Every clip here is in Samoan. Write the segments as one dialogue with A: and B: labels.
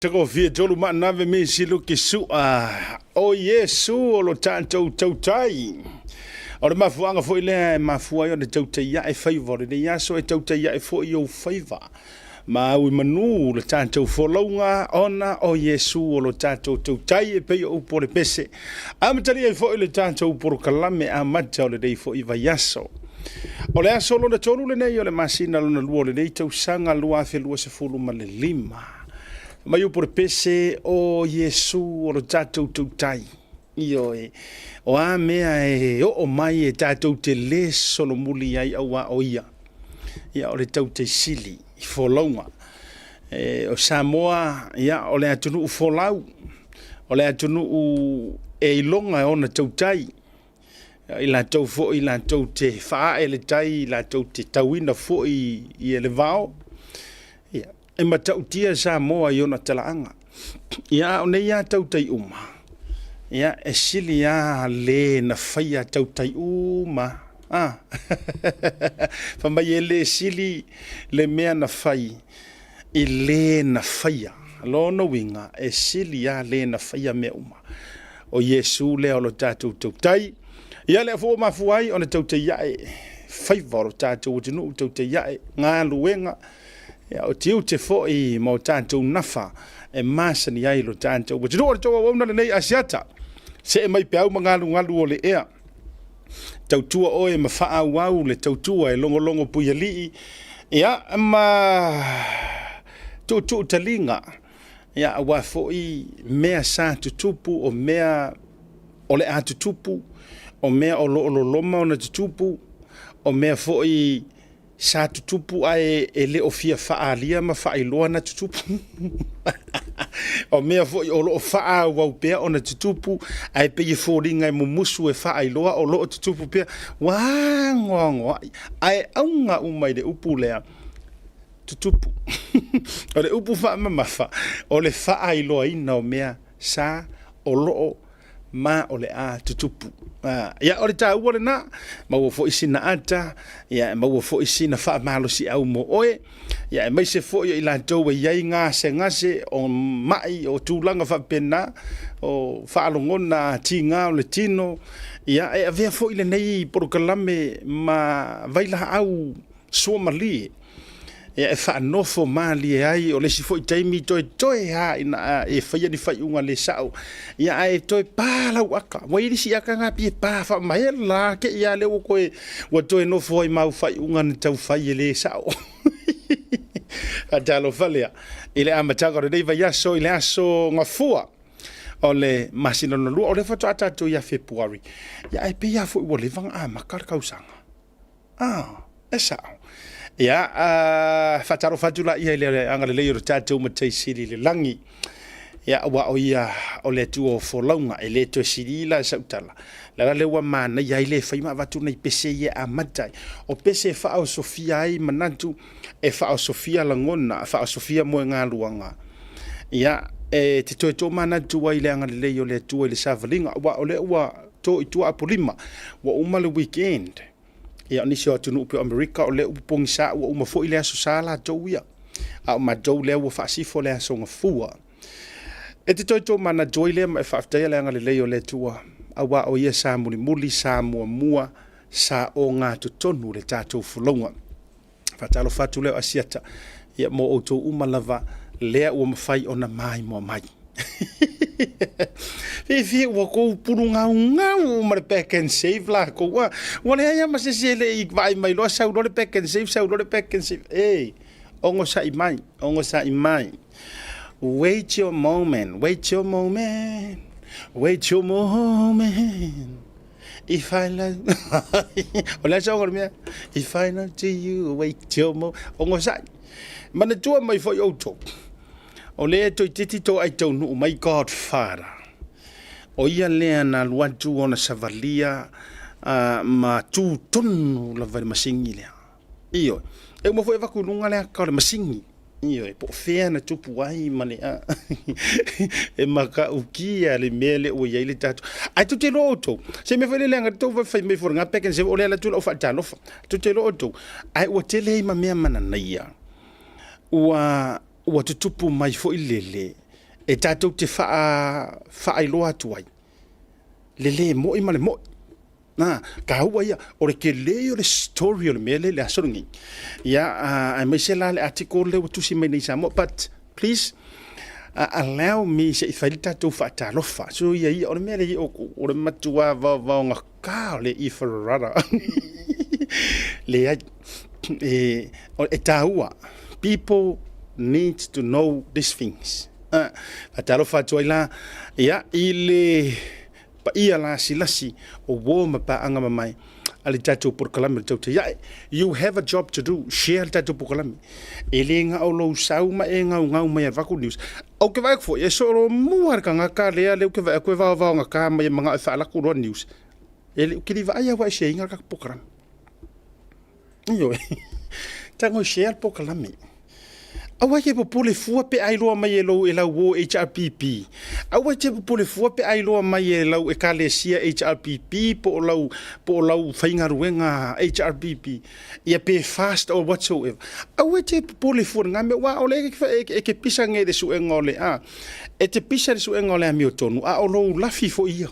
A: Tagofie tolu maanave me siluki sua. O Iesu o lo tatou tautai. O le mafuaaga foi lea e mafua ai ona tautai ae faiva o lenei aso e tautai ae foi ou faiva. Ma au i manu le tatou folauga ona o Iesu o lo tatou tautai e pei o upu o le pese. Amatalia ai foi le tatou polokalame amata o lenei foi vaiaso. O le aso lona tolu lenei o le masina lona lua o lenei tausaga 2025. Mai upu o le pese o Iesu o lo tatou tautai. Ioe, o a mea e oo mai e tatou te le solomuli ai auā o ia. Ia, o le tautai sili i folauga. E, o Samoa, ia, o le atunuu folau, o le atunuu e iloga e ona tautai. I latou foi latou te faaee le tai, latou te tauina foi i le vao. Ia, e matautia Samoa i ona talaaga. Ia, a o nei lava tautai uma, ia, e sili lava le na faia tautai uma. Ah. Fai mai e le sili le mea na fai i le na faia. Lona uiga, e sili lava le na faia mea uma. O Iesu lea o lo tatou tautai. Ia lea foi ua mafua ai ona tautai ae faiva o lo tatou atunuu, tautai ae galuega, ia, o tiute foi ma o tatou nafa e masani ai lo tatou atunuu. O le tou auauna lenei Asiata, see mai peau ma galugalu o le ea. Tautua oe ma faaauau le tautua e logologo puialii, ia, ma tuutuu taliga, ia, aua foi mea sa tutupu, o mea o le a tutupu, o mea o lo o loloma ona tutupu, o mea foi sa tutupu ae e le o fia faaalia ma faailoa na tutupu. O mea foi o lo o faaauau pea ona tutupu ae pei e foliga e mumusu e faailoa o lo o tutupu pea. Ua agoagoai ae auga uma i le upu lea, tutupu. O le upu faamamafa, o le faailoaina o mea sa o lo o ma o le a tutupu. Ia, o le taua lena, maua foi sina ata, ia, e maua foi sina faamalosiau mo oe, ia, aemaise foi o i latou e i ai gasegase o mai, o tulaga faapena, o faalogona tiga o le tino, ia, e avea foi lenei polokalame ma vailaau suamalie e faanofo malie ai. O le isi foi taimi toetoe lava ina e faia ni faaiuga le sao, ia ae toe pa lau aka. Ua i ai le isi aka na pei e pa faamaela te i lava lea ua toe nofo ai ma au faaiuga na tau fai e le sao. Talofa lea i le amataga o lenei vaiaso i le aso Gafua o le masina lona lua, o lea faatoa tatou ia Fepuari, ia ae pei lava foi ua leva ona amata le tausaga. Ah, e sao. Ia, faatalofa atu laia i le agalelei o le tatou Matai Sili i le lagi. Ia, aua o ia o le Atua o folauga, e le toe sili la sau tala. Le ala lea ua manaia ai le fai ma avatu nai pese ia e amata ai. O pese e faaosofia ai manatu, e faaosofia lagona, e faaosofia moegaluaga. Ia, e te toe tomanatu ai i le agalelei o le Atua i le savaliga, aua o lea ua to i tua Apolima, ua uma le weekend. Ia, o nisi o atunuu pei o Amerika, o lea ua pogisa, ua uma foi le aso Sa latou ia. A o matou lea ua faasifo le aso Gafua. E te toe tomanatu ai lea ma e faafetaia le agalelei o le Atua, aua o ia sa mulimuli, sa muamua, sa ogatotonu le tatou folauga. Faatalofa atu lea o Asiata, ia mo outou uma lava lea ua mafai ona maimoa mai. Fiafia ua kou pulugaugau ma le pack and save lakou. Ua, ua leai lava ma se isi e le i vaai mai loa sau loa le pack and save, sau loa le pack and save. E, ogosa'i mai, ogosa'i mai. Wait your moment, wait your moment, wait your moment. If I love O le a se o le mea? If I love to you, wait your mo. Ogosa'i. Manatua mai foi outou, o lea e toeitiiti to ai taunuu mai Godfather. O ia lea na alu atu ona savalia ma tu tonu lava i le masini lea. Ioe. E uma foi avatu i luga le ata o le masini. Ioe, po o fea na tupu ai ma le a. E matautia le mea lea ua i ai le tatou. Ae tou te iloa outou, se mea foi lele leaga tou fai mai foi lena pack and save, o lea e alu atu lau faatalofa. Tou te iloa outou, ae ua tele ai ma mea mananaia ua tutupu mai foi lele. E tatou te faailoa atu ai le lē mo'i ma le mo'i. A, taua ia, o le tele o le story o le mea lea i le aso lenei. Ia, aemaise la le article lea ua tusi mai nei i Samoa. But please allow me se i fai le tatou faatalofa. So ia ia, o le mea lea i outou, o le matua vaovaogata o le ifarara. Leai, e, e taua. People need to know these things. Faatalofa atu ai la, ia, i le paia lasilasi o uo ma paaga mamae a le tatou polokalame o le Tautai Ae. You have a job to do. Share le tatou polokalame. E le na o lou sau ma e gaugau mai avatu news. Ou te vaai atu foi, e solomua le tagata lea lea ou te vaai atu e vaovaogata mai e manao e faalaku loa news. E le, ou te le vaai lava ua e share ina le tatou polokalame. Ioe. Tago e share le polokalame. Aua e te popole fua pe a iloa mai e lou e lau uo HRPP. Aua e te popole fua pe a iloa mai e lau ekalesia HRPP po o lau po o lau faigaluega HRPP ia pe fast or whatsoever. Aua e te popole fua i lena mea aua o lea e te pisa nei i le suega o le a e te pisa i le suega o le amiotonu a o lou lafi foi ia.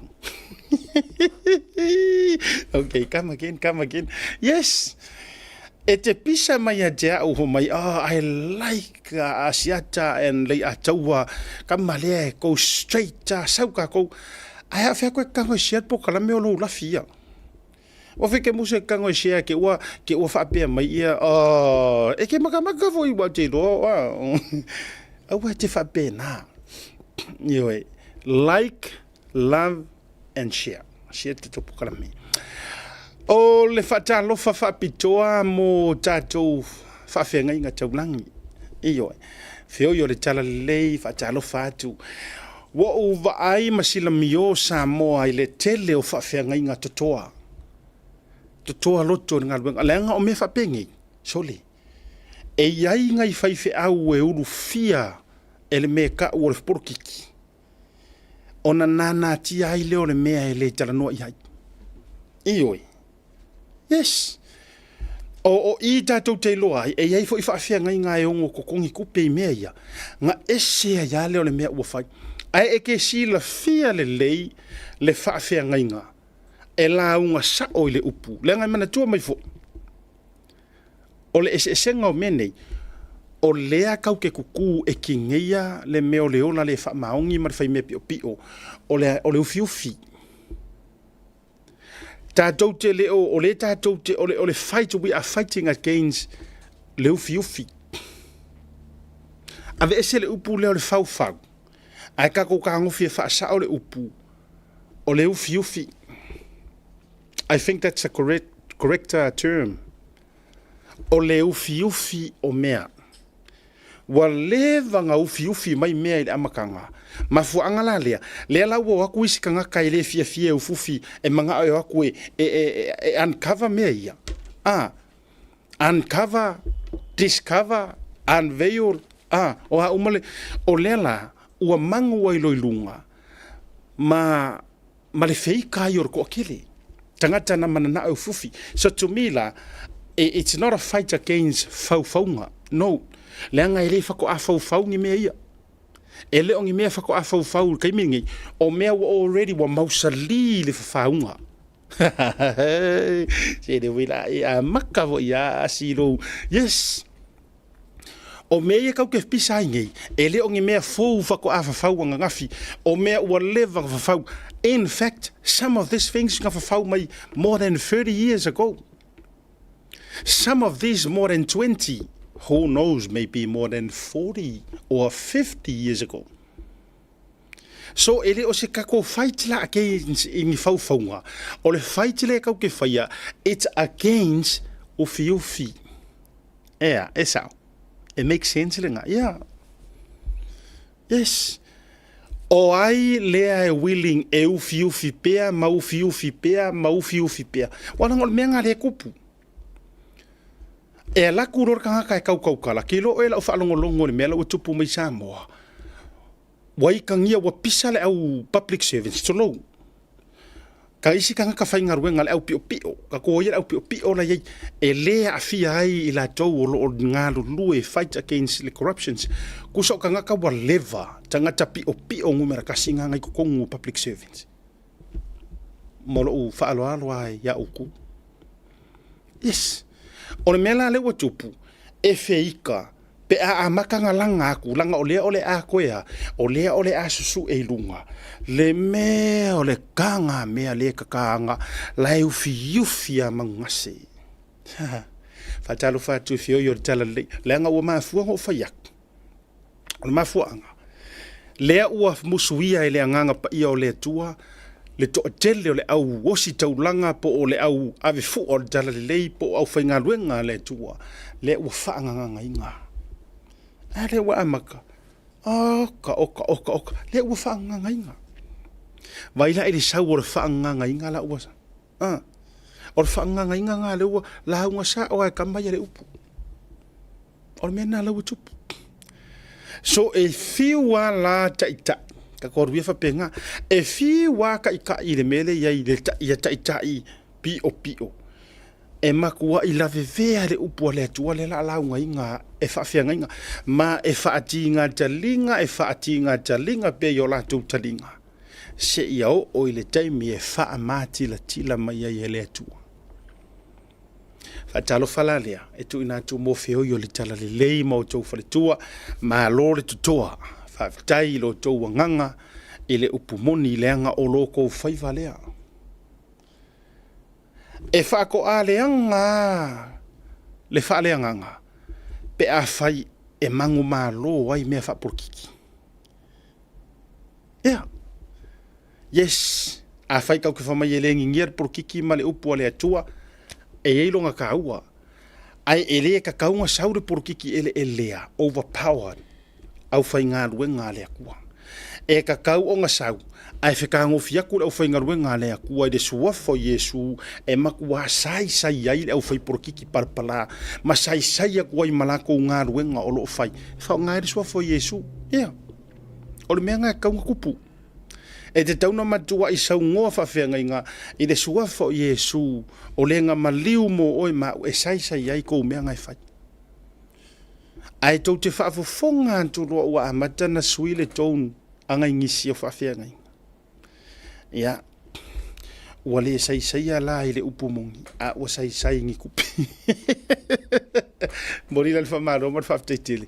A: Okay, come again, come again. Yes. E te pisa mai ia te au ho mai, oh, I like Asiata and Lei'ataua, kama lea e go straight, sau kākou. Ae a whea koe kango e share polokalame o lou lafi ia. Ua wheke musu e kango e share ke ua, ke ua whaapea mai ia, oh, e ke makamaka foi ua te roa, aua e te whaapea nā. Ioe, like, love and share. Share te topo kalame. O le faatalofa faapitoa mo tatou faafeagaiga taulagi. Ioe. Feoi o le talalelei faatalofa atu. Ua ou vaai ma silamio Samoa i le tele o faafeagaiga totoa. Totoa loto i le galuega. Leaga o mea faapenei, sole. E i ai nai faifeau e ulufia e le mea e tau o le polokiki. Ona nānātia ai lea o le mea e le talanoa i ai. Ioe. Yes. O, o i tatou te iloa ai, e i ai foi faafeagaiga e ono totogi tupe i mea ia, na ese ai lava lea o le mea ua fai. Ae e te silafia lelei le faafeagaiga e lauga sao i le upu, leaga e manatua mai foi, O le eseesega o mea nei, o lea kau te kukū e kigeia le mea o le ola le faamaoni ma le faimea piopio, o le, o le ufiufi. Tatou te le o, o le tatou te, o le, o le fight, we are fighting against le ufiufi. Aveese le upu lea o le faufau, ae tatou tagofi e faasao le upu o le ufiufi. I think that's a correct, correct term. O le ufiufi o mea. Ua leva na ufiufi mai mea i le amataga. Mafuaaga la lea, lea la ua o atu isi tagata e le fiafia e ufufi e manao e o atu e, e, e, e uncover mea ia. A, uncover, discover, unveil, a, o a uma le, o lea la, ua magu ai loa i luga, ma ma le feika ai o le toatele. Tagata na mananao e ufiufi. So to me la, it's not a fight against faufauga. No. Leaga e le faatoa faufau ni mea ia. E le o ni mea faatoa faufau i le taimi lenei. O mea ua already ua mausali le fafauga. Se le uila e amaka foi a asi lou. Yes. O mea ia kau te pisa ai nei, e le o ni mea fou faatoa fafau ananafi, o mea ua leva na fafau. In fact, some of these things na fafau mai more than 30 years ago. Some of these more than 20, who knows, maybe more than 40 or 50 years ago. So e le o se tatou fight la against i ni faufauga, o le fight lea kau te faia, it's against ufiufi. Ea, e sao. E make sense lena. Yeah. Yes. O ai lea e willing e ufiufi pea ma ufiufi pea ma ufiufi pea. Ua leaga o le mea lena lea e tupu. E alu atu loa le tagata e kaukaukala, ke iloa oe lau faalogologo i le mea la ua tupu mai Samoa. Ua ikagia, ua pisa le au public servants, tulou. Ka isi tagata faigaluega le aupiopio, ka koa ia le aupiopio la iai e le aafia ai i latou o lo o galulue fight against le corruptions. Kusa o tagata ua leva, tagata piopio numera kasi nga ngai totonu o public servants. Ma lou faaaloalo lava ia outou. Yes. O le mea la lea ua tupu, e feika pe a amata ona laga atu, leaga o lea o le a toe a, o lea o le a susue i luga le mea o le taga mea lea e tataga la e ufiufi lava manugase. Faatalofa atu i feoi o le Talalelei, leaga ua mafua ona ou fai atu. O le mafuaaga, lea ua musuia e le Agaga Paia o le Atua le toatele o le au ositaulaga po o le au avefua o le Talalelei po o aufaigaluega a le Atua, lea ua faagagagaina. A lea ua amata, oka, oka, oka, oka, lea ua faagagagaina. Vaai la i le sau o le faagagagaina la ua... A, o le faagagagaina lena lea ua lauga sao lava e tama ia le upu. O le mea lena la ua tupu. So e fiu lava la taitai, tatou alu ia faapena, e fiu lava taitai i le mea lea e i ai ia taitai piopio, e matuai lavevea le upu a le Atua lea o le a laugaina e faafeagaiga, ma e faatiga taliga, e faatiga taliga pea i o latou taliga, seia oo i le taimi e faamatilatila mai ai e le Atua. Faatalofa la lea e tuuina atu mo feoi o le Talalelei ma outou faletua. Malo le totoa. Faafetai i lo outou agaga i le upu moni leaga o lo outou faiva lea. E faatoa leaga lava le faaleagaga pe afai e manumalo ai mea faapolokiki. Ia. Yes, afai tatou te fai mai e le ngigia le polokiki ma le upu a le Atua, e i ai lona taua, ae e le tatau ona sau le polokiki eleelea, overpowered, aufaigaluega a le Atua. E tatau ona sau, ae fetagofi atu le aufaigaluega a le Atua i le suafa o Iesu e matuā saisai ai le aufaipolokiki palapala ma saisai atu ai ma latou galuega o lo o fai, e faaaoga ai le suafa o Iesu. Ia, o le mea lena e tatau ona tupu. E tatau ona matuai saunoa faafeagaiga i le suafa o Iesu, o le na maliu mo oe ma au e saisai ai kou mea na e fai. Ae tou te faafofoga atu loa ua amata ona sui le tone a nai nisi o faafeagaiga. Ia, ua le saisaia la i le upu moni, a ua saisai i ni tupe. Momoli la le faamalo ma le faafetai tele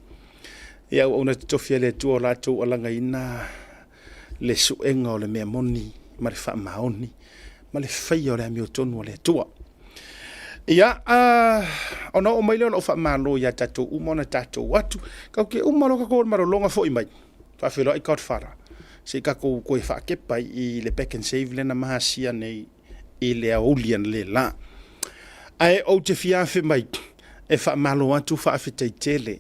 A: i auauna totofi a le Atua o latou alagaina le suega o le mea moni ma le faamaoni ma le faia o le amiotonu a le Atua. Ia, ona oo mai lea o lau faamalo ia tatou uma ona tatou atu. Tatou te uma loa tatou o le malologa foi mai. Faafeiloai Godfather. Se i tatou toe faakepa i le back and save lea na masia nei i le aoauli analeila. Ae ou te fia afe mai e faamalo atu faafetai tele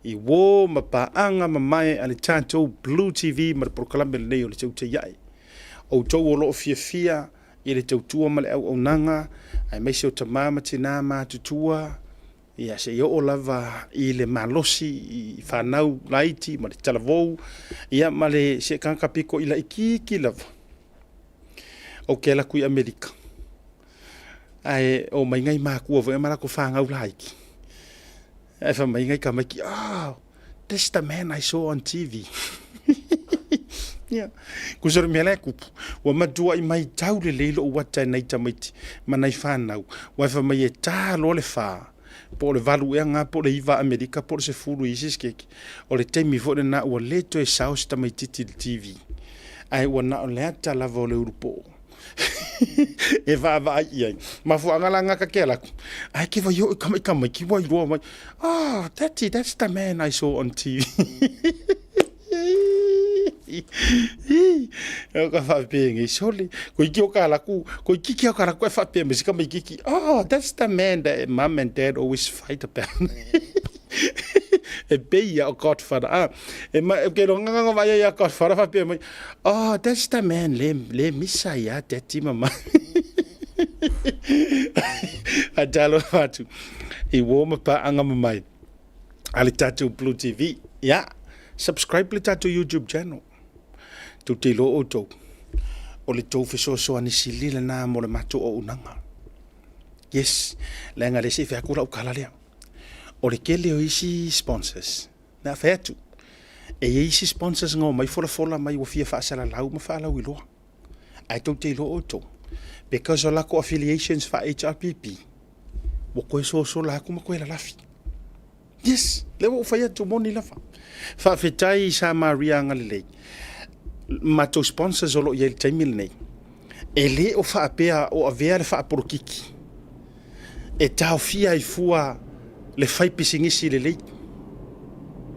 A: i uo ma paaga mamae a le tatou Blue TV ma le polokalame lenei o le Teuteiae. Outou o lo o fiafia i le tautua ma le auaunaga, aemaise o tama ma tina matutua, ia seia oo lava i le malosi i fanau laiti ma le talavou, ia ma le se tagata pito i laitiiti lava. Ou te alu atu i Amerika, ae omai nai matua foi ma latou fanau laiti, ae fai mai nai tamaiti, oh, that's the man I saw on TV. Ia, kusa o le mea la e kupu, ua matuai maitau lelei lou ata e nai tamaiti ma nai fanau, ua fai mai e ta loa le fa, po o le 8 ea nga po o le 9 Amerika po o le 10 i isi sikeke, o le taimi foi lena ua le toe sao se tamaititi i le TV, ae ua na o le ata lava o le ulupoo. e vaavaai i ai. Mafuaaga la ngaka ke alaku. Ae ke vai o i ka mai ki wai roa mai. Oh, daddy, that's the man I saw on TV. O ka whaapea ngai sole. Ko iki o ka laku, ko iki ki o ka laku e whaapea me sika mai kiki. Oh, that's the man that mum and dad always fight about. E pei ia o Godfather. Ah, e ma, ke ronga nganga vai ia Godfather whaapea mai. Oh, that's the man, le, le misa ia daddy mama. A talo atu. I wō ma pāanga mamai. A le tātou Blue TV. Ya, subscribe le tātou YouTube channel. Tau te iloa outou. O le tou fesoasoani sili lena mo le matou auaunaga. Yes, leaga lea se i fai atu lau tala lea. O le tele o isi sponsors, na fai atu, e i ai isi sponsors na omai folafola mai ua fia faasalalau ma faalauiloa. Ae tou te iloa outou, because o latou affiliations faa-HRPP, ua toe sosola atu ma toe lalafi. Yes, lea ua ou fai atu moni lava. Faafetai i Samaria agalelei, matou sponsors o lo o i ai i le taimi lenei, e le o faapea o avea le faapolokiki e taofia ai fua le fai pisinisi lelei.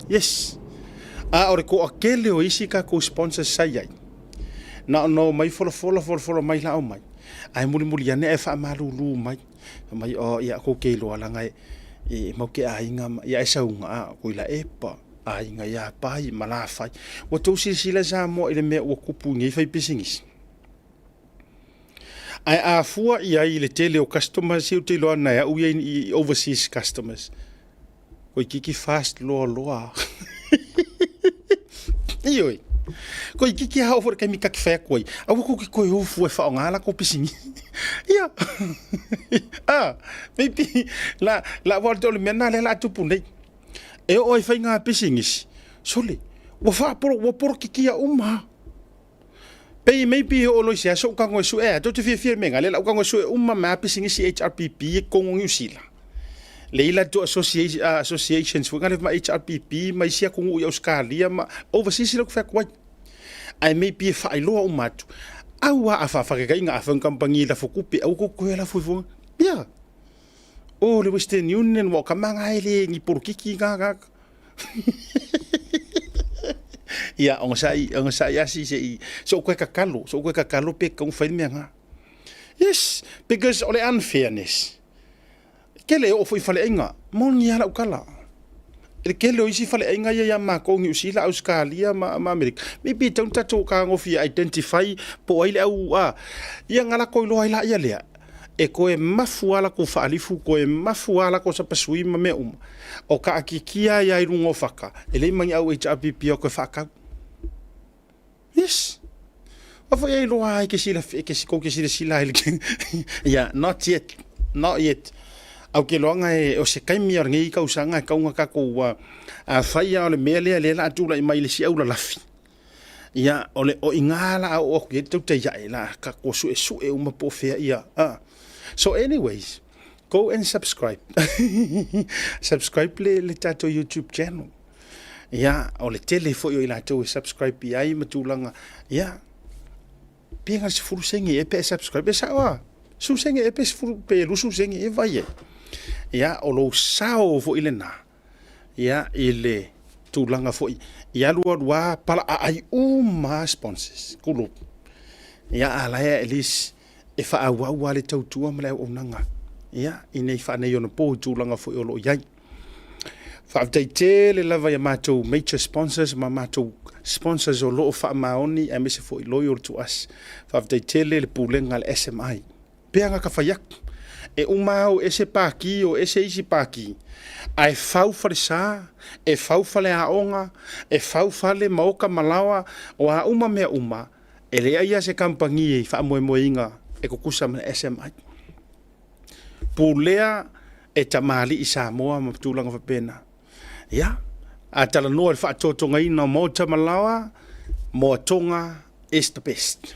A: Yes. A o le toatele o isi tatou sponsors sa i ai, na ona omai folafola folafola mai la omai, ae mulimuli ane ae faamalulu mai. Fai mai, oh, ia, kou ke iloa langa e, e mau ke aiga, ia e sauga, a, ko ila epa, aiga ia pai, ma la fai. Ua tou silasila Samoa i le mea ua tupu i nei fai pisinisi. Ae a fua i ai i le tele o customers ia ou te iloa na e au ia i overseas customers, Koikiki fast loa loa. Ioe. Koikiki a oo foi le taimi ta te fai atu ai, aua kou te toe o fua e faaaoga la kou pisinisi. Ia. Ah, maybe la la ua o le mea lena lea o le a tupu nei. E oo ai faiga pisinisi, sole, ua faapolo ua polokikia uma. Pei maybe e oo loa i se aso ou tago e sue ea, tou te fiafia i le mea lena, lea la ou tago e sue uma mai lava pisinisi HRPP ia i totonu o Niu Sila. Lea i latou associations foi na ma HRPP ma isi atunuu i Ausetalia ma overseas lea ou te fai atu ai. Ae maybe e faailoa uma atu, aua a faafatetaiga afai o ni kamupani lafo tupe, aua tou te toe lafo ifo. Ia. O le Western Union, aua o tama na e le ni polokiki na tagata. Ia, ogasai, ogasai asi se i, se ou koe tatalo, se ou koe tatalo pe tatau ona fai le mea na. Yes, because o le unfairness, tele e oo foi i faleaiga, moni lava lau tala. I le tele o isi faleaiga ia ia matou i Niu Sila, Ausetalia ma, ma Amerika, maybe e tatau ona tatou fetagofi e identify po o ai le au, a, ia na latou iloa ai laia lea, e toe mafu lava latou faalifu, toe mafu lava latou sapasui ma mea uma, o taatitia ai lava i luga o fata, e leai ma ni au HRPP o toe faatau. Yes. Aua foi e iloa lava e te silafia, e te, tou te silasila ai i le yeah, not yet, not yet. Ae ou te iloaga e, o se taimi o lenei tausaga e tatau ona tatou afai lava o le mea lea lea o le a tulai mai i le isi aulalafi, Ia, o le, o i ina la a oo atu i ai le tautai ae la tatou suesue uma po o fea ia. So anyways, go and subscribe. Subscribe le, le tatou YouTube channel. Ia, o le tele foi o i latou e subscribe i ai ma tulaga. Ia, pe na 10 sene e pe subscribe. E sao a? 10 sene e pe 10 pe 20 sene e vai ai. Ia, o lou sao foi lena. Ia, i le tulaga foi i alualu a palaaai uma a sponsors, kulu. Ia, a la e at least e faaauau a le tautua ma le auaunaga. Ia, i nei faaneionapo i tulaga foi o lo o i ai. Faafetai tele lava i a matou major sponsors ma matou sponsors o lo o faamaoni aemaise foi loyal to us. Faafetai tele le pulega a le SMI. Pea na ka fai atu, e uma au ese pākī o ese isi pākī, ae fau falesa, e fau faleaoga, e fau fale maoka malaoa, o a uma mea uma, e leai lava se kamupani i faamoemoeina e tutusa ma le SMI. Pulea e tamalii Samoa ma tulaga faapena. Ia, a talanoa i le faatotogaina o maota malaoa, Moatoga is the best.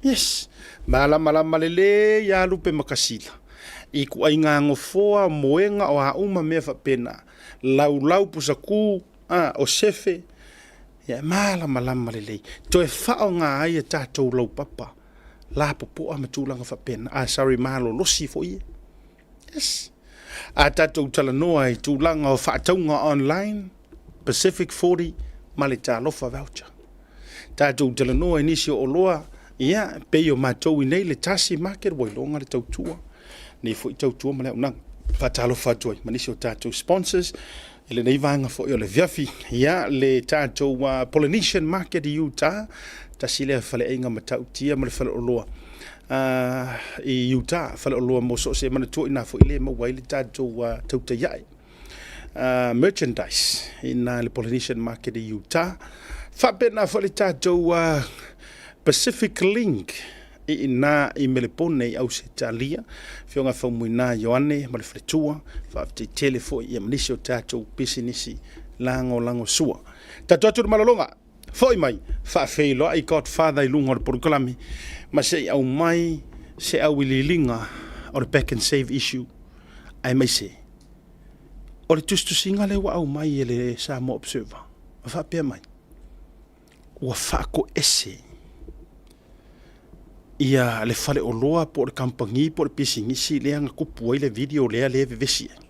A: Yes, malamalama lelei lava Lupe ma Kasila i ituaiga nofoa, moega, o a uma mea faapena, laulau, pusatū, a, o sefe, ia e malamalama lelei. Toe faaaoga ai a tatou laupapa lapopoa ma tulaga faapena, ah, sorry, malolosi foi ia. Yes. A tatou talanoa i tulaga o faatauga online, Pacific 40 ma le Talofa Voucher. Tatou talanoa i nisi o oloa, ia, pei o matou i nei le Tasi Market ua iloga le tautua, nei foi tautua ma le auaunaga. Faatalofa atu ai ma nisi o tatou sponsors i lenei vaega foi o le afiafi. Ia, le tatou Polynesian Market i Utah, tasi lea faleaiga matautia ma le faleoloa i Utah, faleoloa mo so o se manatua i ina foi lea e maua ai le tatou tautai ae merchandise i ina i le Polynesian Market i Utah. Faapena foi le tatou. Pacific Link i ina i Melepone i Ausetalia, Afioga Faumuina Ioane ma le faletua, faafetai tele foi ia ma nisi o tatou pisinisi lagolagosua. Tatou atu i le malologa, foi mai, faafeiloai Godfather i luga o le polokalame ma se i aumai se auiliiliga o le Pak'nSave issue aemaise o le tusitusiga lea ua aumai e le Samoa Observer ma faapea mai, ua faatoese ia le faleoloa po o le kamupani po o le pisinisi lea na tupu ai le video lea lea e vevesi ai.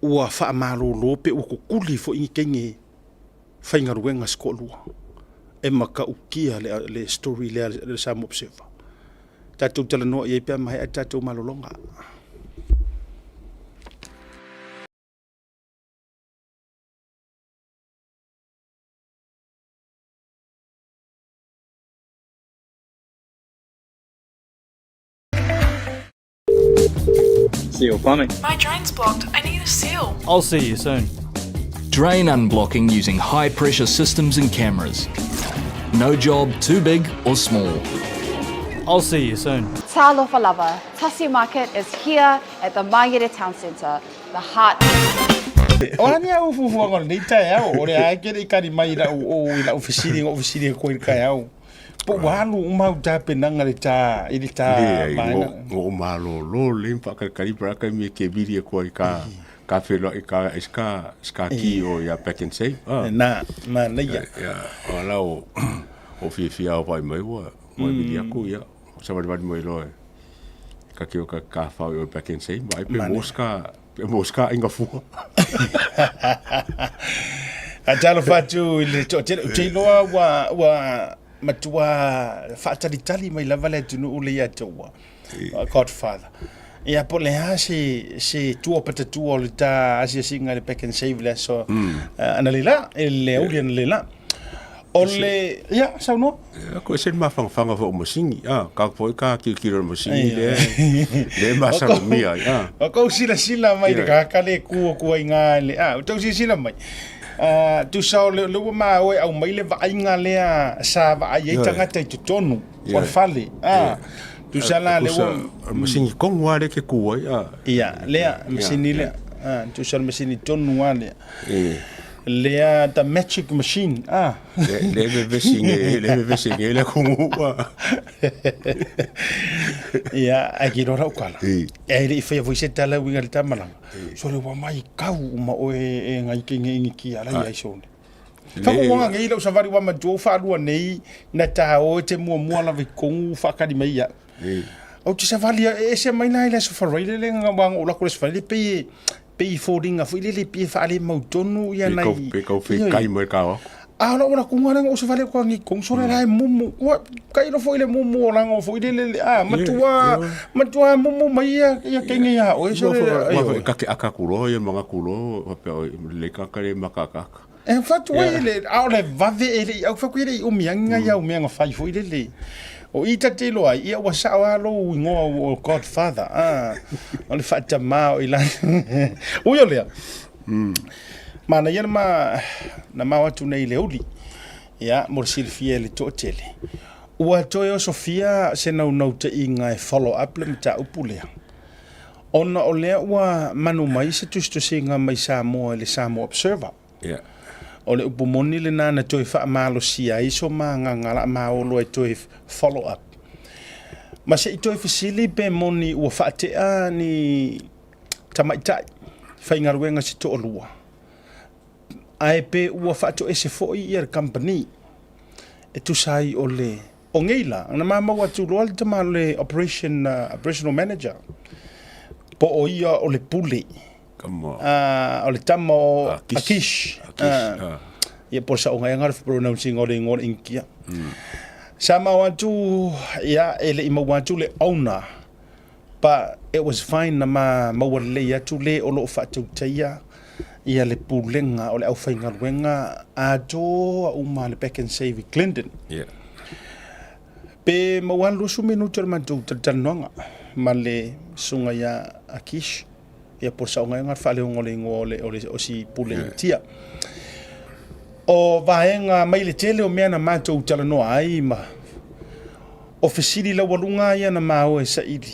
A: Ua faamalolo pe ua tutuli foi ni teine faigaluega se toalua. E matautia le, le story lea le Samoa Observer. Tatou talanoa i ai pe a maea le tatou malologa.
B: Seal plumbing.
C: My drain's blocked. I need a seal.
B: I'll see you soon.
D: Drain unblocking using high pressure systems and cameras. No job too big or small.
B: I'll see you soon.
E: Talofa lava, Tasi Market is here at the Mangere Town Centre, the heart.
A: O a ni au fuafuaga o lenei taeao, o le a e ke le i kali mai i lau, o, i lau fesili na ou fesili atu ai i le taeao. Po ua alu uma au tapenaga i le ta, i le ta
F: Leai,
A: vaega.
F: ngo, ngo malōlō lelei ma faakalikali pa laka mea ke vili aku ai ka, ka feiloai ka, i ska, ska ki o ia Pak'nSave. Ah.
A: Na, manaia.
F: Ia, o la o, o fiafia o vaai mai ua, ua vili aku, ia, savalivali mai loa e ka kio ka ka whao i o Pak'nSave, ma ai pe mo ska, pe mo ska inga fua.
A: A talofa atu i le toatele, ou te iloa ua, ua matua faatalitali mai lava le atunuu le ia te ua, Godfather. Ia po o le a se, se tua patatua o le ta asiasiga i le Pak'nSave le aso mm. analeila, i le auli analeila. O le, ia, saunoa.
F: Ia, ko ese le mafangafaga foi o masini, a, ka foi ka kilokilo le masini le, le masalomia ai, a.
A: O kou silasila mai le kaka le ku o kua inga le, a, o tou silasila mai. Uh, tusa o le, le ua ma oe au mai le vaaiga lea sa vaai ai tagata i totonu o le fale. A, tusa la le ua...
F: Masini tonu lava lea ke ku ai, a.
A: Ia, lea, masini lea. A, tusa o le masini tonu lava lea. Lea the magic machine ah.
F: Le le vevesi nge le vevesi nge le kungu ah.
A: Ia ai ki rora ukala. E le i whaia foi se tala uiga le tamalanga. So le wa mai kau uma oe e ngai ke nge ingi ki ala ia sone. Whakuwanga ngei lau safari wa matua whaalua nei na tā o te mua mua lava i kongu whakari mai ia. Au te safari e ese mai la i le safari le le nga wanga o lako le safari le pe Pei foliga foi lele pei e faale-mautonu ia nai.
F: Pe kau fe kai mai ka aku.
A: A o la kunga lenga o se fale kwa ngi kong sore la e mumu. Ua kai lo foi le mumu o langa foi lele a matua matua mumu mai ia ia kenge ia o e sore.
F: Wa ka ke aka kulo ia manga kulo wa pe o le ka ka le maka ka.
A: E fatu ai le a o le vave e le au fa le umi anga ia o mea fai foi lele. O i ta te iloa ai, ia ua sao lava lou igoa o Godfather, a, o le faatamā o i lalo. Ui o lea, manaia le ma, na mao atu nei i le uli, ia, mo le silafia e le toatele. Ua toe osofia se naunautaiga e follow up le mataupu lea, ona o lea ua manu mai se tusitusiga mai Samoa i le Samoa Observer.
F: Yeah.
A: O le upu moni lena na toe faamalosia ai so magaga la maolo e toe follow up. Ma se i toe fesili pe moni ua faatea ni tamaitai faigaluega se toalua, ae pe ua faatoese foi ia le kamupani e tusa ai o le o nei la, na mamau atu loa le tama le operation, operational manager, po o ia o le pule.
F: Tama.
A: O le tama o
F: Akish.
A: Akish. Ia po o le saogaega le pronouncing o le igoa o le Initia. Sa mau atu, ia, e le i maua atu le owner, but it was fine na ma maua lelei atu le o lo o faatautaia ia le pulega o le aufaigaluega atoa uma a le Pak'nSave i Glendon.
F: Yeah.
A: Pe maua lava le 20 minute o le matou talatalanoaga ma le susuga ia Akish. Ia po o le saogaega le faaleoga o le igoa o le o le o si pule Initia. O vaega mai le tele o mea na matou talanoa ai ma o fesili laualuga ia na maua e saili.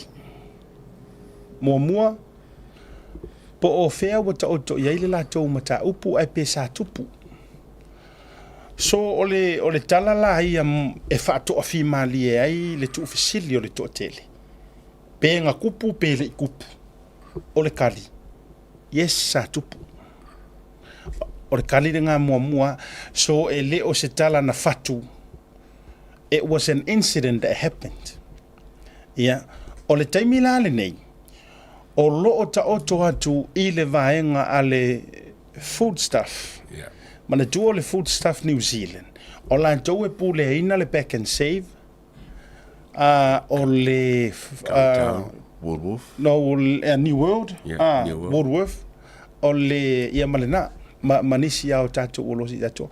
A: Muamua, po o fea ua taoto i ai le latou mataupu ae pe sa tupu. So o le, o le tala la ia e faatoafimalie ai le tuufesili o le toatele, pe na tupu pe le i tupu. O le tali, yes sa tupu. O le tali lena muamua, so e le o se tala na fatu, it was an incident that happened. Ia, o le taimi la lenei, o lo o taoto atu i le vaega a le Foodstuff.
F: Yeah.
A: Manatua o le Foodstuff New Zealand, o latou e puleaina le Pack and Save, o le
F: Countdown, Woolworth.
A: No, New World,
F: Yeah, New World.
A: Woolworth, o le, ia ma lena, ma, ma nisi lava o tatou ua losi i tatou.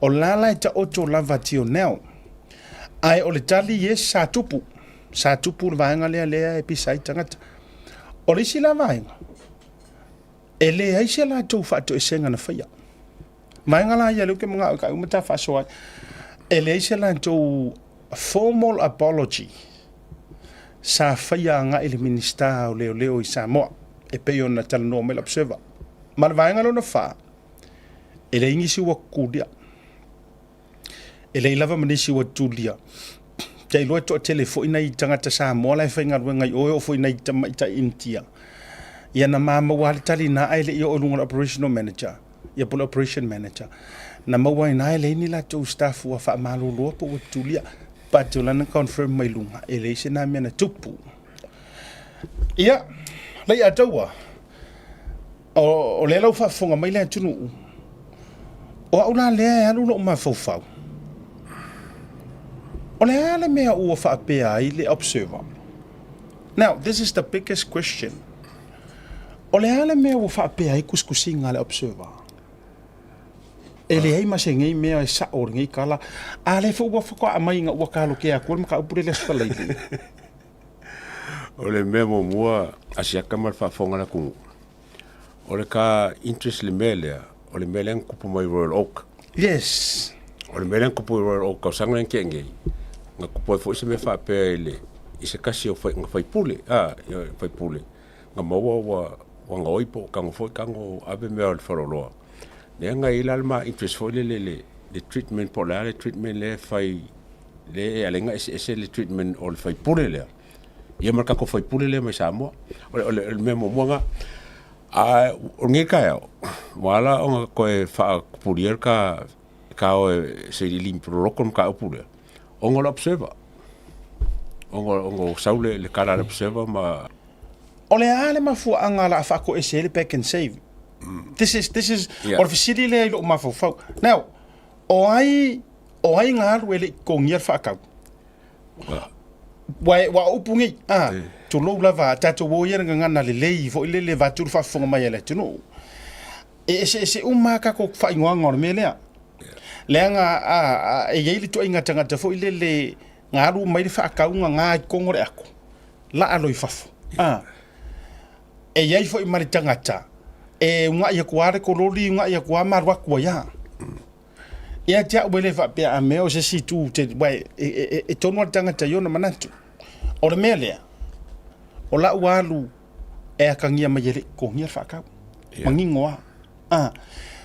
A: O la la e taoto lava till now. Ae o le tali, yes, sa tupu. Sa tupu le vaega lea lea e pisa ai tagata. O le isi la vaega, e leai se latou faatoesega na faia. Vaega la ia lea ou te manao e uma ta faasoa ai. E leai se latou formal apology sa faia agai i le Minisita o Leoleo i Samoa e pei ona talanoa mai le Observer. Ma le vaega lona fa, e leai nisi ua tutulia. E leai lava ma nisi ua tutulia. Te iloa e toatele foi nai tagata Samoa la e faigaluega i o, e oo foi i nai tamaitai Initia. Ia na ma maua lava le tali na ae le i oo i luga o le operational manager, ia po o le operation manager. Na maua ai na e leai ni latou staff ua faamaloloa po ua tutulia. But o lana confirm mai luga, e leai se na mea na tupu. Ia, Leiataua, O lea la ua faafofoga mai le atunuu, o au la lea e alu lou mafaufau, o le a le mea ua faapea ai le Observer? Now, this is the biggest question. O le a le mea ua faapea ai tusitusiga a le Observer? E leai ma se nei mea e sao o lenei tala, a lea foi ua faatoa aumai ina ua kalokea atu le mataupu lea i le Aso Faraile.
F: O le mea muamua a siaka ma le faafofoga a le atunuu, o le ka interest i le mea lea, o le mea lea na tupu mai Royal Oak.
A: Yes.
F: O le mea lea na tupu i Royal Oak tausaga lea na tea nei, na tupu ai foi se mea faapea i le i se tasi o fai, na faipule, a, faipule, na maua ua ua gaoi po o tago foi tago ave mea o le faleoloa. Lea na i ai la le ma interest foi lele i le le treatment po o le a le treatment lea e fai lea e ala ai ona eseese le treatment o le faipule lea ia ma le tatou faipule lea mai Samoa. O le, o le, o le mea muamua lena. A o lenei taeao, ua ala ona toe faapulia le ta, ta o e sailiili loloto le mataupu lea, ona o le observer. Ona, ona ua sau le, le tala a le observer ma
A: O le a le mafuaaga o le a faatoese ai le Pack and Save? This is, this is,
F: Yeah.
A: o le fesili lea i lou mafaufau. Now, o ai, o ai na alu e le i totogia le faatau? Ua, ua o upu nei, a, tulou lava, tatou o ia le gagana lelei foi lele vaeatu le faafofoga mai a le atunuu. E eseese uma lava tatou faaigoaga o le mea lea. Leaga a, a, e i ai le ituaiga tagata foi lele na alu mai le faatau gaga i totonu o le ato, laa loa i fafo. A, e i ai foi ma le tagata e uunai atu lava le kololi, uunai atu lava ma alu atu ai lava. Ia te au e le faapea a mea o se isi itu te, uae e, e, e tonu lava le tagata i ona manatu. O le mea lea, o lau alu e atagia mai e le i totogia le faatau. Manino lava. A,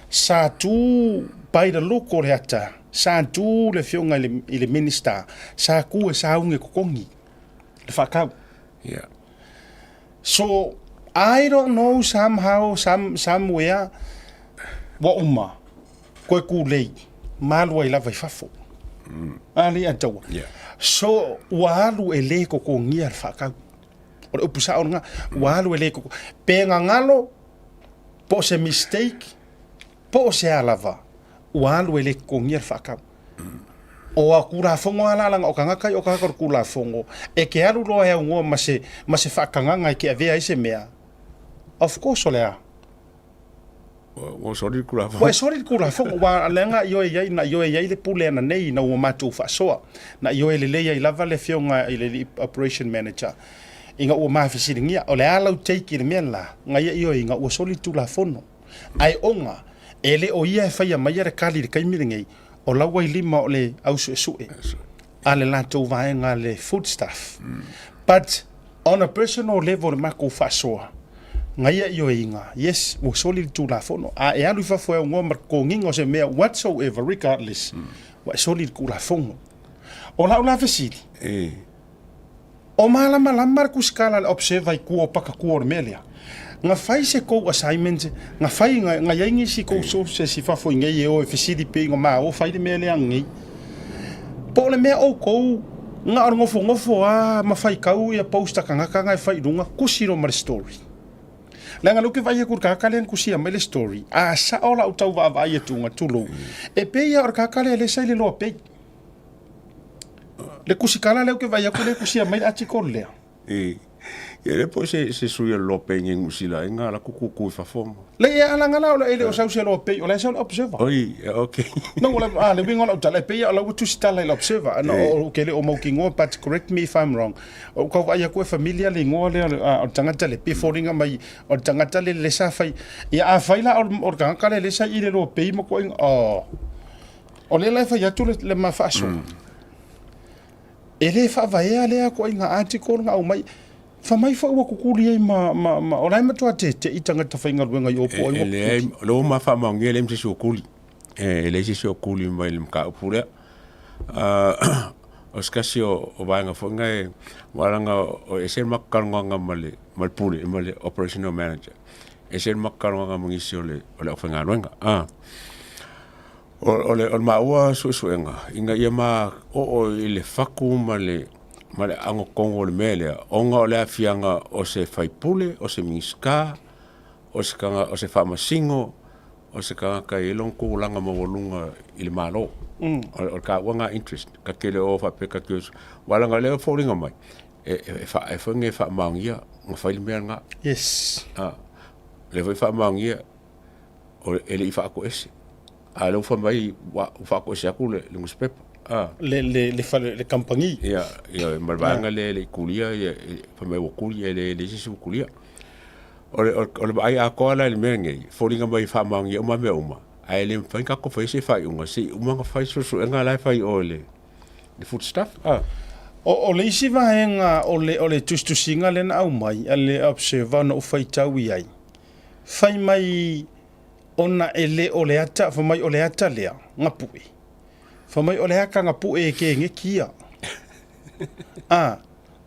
A: sa tu by the look o le ata, sa tu le afioga i le, i le Minister, sa tu e sauni e totogi le faatau.
F: Yeah.
A: So, I don't know somehow, some, somewhere, ua uma, koe kūlei, ma alu ai lava i fafo. A le taua.
F: Yeah.
A: So, ua alu e le totogia le faatau. O le upu sao lena, ua alu e le toto. Pe gagalo, po o se mistake, po o se a lava, ua alu e le totogia le faatau. O a Tulafono lava la leaga o tagata ia o tagata o le Tulafono, e te alu loa e aunoa ma se, ma se faatagaga e te avea ai se mea, of course o le a?
F: Ua soli le Tulafono.
A: Ua e soli le Tulafono, aua leaga ioe i ai, na ioe i ai le pule ananei ina ua matou faasoa, na ioe lelei ai lava le afioga i le Operation Manager ina ua ma fesiligia, o le a lau take i le mea le la? Na ia ioe ina ua soli le Tulafono. Ae ona, E le o ia e faia maia le kali i le taimi lenei, o la ua i lima o le au suesue a le latou vaega le food staff. But on a personal level le makou faasoa, gaia ioeiga, yes, ua soli le Tulafono. A e alu i fafo e aunoa ma le totogiga o se mea whatsoever, regardless, ua e soli le Tulafono. O lau la fesili, O malamalama le tusitala a le Observer i tua o pakatua o le mea lea. Na fai se tou assignment, na fai, na, na i ai nisi tou sources i fafo i nei e o e fesili pei na ma o fai le mea lea ananei. Po o le mea outou na o le nofonofo a ma faitau ia post a tagata na e fai i luga, tusi loa ma le story. Leaga lea ou te vaai atu i le tagata lea na tusia mai le story, a sao lau tau vaavaai atuga, tulou, e pei lava o le tagata lea lea sa i le Loa Pay. Le tusitala lea ou te vaai atu lea e tusia mai le article lea.
F: I, ia le po se se sui o le lope ngi ngusila inga la kuku ku i fafo ma.
A: Le ia ala ngala o le ele o sau se lope o le sau le observer.
F: Oi, okay.
A: No o le ah le winga o tala pe ia la ua tusitala i le observer. No o ke le o mau ki ngoa but correct me if I'm wrong. O kau vaai aku e familiar le ingoa lea o le tagata le pe foliga mai o le tagata le le sa fai. Ia a fai la o le tagata le le sa i le lope ma ko inga oh. O lea la e fai atu le, le ma faasoa. E le faavaea lea koaiga article na aumai. Fa mai foi ua kukuli ai ma, ma, ma o la e matua tete'i tagata faigaluega i o po ai
F: ua
A: kukuli.
F: Leai, o lea ua ma faamaonia e leai ma se isi o kuli. E leai se isi o kuli mai le mataupu lea. O se tasi o vaega foi na e, aua leaga e ese le matou talanoaga ma le ma le Pule ma le Operational Manager. E ese le matou talanoaga ma nisi o le aufaigaluega. O le maua suesuega ina ia ma oo i le fatu ma le ma le agatonu o le mea lea, ona o le aafiaga o se faipule, o se Minisita, o se tagata, o se faamasino, o se tagata e i ai lona tulaga maualuga i le Malo. O le taua lena interest, ta te le o faapea ta te o, aua leaga o lea e foliga mai, e foi e faamaonia ona fai le mea lena.
A: Yes.
F: O lea foi e faamaonia e le i faatoese. A o lea ua fai mai ua faatoese atu le nusipepa.
A: Le, le, le, fale, le kamupani.
F: Ia, ia ma le vaega lea e le i kulia, ia, fai mai ua kuli, e le, leai se isi ua kulia. O le, o le vaai atoa la i le mea lenei, foliga mai e faamaonia uma mea uma, ae le mafai ona tatou faia se faaiuga se i uma ona fai suesuega la e fai i o i le, le food stuff.
A: O le isi vaega o le, o le tusitusiga lea na aumai a le Observer na ou faitau i ai, Fai mai ona e le o le ata, fai mai o le ata lea, nga puʻe. Fai mai o le aka nga puʻe e ke ngeki ia. A,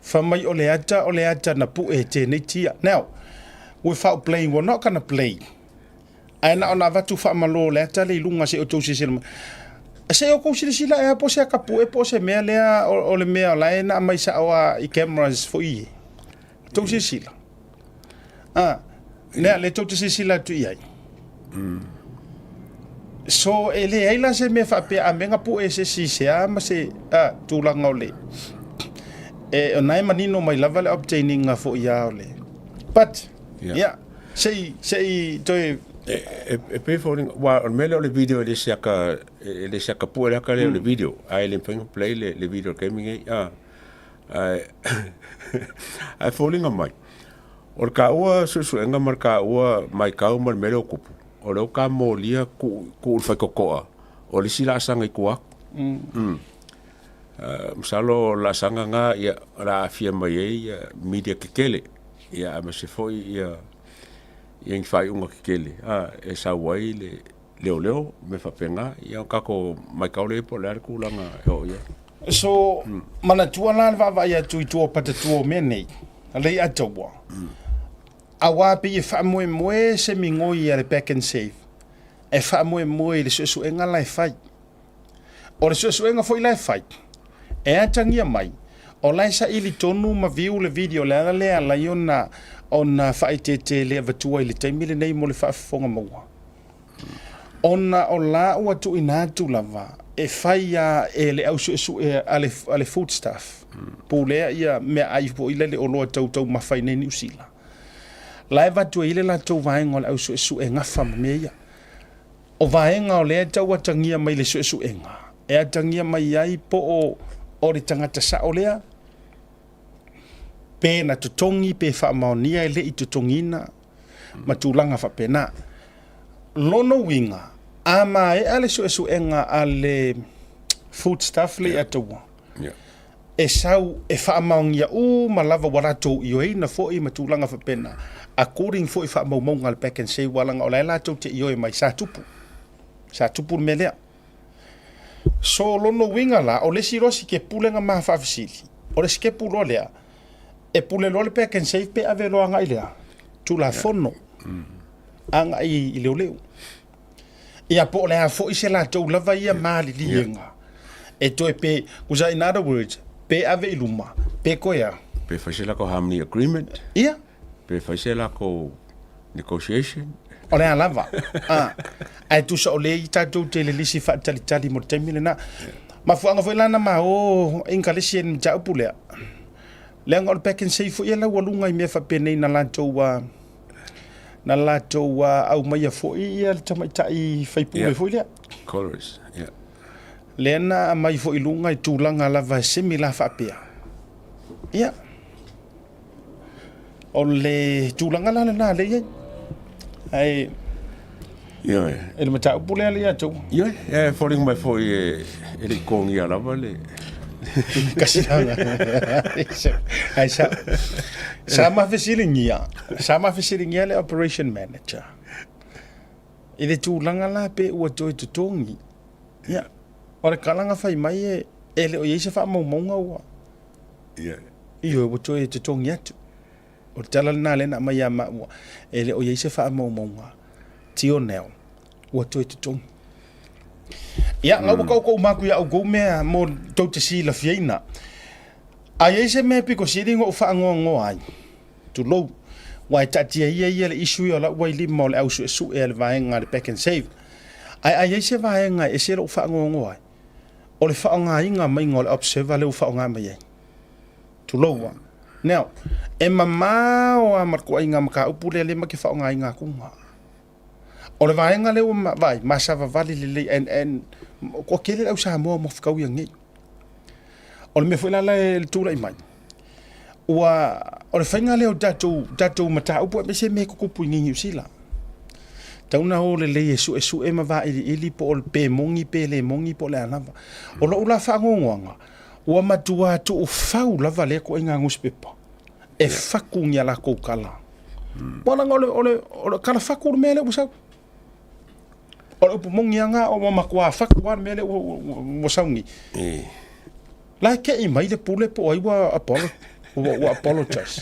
A: fai mai o le ata, o le ata na puʻe e tenei tia. Now, without playing, we're not gonna play. Ae na ona avatu faamalo le ata le i luga se i outou silasila mai. Se i outou silasila ea po o se aka puʻe po o se mea lea o le mea o la e na aumai sao lava i cameras foi ie. Tou silasila. Ah, lea, lea tou te silasila atu i ai. So, e leai la se mea faapea a mea na pue e se isi se a ma se a, tulaga o le e, o na e manino mai lava le obtaining foi a o le but yeah, yeah se i se i toe
F: E pei foi aua o le mea lea o le video e le se aka e le se aka pue le aka lea o le video ae le mafai ona play le video i le taimi lenei a. Ae, ae foliga mai, o le taua suesuega ma le taua maitau ma le mea lea o tupu, o lea ua ta molia tuu, tuu i le faitotoa o le isi laasaga i tua atu. Mm. Masalo o le laasaga lena, ia, o le a aafia mai ai ia media tetele, ia aemaise foi ia, ia ni faaiuga tetele, a, e sau ai le leoleo, mea faapena, ia ona tatou maitau lea po o le a le tulaga e oo i ai.
A: So, manatua la le vaavaai atu i tua o patatua o mea nei, lei ataua. Auā pei e faamoemoe se migoi a le Pak'nSave, e faamoemoe i le suesuega la e fai. O le suesuega foi la e fai, e atagia mai, o la e saili tonu ma view le video, le ala lea e ala ai ona ona faaeteete le avatua i le taimi lenei mo le faafofoga maua. Ona o la ua tuuina atu lava e fai a e le au suesue a le, a le food staff, pulea ia meaai foi lele le oloa tau taumafa i nei Niu Sila. La e avatu ai le latou vaega o le au suesue e gafa ma mea ia. O vaega o lea e tau atagia mai le suesuega, e atagia mai ai po o, o le tagata sao lea, pe na totogi pe faamaonia e le i totogiina, ma tulaga faapena. Lona uiga, a maea le suesuega a le Foodstuff le Iatua, e sau e faamaonia uma lava ua latou ioeina foi ma tulaga faapena, according foi i faamaumauga a le Pak'nSave aua leaga o la e latou te ioe mai sa tupu, sa tupu le mea lea. So lona uiga la, o le isi loa sikepu lea na ma faafesili, o le sikepu loa lea, e pule loa le Pak'nSave pe ave loa agai lea Tulafono agai i leoleo. Ia po o le a foi se latou lava ia maliliega e toe pe, tusa in other words, pe ave i luma, pe toe a.
F: Pe fai se latou harmony agreement.
A: Ia.
F: Pe fai se latou negotiation.
A: O le a lava. A, ae tusa o lea i tatou te lelisi faatalitali mo le taimi lena. Mafuaaga foi la na ma o inkalesi e le mataupu lea. Leaga o le Pak'nSave foi e laualuga i mea faapenei na latou na latou aumaia foi ia le tamaitai faipule yeah. foi lea.
F: Colors, yeah.
A: Lea na aumai foi i luga i tulaga lava e semi la faapea. Ia. O le tulaga la lena lea i ai. Ae
F: Ioe.
A: E le mataupu lea le ia tou.
F: Ioe, e foliga mai foi e, e le i kogia lava le
A: Kasihanga. Ai sa sa ma fesiligia, sa ma fesiligia le operation manager. I le tulaga la pe ua toe totogi. Ia, o le kalaga fai mai e e le o i ai se faamaumauga ua.
F: Ia.
A: Ioe, ua toe totogi atu. O le tala lena lea na aumai ia maua, e le o i ai se faamaumauga till now, ua toe totogi. Ia, mm. ua kaukau maku ia outou mea mo tou te silafiaina. A i ai se mea piko sili ona ou faanoanoa ai, tulou, ua e taatia ia ia le issue ia o lau wailima o le au suesue a le vaega a le Pak'nSave. Ae a i ai se vaega e ese lou faanoanoa ai, o le faaaogaina maiga o le observer lea ua faaaoga mai ai. Tulou a. Now, e mamao a ma le toaiga mataupu lea lea ma te faaaogaina atuga. O le vaega lea ua vaai, masavavali lelei and, and ua tele le au Samoa mo fetau ia nei. O le mea foi la la e tulai mai, ua, o le faiga lea o tatou, tatou mataupu aemaise mea e tutupu i Niu Sila. Tau na o lelei e suesue ma vailiili po o le pe moni pe le moni po o le a lava. O lou la faanoanoaga, Ua matua tuufau lava lea ituaiga nusipepa e fatu ni a latou tala. Ua leaga o le, o le, o le tala fatu le mea lea ua sau. O le upu moni lava lena, ua matua fatu lava le mea lea ua, ua, ua sau nei. La e te i mai le pule po o ai ua, apolo, ua, ua apologize.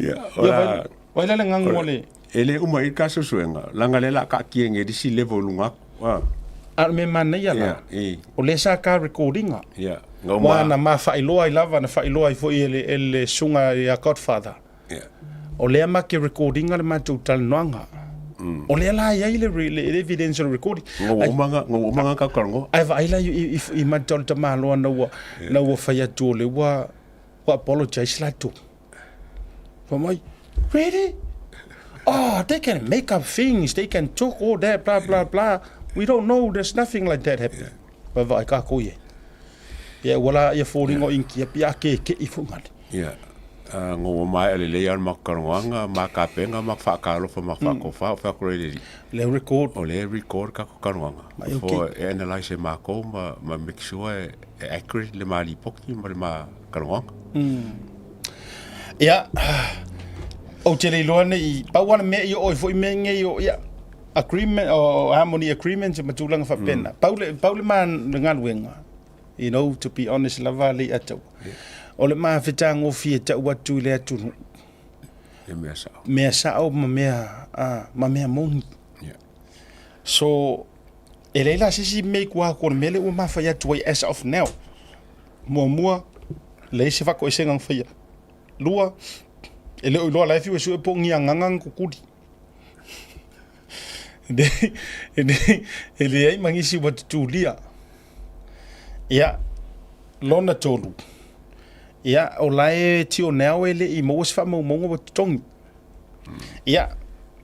F: Ia,
A: Ia, vai la le gagu o le...
F: E le uma i ka susuega, langa le la kaatia nge disi level lunga aku. Ah.
A: A o le mea manaia la,
F: Yeah,
A: o lea sa ka recordinga.
F: Yeah.
A: Ua na ma faailoa ai lava, na faailoa ai foi e le, e le susuga ia Godfather.
F: Yeah.
A: O lea ma ke recordinga le matou talanoaga. O lea la e i ai le, le, le evidence o le recording.
F: Ngau umanga, ngau umanga ka karangoa.
A: Ai vaai la i, i, i matau le tamaloa na ua, na ua fai atu o le ua, ua apologize latou. Fai mai, really? Oh, they can make up things, they can talk all that, blah, blah, blah. We don't know, there's nothing like that happen. Yeah. Vaai kākou i ai. Ia, ua la ia fōlinga o Inkia, pia ke ke i fungale.
F: Yeah. Uh, ngō mai ale lei al makarongoanga, ma kapenga, ma whakalofa, ma whakofa, o whakore le
A: Le record.
F: O le record ka karongoanga.
A: Mai, okay.
F: For e analyse e mākou, ma, ma make sure e, e accurate le ma lipoki, ma le ma karongoanga.
A: Ia, ou te le iloa nei, pau lava le mea i oo ai foi mea nei o, ia, agreement, o harmony agreement ma tulaga faapena. Pau le, pau le ma le galuega, you know, to be honest lava le ia tau. O le mafetagofie tau atu i le atunuu.
F: E mea sao.
A: Mea sao ma mea, ma mea moni.
F: Yeah.
A: So, e leai la se isi mea i tua atu o le mea lea ua mafai atu ai as of now. Muamua, leai se faatoesega na faia. Lua, e le o iloa la e fiu e sue po o ni agaga na tutuli. E leai ma nisi ua tutulia. Ia, lona tolu, ia, o la e tioneao e le i maua se faamaumauga ua totogi. Ia,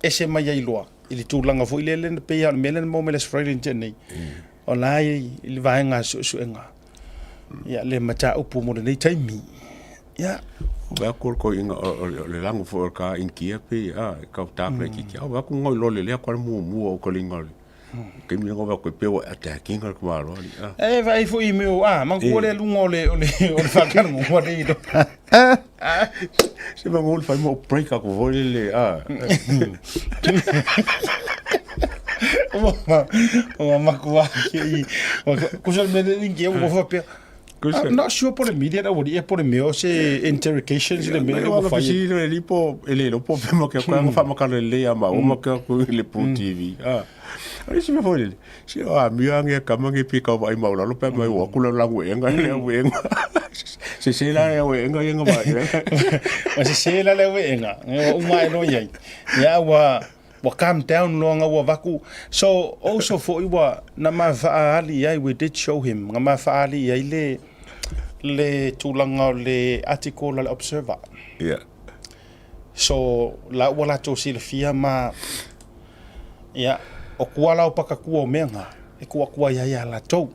A: ese mai ai loa i le tulaga foi lele na pei lava o le mea lea na maua mai le Aso Faraile na tea nei. O la e i le vaega suesuega ia le mataupu mo lenei taimi. Ia.
F: O vea ko ko inga o le lango fo o ka inkia pe a ka ta pe ki ki. O vea ko ngoi lole le ko mu mu o ko linga le. Ke mi ngo vea ko pe o attacking ko ma ro ali.
A: E vai fo i meo a man ko le lunga o le o le o le whakana mo wa le ilo.
F: Se ma ngol fai mo break ko vo le a.
A: O makua ke i. Ko sa me le ingia o fo pe. I'm not sure po le media na wori e po le meo se interrogations le mea
F: ua fai. Si le lipo e le lopo pe mo ke ko fa mo ka le le ama o mo ke ko le pu TV. Ah. Ari si me foi le. Si o a mi ange ka mangi pi ka vai mau lo pe mai o ku le langu enga le u enga. Se se la le u enga enga mai.
A: O se se la le u enga. E o uma e no iai. Ia ua ua calm down loa nga ua vaku. So also foi ua na ma faali ai we did show him nga ma faali ai le le tulaga o le article a le Observer.
F: Yeah.
A: So la ua latou silafia ma ia o kuala o pakakua o mea nga e kuakua ia ia latou.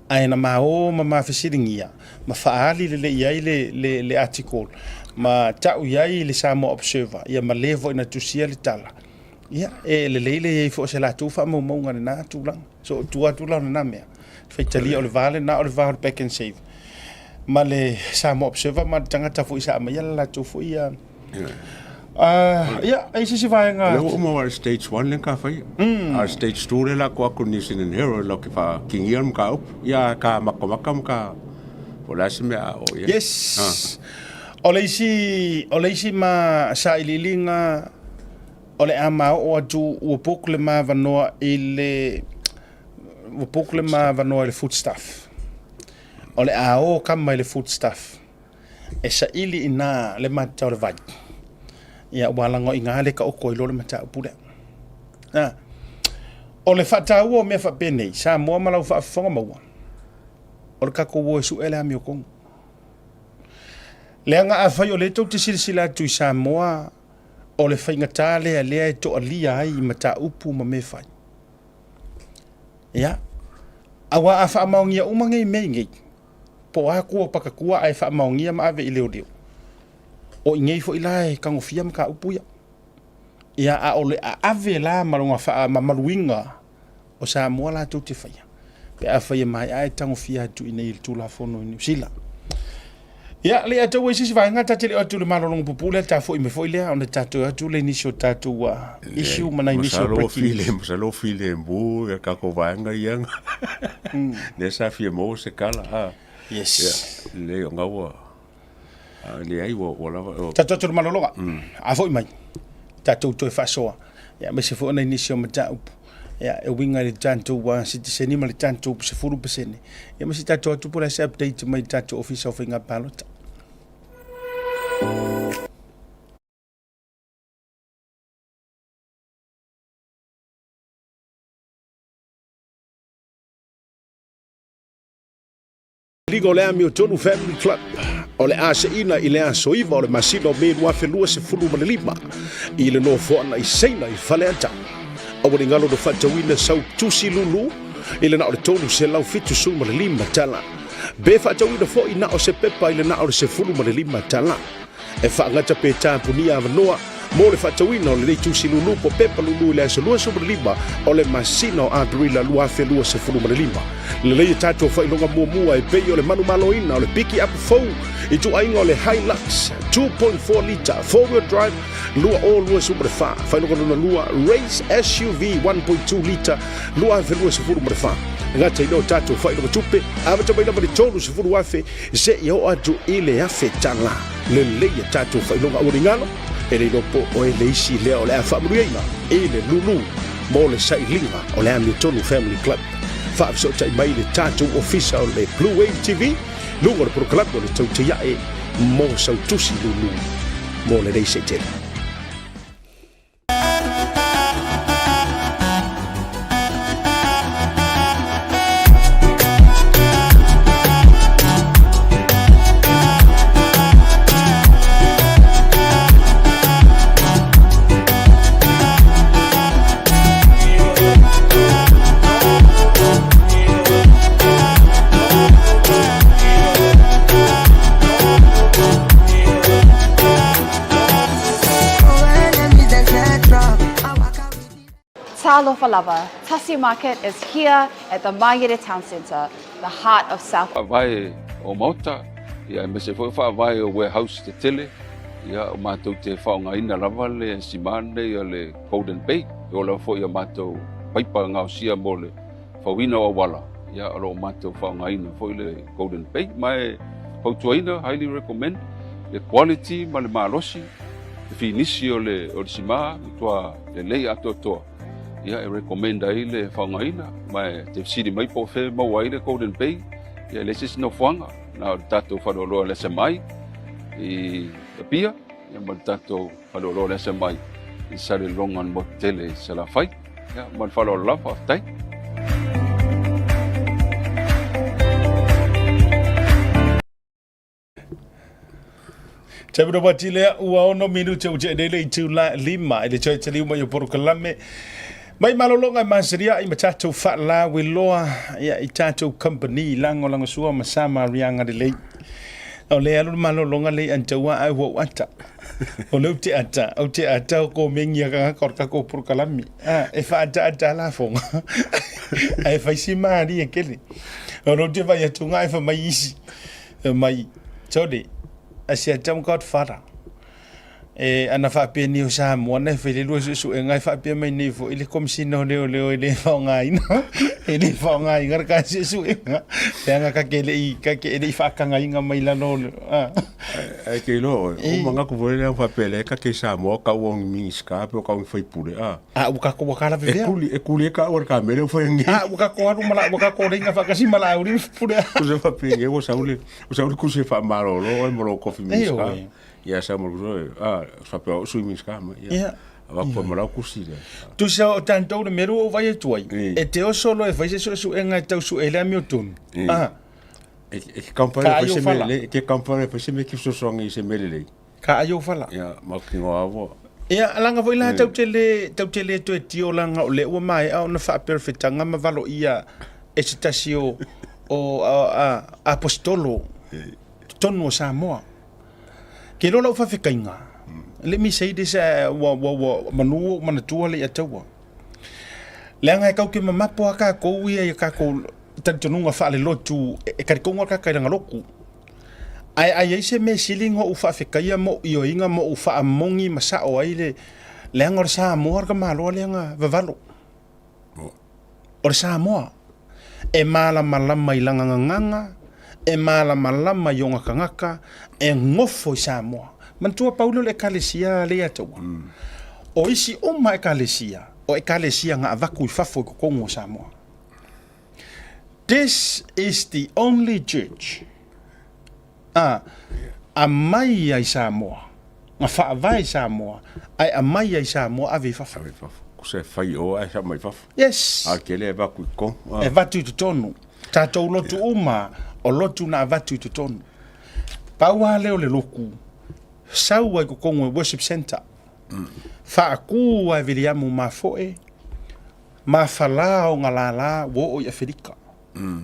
A: Ae na ma o ma ma fesiligia ma faali lelei ai le le le article ma ta'u i ai le Samoa Observer ia ma le foi na tusia le tala. Ia e lelei le iai foi o se latou faamaumauga i lena tulaga. So o tua atu la o lena mea faitalia o le va lena o le va o le Back and Save ma le Samoa Observer ma le tagata foi sa aumaia le latou foi ia. Ia, ai se isi vaega.
F: Lea ua uma wa stage 1 le ka fai. A stage 2 le la ko aku New Zealand Herald lo ke fa kingia mo ka upu. Ia ka makamaka mo ka po la se mea o ia.
A: Yes. O le isi, o le isi ma sailiiliga o le a maoo atu ua book le ma avanoa i le ua book le ma avanoa i le Foodstuff. O le a o kama i le Foodstuff e saili ina le matau o le vai. Ia ua lago i ngā le ka oko i lo le mataupu lea. Ah. O le faataua o mea faapenei, Samoa ma lau faafofoga maua, o le tatou o e su'e le amiotonu. Leaga afai o lea tou te silasila atu i Samoa, o le faigata lea lea e toalia ai i mataupu ma mea fai. Ia, aua a faamaonia uma nei mea nei, po o a kua o pakakua ae faamaonia ma ave i leoleo, o i nei foi la e tagofia mataupu ia. Ia, a o le aave la ma lona faamamaluina o Samoa latou te faia, pe afai e maea e tagofia atu i nei i le Tulafono i Niu Sila. Ia, le atau ai se isi vaega, ta te le o atu i le malologa pupuu lea, ta foi mai foi lea, ona tatou atu le nisi o tatou issue ma nai nisi o breaking news.
F: Masalo filemu ia tatou vaega ia. Lea sa fia maua se tala. Ah.
A: Yes.
F: Ia, lelei o gaua. Leai ua ua lava.
A: Tatou atu i le malologa. A foi mai, tatou toe faasoa. Ia, aemaise foi o nai nisi o mataupu. Ia, e uiga i le tatou sitiseni ma le tatou 10%. Ia, ma se tatou atu po o le a se update mai le tatou Ofisa o Faiga Palota. Liga o le Amiotonu Family Club o le a seina i le aso 9 o le masina o Me 2025 i le nofoaga i Saina i Faleata. Aua ne i galo na faatauina sau tusi lulu i le na o le $375 pe faatauina foi na o se pepa i le na o le $15. E faagata pe tapunia avanoa mo le faatauina o lenei tusi lulu po pepa lulu i le aso 25 o le masina o Aperila 2025. Lelei e tatou faailoga muamua e pei o le manumaloina o le piki apu fou i ituaiga o le Hilux 2.4 lita four-wheel drive 2024, faailoga lona lua Race SUV 1.2 lita 2024. Gata i lea o tatou faailoga tupe, amata mai lava i le $30,000 seia oo atu i le $1,000. Lelei a tatou faailoga aualigalo, e le iloa po o oe le isi lea o le a faamanuiaina i le lulu mo le sailiga o le Amiotonu Family Club. Faafesootai mai le tatou ofisa o le Blue Wave TV, luga o le polokalame o le Tautaiae mo sau tusi lulu mo lenei seitele.
E: Talofa lava, Tasi Market is here at the Mangere Town Centre, the heart of South.
G: Faavae o Maota, ia aemaise foi o faavae o warehouse tetele, ia o matou te faaaogaina lava le sima lenei o le Golden Bay, e oo lava foi i a matou paipa gaosia mo le fauina o auala, ia o lo o matou faaaogaina foi le Golden Bay. Ma e fautuaina, highly recommend, le quality ma le malosi, le finisi o le, o le sima, matua lelei atoatoa, ia e recommend ai le faaaogaina. Ma e te fesili mai po o fea e maua ai le Golden Bay, ia e leai se isi nofoaga, na o le tatou faleoloa o le SMI i Apia, ia ma le tatou faleoloa o le SMI i Salelologa i le motu tele i Salafai. Ia, ma le faaaloalo lava, faafetai.
A: Tabu na wati lea ua ono minute u te lele i tū la lima i le toe taliu mai o porokalame. Mai malologa e masaria i ma tatou faalawe loa ia i tatou company lango lango sua ma sa marianga lelei. O le alu le malologa lei antaua ai ua ata. O le te ata, o te ata o ko mengi a kanga ko ka ko porokalame. Ah, e fa ata ata la fonga. Ai fai si mari e kele. O lo te vai atu ngai fa mai isi. Mai Tony, asia tau Godfather. E ana faapea nei o Samoa na e fai le lua suesuega e faapea mai nei foi le Komesina o Leoleo e le faaaogaina e le faaaogaina le ka suesuega leaga ka ke le i ka ke le i faatagaina mai lalo o le a
F: Ae ke iloa oe, o manatu foi lea faapea lea ka ke Samoa kau o Minista pe o kau faipule a.
A: A ua kako ua kala
F: E
A: vevea.
F: kuli e kuli e ka ua ka mele fai ngi.
A: A ua kako alu mala ua kako reinga whakasi mala auri pure.
F: Kusa faapea nge ua saule ua saule kusi e faamalolo oe ma lou kofi
A: E
F: Minista.
A: oe.
F: Ia sa mo kusa a faapea o sui Minista ma ia.
A: Ia.
F: Avatu ma lau kusi lea.
A: Tusa o tantou le meru o vai atu ai.
F: E.
A: E te oso loa e fai se suesuega e tau sue le amiotonu.
F: E.
A: A.
F: E e ke kampare
A: Ka
F: fai
A: ai o
F: se mea
A: fala.
F: lelei, e ke kampare fai se mea ki fesoasoani i se mea lelei.
A: Ka ai o fala.
F: Ia, ma ki ngoa avoa.
A: Ia, langa foi la tau te le, tau te le toe tio langa o le ua maea ona faaperefetaga ma valoia e se tasi o, o a, a, apostolo totonu o Samoa. Ke iloa lau faafekaiga, let me say this, ua, ua, ua manu ua ou manatua le Ataua. Leaga e kau ke mamapo a kakou ia i a kakou talitonuga faalelotu e talitonuga ka kai loku. Ae a i ai se mea sili ona ou faafetaia ma ou ioeina ma ou faamogi ma sao ai le leaga o le Samoa le tamaloa lea na vavalo. O le Samoa e malamalama i lana gagana, e malamalama i ona tagata, e nofo i Samoa. Manatua pau lea o le Ekalesia a Leiataua. O isi uma Ekalesia, o Ekalesia na avatu i fafo i totonu o Samoa. This is the only church a aumai ai Samoa, na faavae i Samoa, ae aumai ai Samoa ave i fafo.
F: Ave i fafo. Kusa e fai o ae sa mai fafo.
A: Yes.
F: A ke le avatu i totonu.
A: E avatu i totonu. Tatou lotu uma, o lotu na avatu i totonu. Pau lava lea o le lotu, sau ai i totonu e worship centre. Faatu lava e Viliamu Mafoe, Mafala o nga lala ua oo i Afelika,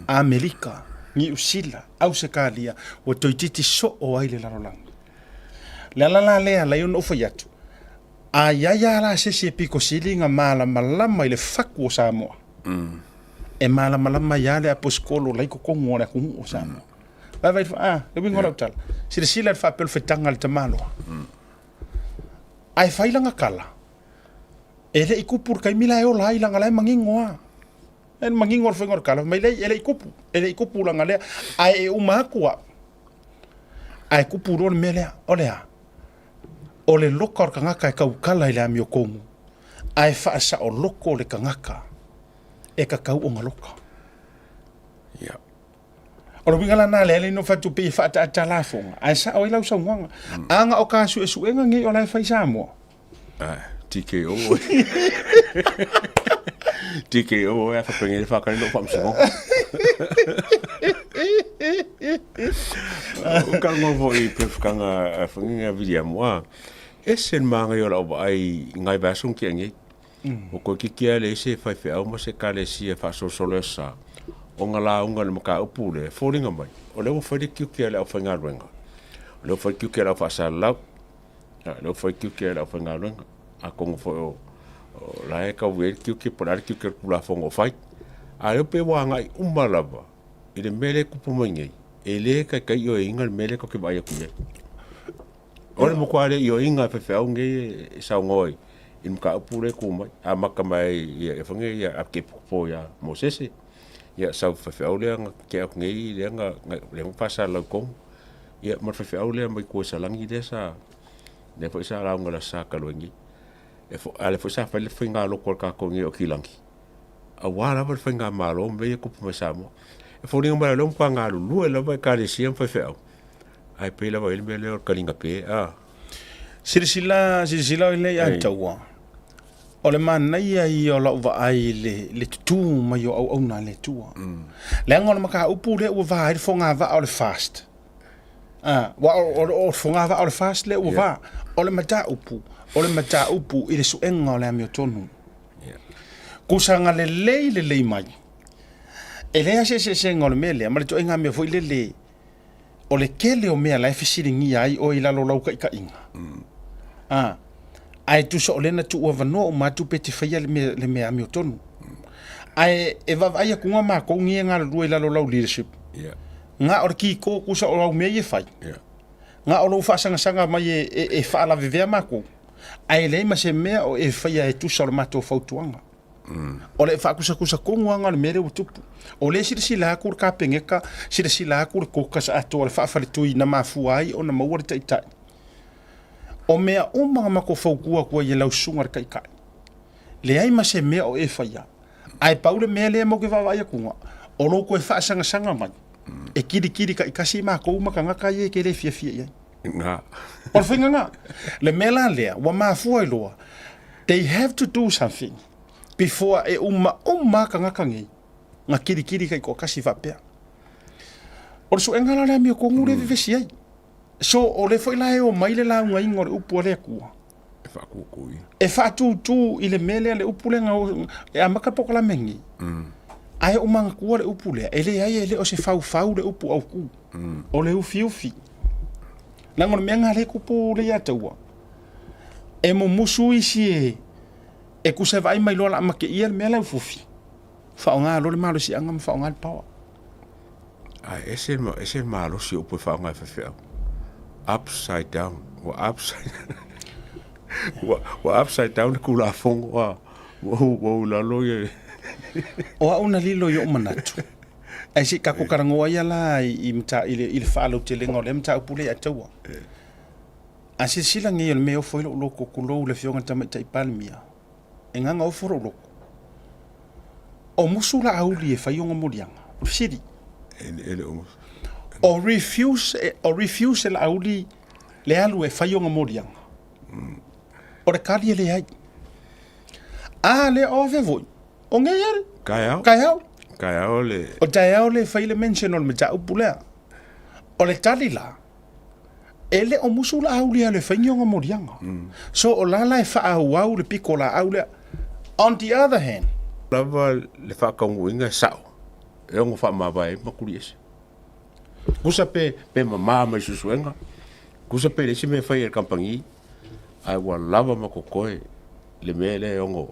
A: Amerika, Niu Sila, Ausekalia, ua toeitiiti soo ai le lalolagi. Le ala la lea alai ona ou fai atu, a iai a la se isi e piko sili nga malamalama i le fatu o Samoa, e malamalama ai a le aposikolo la i totonu o le atunuu o Samoa. Vaivai, a, le uiga o lau tala, silasila i le faapelofetaga a le tamaloa, ae fai lana tala, E le i kupu le taimi la e ola ai langa la e manino a. E manino le faiga o le tala, mai lei e le i kupu, e le i kupu langa lea, ae e uma atu au. Ae kupu loa le mea lea, o le a? O le loka o le tagata e taukala i le amiotonu, ae faasaoloko le tagata e tatau ona loka.
F: Ia.
A: O le uiga la lena lea le fai atu pei e faataata lafoga, ae sao ai lau saunoaga. A na o ka suesuega nei o la e fai Samoa.
F: Ah, TKO. TKO e whakapenge le whakare no whamsino. O ka ngo fo i pewhakanga whanginga William wa. E sen maanga i o lau ai ngai vasung ki angi. O koe kiki a le ese whai wheau ma se kale si e whaasosolo e sa. O ngā la unga le maka upu le fōringa mai. O le ua whai le kiuki a le au whaingaluenga. O le ua whai kiuki a le au whaasalau. Ia, lea ua fai tiute e le aufaigaluega, atonu foi o O la e tau i ai le tiute po o le a le tiute o le Tulafono o fai. A o lea pei ua agai uma lava i le mea lea e tupu mai nei, e le taitai ioeina le mea lea tatou te vaai atu i ai. O le matua le ioeina a faifeau nei e saunoa i le mataupu lea e tu mai, amata mai ai foi nei ia Akepopo ia Mosese, ia sau faifeau lea na tea atu nei lea na lea na faasalalau i totonu, ia ma le faifeau lea mai tua i Salani lea sa lea foi sa lauga i le Aso Sa talu ai nei. E fo, a lea foi sa fai le faigalotu a le tatou nei o Kilagi, aua lava le faigamalo ma mea ia e tupu mai Samoa. E foliga mai o lea ua matua galulue lava Ekalesia ma faifeau, ae pei lava e i ai le mea lea o le taliga pe, a.
A: Silasila, silasila oe lea ia Taua, o le manaia ia o lau vaai i le, le tutū mai o auauna a le Atua. Leaga o le mataupu lea ua va ai le fogavaa o le fast. A, ua o, o, o le fogavaa o le fast lea ua va. O le mataupu, o le mataupu i le suega o le amiotonu. Kusaga lelei lelei mai. E leai se eseesega o le mea lea ma le ituaiga mea foi lele o le tele o mea la e fesiligia ai oe i lalo o lau taitaiga. A, ae tusa o lea na tuu avanoa uma atu pe te faia le mea, le mea amiotonu. Ae e vaavaai atu nga matou nei e galulue i lalo o lau leadership.
F: Yeah.
A: Nga o le kiko kusa o au mea ia e fai.
F: Yeah.
A: Nga o lou faasagasaga mai e, e, e faalavevea makou. Ae leai ma se mea o e faia e tusa o le matou fautuaga. O le faakusakusa tonu lava o le mea lea ua tupu. O lea e silasila atu le Kapeneta, silasila atu le caucus atoa o le faafaletui na mafua ai ona maua le Taitai. O mea uma na matou fautua atu ai e lau susuga i le Taitai, leai ma se mea o e faia. Ae pau le mea lea matou te vaavaai atuga, o lou toe faasagasaga mai e kilikili taitasi matou ma tagata ia e te le fiafia i ai.
F: Na.
A: O le faiga lena. Le mea la lea, ua mafua ai loa, they have to do something before e uma uma tagata nei na kilikili taitoatasi faapea. O le suega la o le amiotonu lea e vevesi ai. So, o lea foi la e omai le laugaina o le upu a le Atua.
F: E faatūtū ia.
A: E faatūtū i le mea lea, le upu lea na, e amata le polokalame lenei. Ae ou manatua le upu lea, e leai e le o se faufau le upu autu. O le ufiufi. Leaga o le mea lena lea e tupu lea ia te ua. E mumusu isi e, e tusa e vaai mai loa o le a mateia le mea la e ufiufi. Faaaoga loa le malosiaga ma faaaoga le power.
F: Ae ese, ese le malosi o upu e faaaoga e faifeau. Upside down. Ua upside ua, ua upside down le Tulafono a ua ua u lalo ia.
A: O au na lilo i ou manatu. Ae se i tatou talanoa ia la i, i, i, le, i le faalautelega o lea mataupu lea ia taua. A silasila nei o le mea e ofo ai lou loto, tulou le Afioga i le Tamaitai Palemia, e gaga ofo lou loto. O musu Laauli e fai ona moliaga. O le fesili.
F: E le o musu.
A: O refuse, o refuse e Laauli le alu e fai ona moliaga. O le tali e leai. A lea o afea foi? O nei ale.
F: Taeao.
A: Taeao.
F: Taeao le.
A: O taeao le fai le mention o le mataupu lea. O le tali la, e le o musu Laauli e alu e fai ni ona moliaga. So o la la e faaauau le piko laau lea. On the other hand.
F: Lava le faataunuuina e sao e ono faamavae ai ma Tuliese. Tusa pe, pe mama mai suesuega, tusa pe leai se mea e fai e le kamupani, ae ua lava ma totoe le mea lea e ono,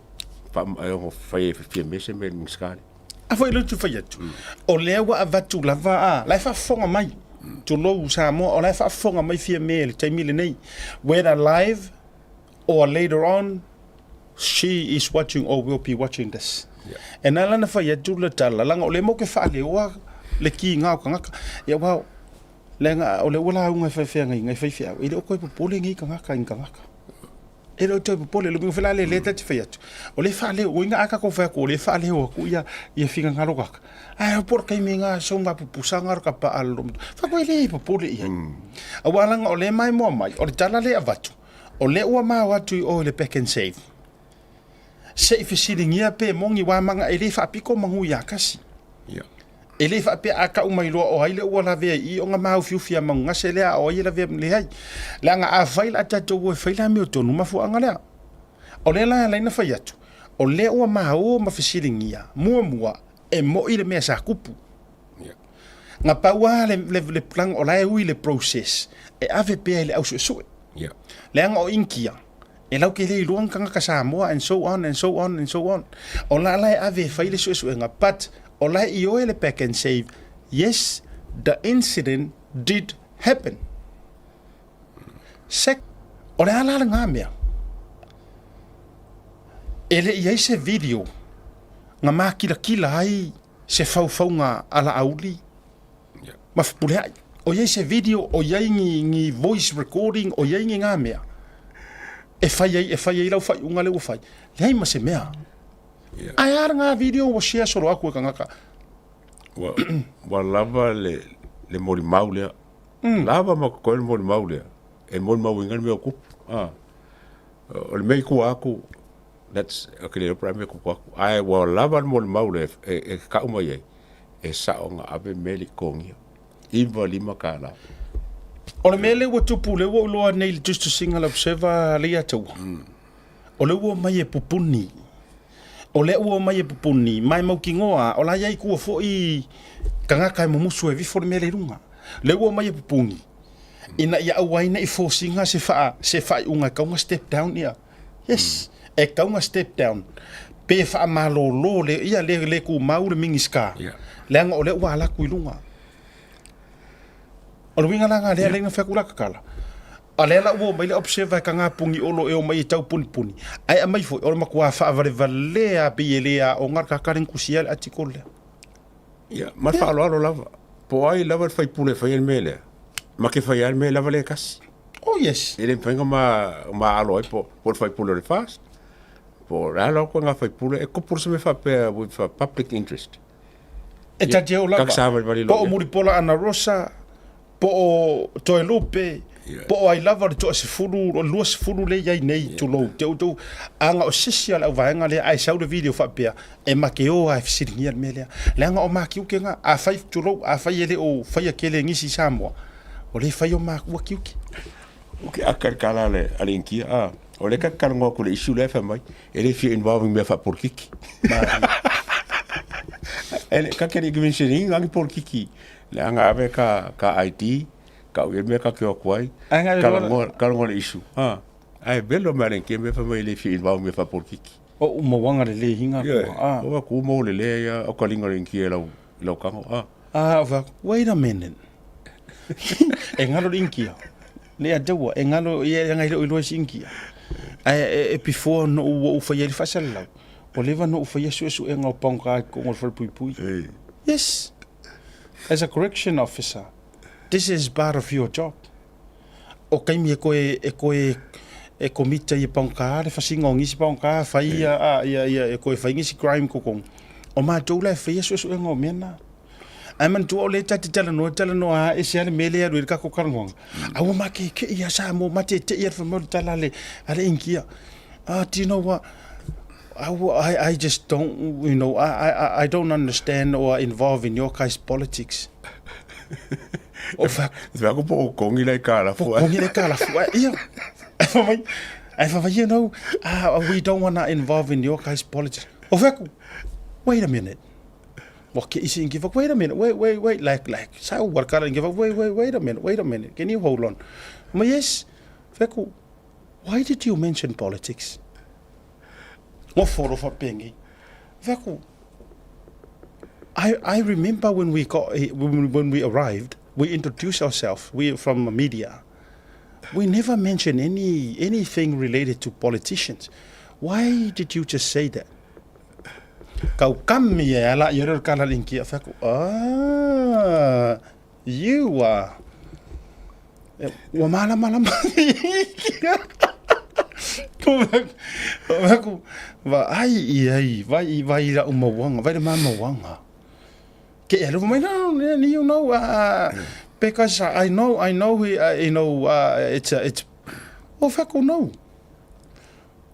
F: e ono fai e Fiame se mea i le Minisita lea.
A: A foi lea ou te fai atu, o lea ua avatu lava a, la e faafofoga mai, tulou Samoa, o la e faafofoga mai Fiame i le taimi lenei, whether live or later on, she is watching or will be watching this. Yeah. E na lana fai atu le tala, langa o le mo ke faaleoa le kiga o tagata. Ia aua, leaga o le ua lauga e faifeagaiga i faifeau, e le o toe popole nei tagata i ni tagata. E le o toe popole, le uiga foi la lea lea ta te fai atu, o lea e faaleo, uiga a tatou fai atu o lea e faaleo atu ia ia finagalo tagata, ae po o le taimi na sau nga pupusa nga ka pa alo, fai atu e le popole i ai. Aua leaga o lea e maimoa mai, o le tala lea e avatu, O lea ua mao atu i o i le Pak'nSave. Se i fesiligia pe moni aua maga e le faapito manu ia tasi. E le faapea a tau mai loa o ai lea ua lavea i i ona maaufiufi a manugase lea a o ai e lavea leai. Leaga a fai la tatou o e fai le amiotonu mafuaaga lea. O lea la e ala ai ona fai atu, o lea ua mao ma fesiligia, muamua, e moi le mea sa tupu. Na pau lava le, le, le leaga o la e ui le process e ave pea i le au suesue.
F: Yeah.
A: Leaga o Initia, E lau ke le iloa ni tagata Samoa and so on and so on and so on. O la la e ave e fai le suesuega but o la e ioe le pack and save, yes the incident did happen. Sec, o le a la lena mea? E le i ai se video na makilakila ai se faufauga a Laauli ma Fepuleai. O i ai se video, o i ai ni, ni voice recording, o i ai ni ngā mea e fai ai, e fai ai lau whaiunga le ua fai. Leai ma se mea.
F: Yeah.
A: Ae a ngā video ua share solo aku e kangaka.
F: Ua, ua lava le, le molimau lea. Mm. Lava ma koe le molimau lea. E molimauina le mea o kupu. Ah. O le mea i kua aku, that's, okay, le opera mea kupu aku. Ae ua lava le molimau lea e, e, e kau mai ai. E sao nga ave mea le kongia. 95 kālā.
A: O le mea lea ua tupu, lea ua ou iloa nei i le tusitusiga a le Observer Leiataua, o lea ua omai e pupuni. O lea ua omai e pupuni, ma e mautinoa, o la e i ai tua foi tagata e mumusu e vifo le mea lea i luga. Lea ua omai e pupuni, ina ia aua ai ne i fosiga se faa, se faaiuga e tatau ona step down ia. Yes, e tatau ona step down pe faamalolo le, ia le, le tumau le Minisita,
F: Yeah.
A: leaga o lea ua alu atu i luga. O le uiga la lena lea yeah. na fai atu la tatala. A lea la ua omai le observer e taga puni olo e omai e tau punipuni. Ae aumai foi, o le matua faavalevalea lava pei e le aoga le tagata lea na tusia le article lea.
F: Ia, ma le faaaloalo lava. Po o ai lava le faipule e faia le mea lea, ma ke faia lava le mea lava lea e tasi.
A: Oh yes.
F: E le mafai ona ma, ma alo ai po, po o le faipule o le FAST, po o le a lava koe ngā faipule, e kupu se mea faapea with a public interest.
A: E ta te o lava,
F: Kak savalivali
A: po
F: loa
A: o
F: ia.
A: Mulipola Anarosa, po o Toelupe, po o ai lava o le toasefulu, o le 20 lea e i ai nei, tulou, te outou, ana o se isi o le auvaega lea, ae sau le video faapea, e ma te o lava e fesiligia le mea lea. Leaga o matiute na, afai, tulou, afai e le o faia tele e nisi i Samoa, o lea e fai o matua tiute.
F: Ok, a ka kala le a le Initia, a, o lea ka talanoa atu i le issue lea e fai mai, e le fia involve i mea faapolitiki. E le, ka te le i mention ina ni politiki, leaga ave ka, ka ID, kau i ai le mea ka te o atu ai,
A: Ae ngai loa
F: talanoa, talanoa i le issue, a, ae velo mai a le Initia mea fai mai e le fia involve i mea faapolitiki.
A: O u mauaga lelei hinga
F: Ioe,
A: kua, a.
F: o aku mau le lea ia, o ka linga o le Initia i lau, i lau tago, a.
A: A, o fai atu, wait a minute. E ngalo le Initia. Le ataua, e ngalo, ia e ngai le o iloa si Initia. Ae, e, e before no u ou fai ai le faasalalau, ua leva ona ou faia suesuega o pagoga i totonu o le falepuipui. Yes, as a correction officer, this is part of your job. O taimi e koe, e koe, e commit ai e pagoga le fasiga o nisi pagoga, fai ia, a, ia, ia, e koe fai nisi crime totonu. O matou la e faia suesuega o mea na. Ae manatua o lea ta te talanoa, talanoa lava ese lava le mea lea e alu ai le tatou talanoaga. A ua makekei lava Samoa, matete'i lava fai mai o le tala a le, a le Initia. Ah, do you know what? I, I, I just don't, you know, I, I, I don't understand or involve in your guys' politics. O fai atu.
F: Fai atu po o kongi lai kalafu ai.
A: Po kongi lai kalafu ai, ia. Ae fai mai, ae fai mai, you know, we don't wanna involve in your guys' politics. O fai atu, wait a minute. Ua ke isi give up, wait a minute, wait, wait, wait, like, like, sa ua kala give up, wait, wait, wait a minute, wait a minute, can you hold on? Ma yes, fai atu, why did you mention politics? Ngofo loa faapenei. Fai atu, I, I remember when we got, when, when we arrived, we introduced ourselves, we from the media. We never mentioned any, anything related to politicians. Why did you just say that? Kau kami e ala i reo kala linki a whaku, ah, you are. Ua mālamalama Ko aku, vaai i ai, vai, vai i lau mauaga, vai le ma mauaga. Ke e alofa mai, no, you know, because I know, I know, he, you know, it's, it's, oh, whaku, no.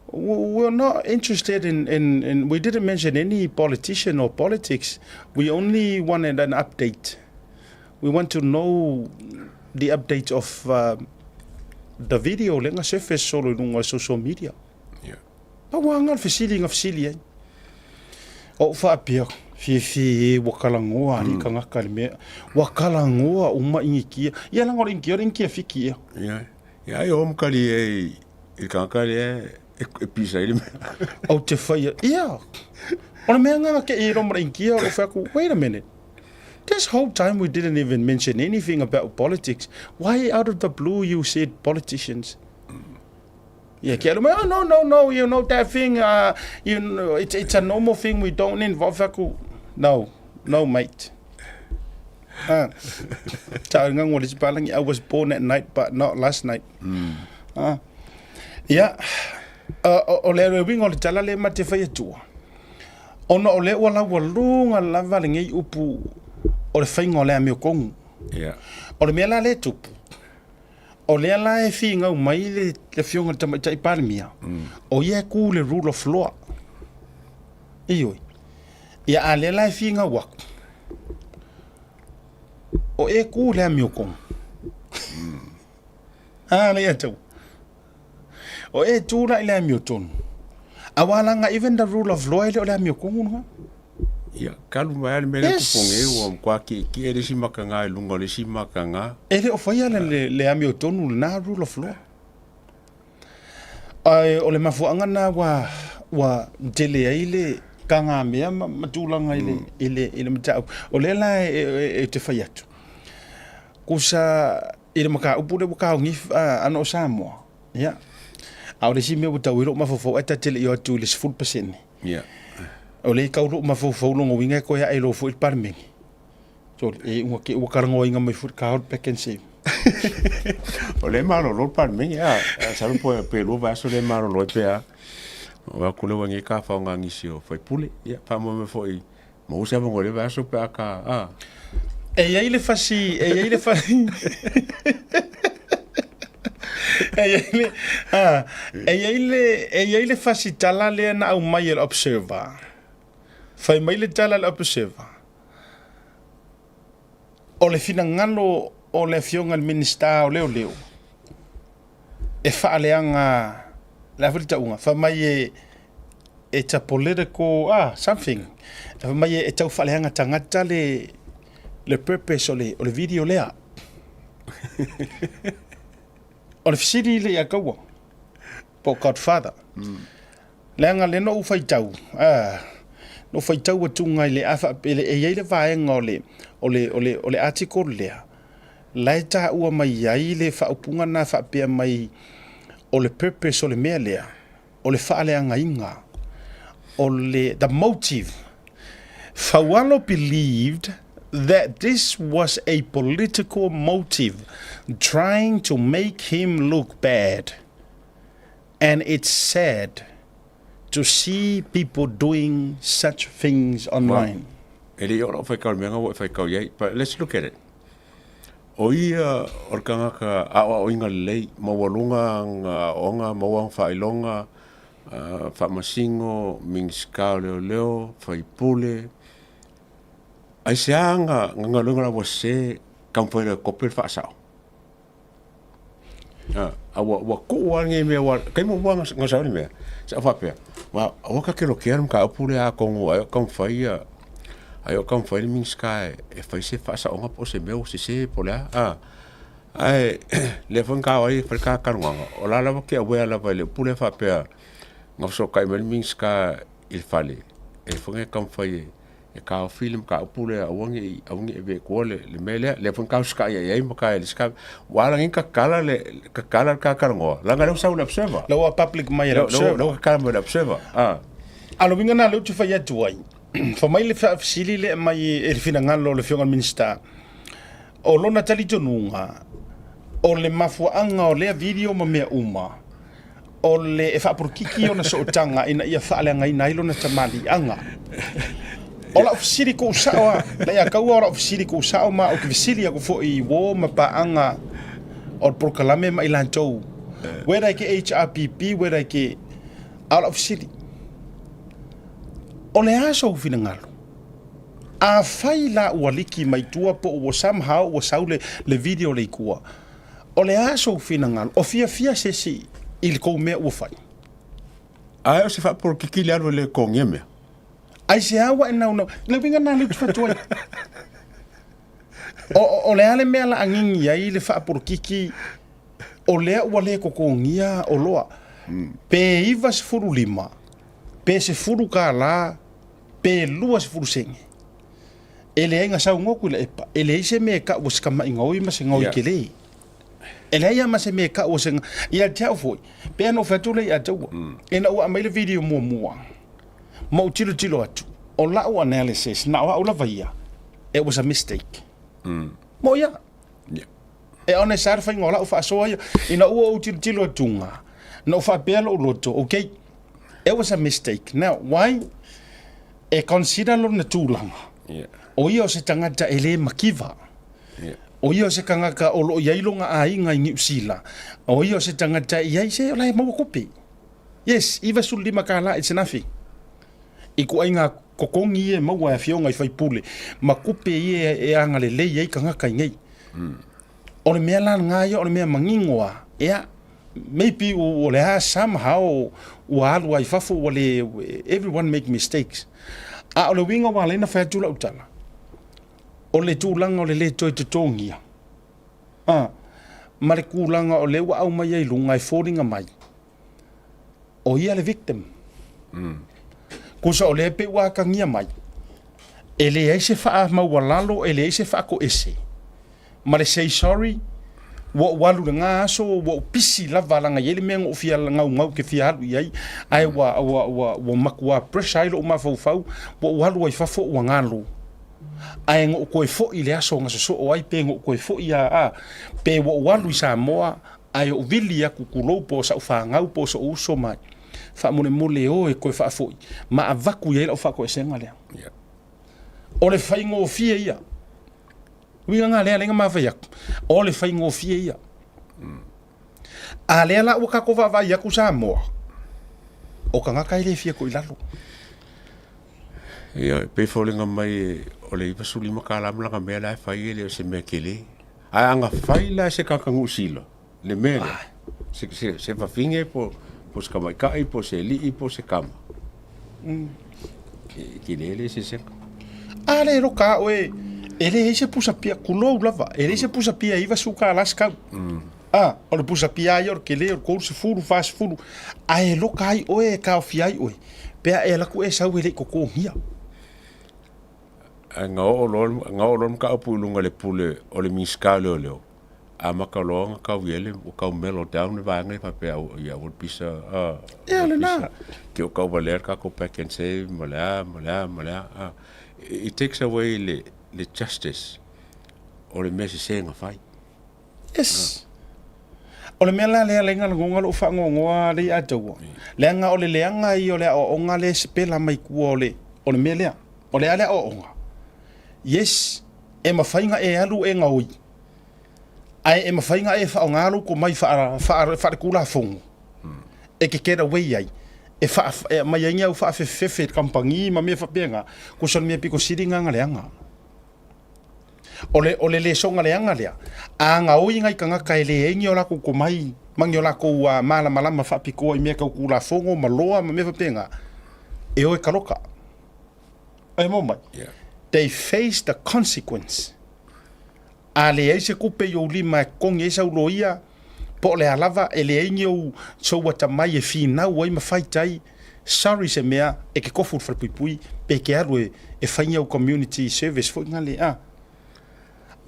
A: We're not interested in, in, in, we didn't mention any politician or politics. We only wanted an update. We want to know the update of uh, the video lea na surface solo i luga o social media.
F: Yeah.
A: Pau lava lena o le fesili na fesili ai. O ou faapea, fiafia e ua talanoa alii tagata i le mea, ua talanoa uma Initia. Ia leaga o le Initia, o le Initia fiki ea.
F: Yeah. Ia ai o mkali e. i le tagata lea e pisa ai le mea.
A: Ou te faia, ia, o le mea ngana ke i roma inkia o fai atu, wait a minute. This whole time we didn't even mention anything about politics. Why out of the blue you said politicians? Yeah, ke alu mai, oh no, no, no, you know that thing, you know, it's a normal thing, we don't involve aku. No, no, mate. Ah. Sa nga ngoli si palangi, I was born at night, but not last night. Ah. Ia, o le uiga o le tala lea ma te fai atua, ona o lea ua laualuga lava lenei upu o le faiga o le amiotogu. O le mea la lea e tupu, o lea la e figau mai le Afioga i le Tamaitai Palemia, o ia e ku i le rule of law. Ioe. Ia a lea la e figau atu, o e ku i le amiotogu. A lea tau. O e tu la i le amiotonu. Aua laga even the rule of law e le o le amiotonu lena.
F: Ia, talu mai lava le mea lea e tupu nei ua matua tietie le isi mataga i luga o le isi mataga.
A: E le o faia le amiotonu lena rule of law. Ae o le mafuaaga lena ua ua tele ai le tagamea ma tulaga i le i le i le mataupu. O lea la e te fai atu, kusa I le mataupu lea ua taogi ana o Samoa, ia, a o le isi mea ua tau ai lou mafaufau ae ta te le i o atu i le 10%.
F: Ia.
A: O lea e tau lou mafaufau lona uiga e toe ae loa foi le Palemene. So, e ua te ua talanoaina mai foi le ta back and save.
F: O lea e malolo le Palemene, a, masalo po pe 2 vaiaso lea e malolo ai pe a. O atu lea ua nei ka faaaoga nisi o faipule. Ia, faamoemoe foi Maua se avanoa i le vaiaso pe a ka, a.
A: E i ai le fasi, e i ai le fasi, e i ai le, a, e i ai le, e i ai le fasi tala lea na aumai e le Observer. Fai mai le tala a le Observer, o le finagalo o le Afioga i le Minisita o Leoleo, e faaleaga le a foi le tauga fai mai e it's a political ah something fai mai e tau faaleaga tagata le le purpose o le o le video lea. O le fesili le ia kaua po o Godfather. Leaga lea na ou faitau, ah, na ou faitau atuga i le a faapea e i ai le vaega o le o le o le o le article lea la e taua mai ai le faaupuga lena faapea mai o le purpose o le mea lea o le faaleagaina o le the motive Faualo believed that this was a political motive trying to make him look bad and it's sad to see people doing such things online.
F: Well, e le i oo lau faitau i le mea lena ua e faitau i ai, but let's look at it. O ia o le tagata aoaoina lelei, maualuga ana aoaoga, maua ana faailoga, faamasino, Minisita o Leoleo, faipule. Aisea ana galuega la ua sese taumafai loa e kope le faasao? A ua, ua tuu lava lenei mea, aua o le taimi muamua na sau ai le mea, sa ou faapea, ma aua ta te lotea le mataupu lea atonu ai o taumafai ia, ai o taumafai le Minisita e fai se faasaoga po o se mea ua sese po o le a, a. Ae lea foi na ta o ai e fai le ta talanoaga, o la lava ou te aware lava i le upu lea faapea, na fesootai mai le Minisita i le fale, e foi na taumafai e e taofi le mataupu lea aua ne i aua ne i avea i tua le le mea lea. Lea foi na tausikai ai ma tae i le isi taimi. Ua ala nei ona tatala le tatala le ta talanoa leaga lea ua sau le Observer.
A: Lea ua public mai e le Observer.
F: Lea ua tatala mai e le Observer.
A: A o le uiga lena lea ou te fai atu ai, fai mai le faafesili lea e aumai e le finagalo o le Afioga i le Minisita, o lona talitonuga, o le mafuaaga o lea video ma mea uma, o le e faapolokiki ona sootaga ina ia faaleagaina ai lona tamaliiaga. O lau fesili tuusao lava, na ia taua o lau fesili tuusao ma ou te fesili atu foi i uo ma paaga o le polokalame ma i latou, whether ke HRPP, whether ke, a o lau fesili, o le a sou finagalo? Afai la ua liki mai tua po o ua somehow ua sau le, le video le i tua, O le a sou finagalo? O fiafia se isi i le kou mea ua fai?
F: Ae o se faapolokiki le alu e le totogia mea.
A: Aisea ua e naunau? Le uiga lena lea ou te fai atu ai. O, o, o le a le mea la agigi ai le faapolokiki o lea ua le totogia oloa? Pe 95, pe $10, pe 20 sene. E leai na saunoa Tuilaepa, e leai se mea e tau o se tamaiga oi ma se gaoi tele. E leai lava ma se mea e tau o se... Ia te au foi, pei ona ou fai atu lea ia te ua, ina ua aumai le video muamua, ma ou tilotilo atu, o lau analysis, na o au lava ia, it was a mistake. Mo ia. E honest lava le faiga o lau faasoa ia. Ina ua ou tilotilo atuga, na ou faapea lou loto, okay, it was a mistake. Now, why? E consider lona tulaga, o ia o se tagata e le makiva. O ia o se tagata o lo o i ai lona aiga i Niu Sila. O ia o se tagata e i ai se, o la e maua tupe. Yes, $95 it's nothing. Ituaiga totogi ia e maua e afioga i faipule ma tupe ia e agalelei ai tagata i nei. O le mea la lena ia o le mea manino lava, ia, maybe o le a somehow ua alu lava i fafo ua le, everyone make mistakes. A o le uiga ua ala ai ona fai atu lau tala, o le tulaga o le le toe totogia, a, ma le tulaga o lea ua aumai ai i luga e foliga mai, o ia le victim. Tusa o lea pei ua atagia mai, e leai se faamaualalo, e leai se faatoese, ma le say sorry, ua ou alu i lena aso, ua ou pisi lava leaga e i ai le mea na ou fia naunau ou te fia alu i ai, ae ua, ua, ua, ua matua pressure ai lou mafaufau, ua ou alu ai i fafo ua galo. Ae na ou toe foi i le aso na sosoo ai, pe na ou toe foi lava, a, pe ua ou alu i Samoa, Ae ou vili aku kulou po o sa'u fanau po o so'u uso mai, faamolemole o e toe faafoi ma avatu i ai la'u faatoesega lea. O le faigofie ia. Uiga na lea lea na mafai atu. O le faigofie ia. A lea la ua tatou vaavaai atu Samoa, o tagata e le fia toilalo.
F: Ia, e pei e foliga mai o le $95 ma lana mea la e fai e le o se mea tele. Ae a na fai la e se tagata Niu Sila le mea lea, se, se, se fafine po, po se tamaitai po se alii po se tama, e tele le eseesega.
A: A le loka a oe, e leai se pusa pia, tulou lava, e leai se pusa pia e $90 se tau. A, o le pusa pia lava ia o le tele o le 30, 40, ae loka ai oe e taofia ai oe, pe a e alu atu e sau e le i totogia.
F: Ae na oo loa, na oo loa le mataupu i luga i le pule o le Minisita o Leoleo, amata loa ona tau i ai le, ua tau mellow down le vaega lea faapea ia aua le pisa,
A: Ia o lena.
F: Te o tau valea le tatou pack and save ma le a, ma le a, ma le a, a. It takes away le, le justice o le mea sese na fai.
A: Yes. O le mea la lea lea na lagona lou faanoanoa lea ia te ua. Leaga o le leaga ia o le aoaoga lea e sepela mai tua o le, o le mea lea. O le a le aoaoga? Yes, e mafai ona e alu e gaoi, ae e mafai ona e faaaoga lou tomai faa, faa, faaletulafono e te get away ai, e, faa, e aumai ai ni au faafefefefe i le kamupani ma mea faapena, tusa o le mea pito sili lena ona leaga. O le, o le lesona leaga lea, a gaoi nai tagata e leai ni o latou tomai ma ni o latou malamalama faapitoa i mea tau Tulafono ma loa ma mea faapena, e o e taloka. E maua mai?
F: Yeah.
A: They face the consequence. A leai se tupe i ou lima e totogi ai sau loia, po o le a lava, e leai ni ou sou atamai e finau ai ma fight ai, sorry se mea, e te tofu i le falepuipui, pe te alu e, e fai ni au community service foi na le, a.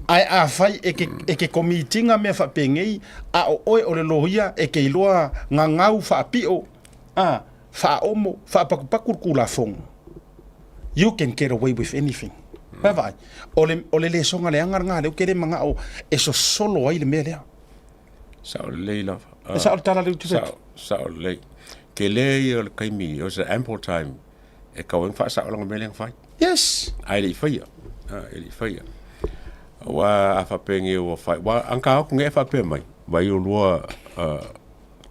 A: Ae afai e ke, e ke commit ina mea faapenei, a o oe o le loia e te iloa gagau faapio, a, faaomo, faapatupatu le Tulafono, you can get away with anything. Vaavaai, o le, o le lesona leaga lena lea ou te le manao e sosolo ai le mea lea.
F: Sao lelei lava.
A: E sao le tala lea ou te fai atu?
F: Sao, sao lelei. Tele ia o le taimi, it was ample time e tau ai ona faasao lana mea lea na fai.
A: Yes.
F: Ae le i faia, e le i faia. Aua a faapea nei ua fai, aua a na o atu nei e faapea mai, vai olua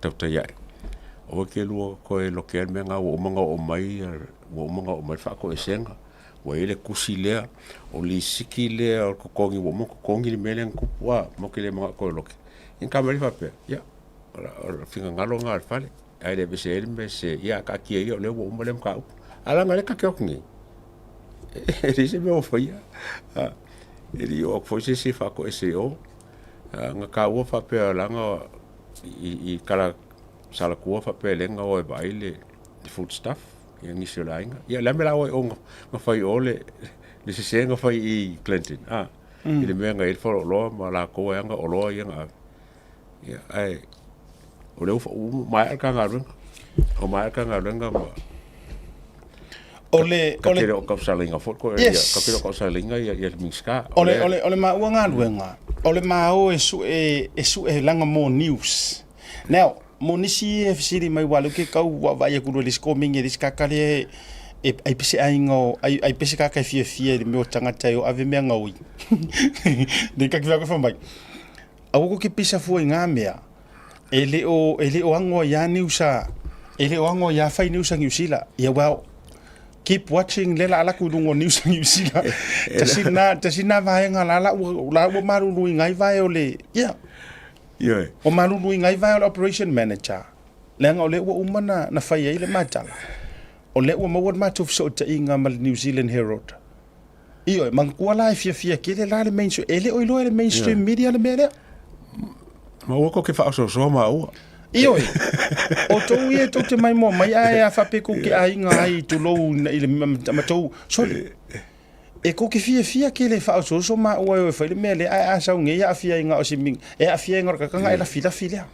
F: tautai ae. Aua e te lua toe lotea le mea lena ua uma ona oo mai, ua uma ona oo mai le faatoesega. Ua i ai le tusi lea, o lisiti lea o le totogi, ua uma ona totogi le mea lea na tupu, a, matou te le manao toe lote. Ia na tama ai faapea, ia, o le finagalo lena o le fale, ae le aveese ai le mea sese, ia taatia ia o lea ua uma lea mataupu. Ae leaga o lea ta te o atu nei, e leai se mea o faia, e le i oo atu foi se isi e faatoese i o. Na taua faapea leaga i tala. Salakua faapea e le gaoa e vaai le food stuff ia nisi o le aiga. Ia le a mea la oe o na fai o le le sese na fai i Clinton a i le mea na i ai le faleoloa ma latou e ana oloa ia na ave. Ia ae o lea ua maea le ta galuega. Ua maea le ta galuega ma
A: O le
F: o le o tausalega foi ko ia ka tele o tausalega ia ia le Minisita.
A: O le o le o le maua galuega o le mao e sue e sue langa mo news. Now, mo nisi e fesili mai ua leu ke kau ua vaai atu loa i le isi komeni a le isi kaka lea e ai pese aiga o ai ai pese kaka e fiafia i le mea o tagata e o ave mea gaoi. Le kaki fai mai. Aua ko ke pisa fua i ngā mea e le o e le o angoa ia niusa e le o angoa ia fai niusa Niu Sila. Yeah, well, keep watching le la ala ku lungo niusa Niu Sila. Tasi na tasi na vaenga la la ua la ua malulu i ngai vae o le yeah.
F: Ioe.
A: O malulu i ngai vae o le operation manager. Leaga o lea ua uma na, na fai ai le matala. O lea ua maua le matou fesootaiga ma le New Zealand Herald. Ioe, manatua la e fiafia tele la le mainstream, e le o iloa e le mainstream media le mea lea.
F: Ma ua ko ke whaososoa ma ua.
A: Ioe, o tou ia tou te maimoa mai ae a faapea kou ke aiga ai tulou i le ma tou, sorry, e kou ke fiafia tele e faaosooso maua e o e fai le mea lea ae a sau nei e aafia ai na o se e aafia ai na o le kakanga e lafilafi lea.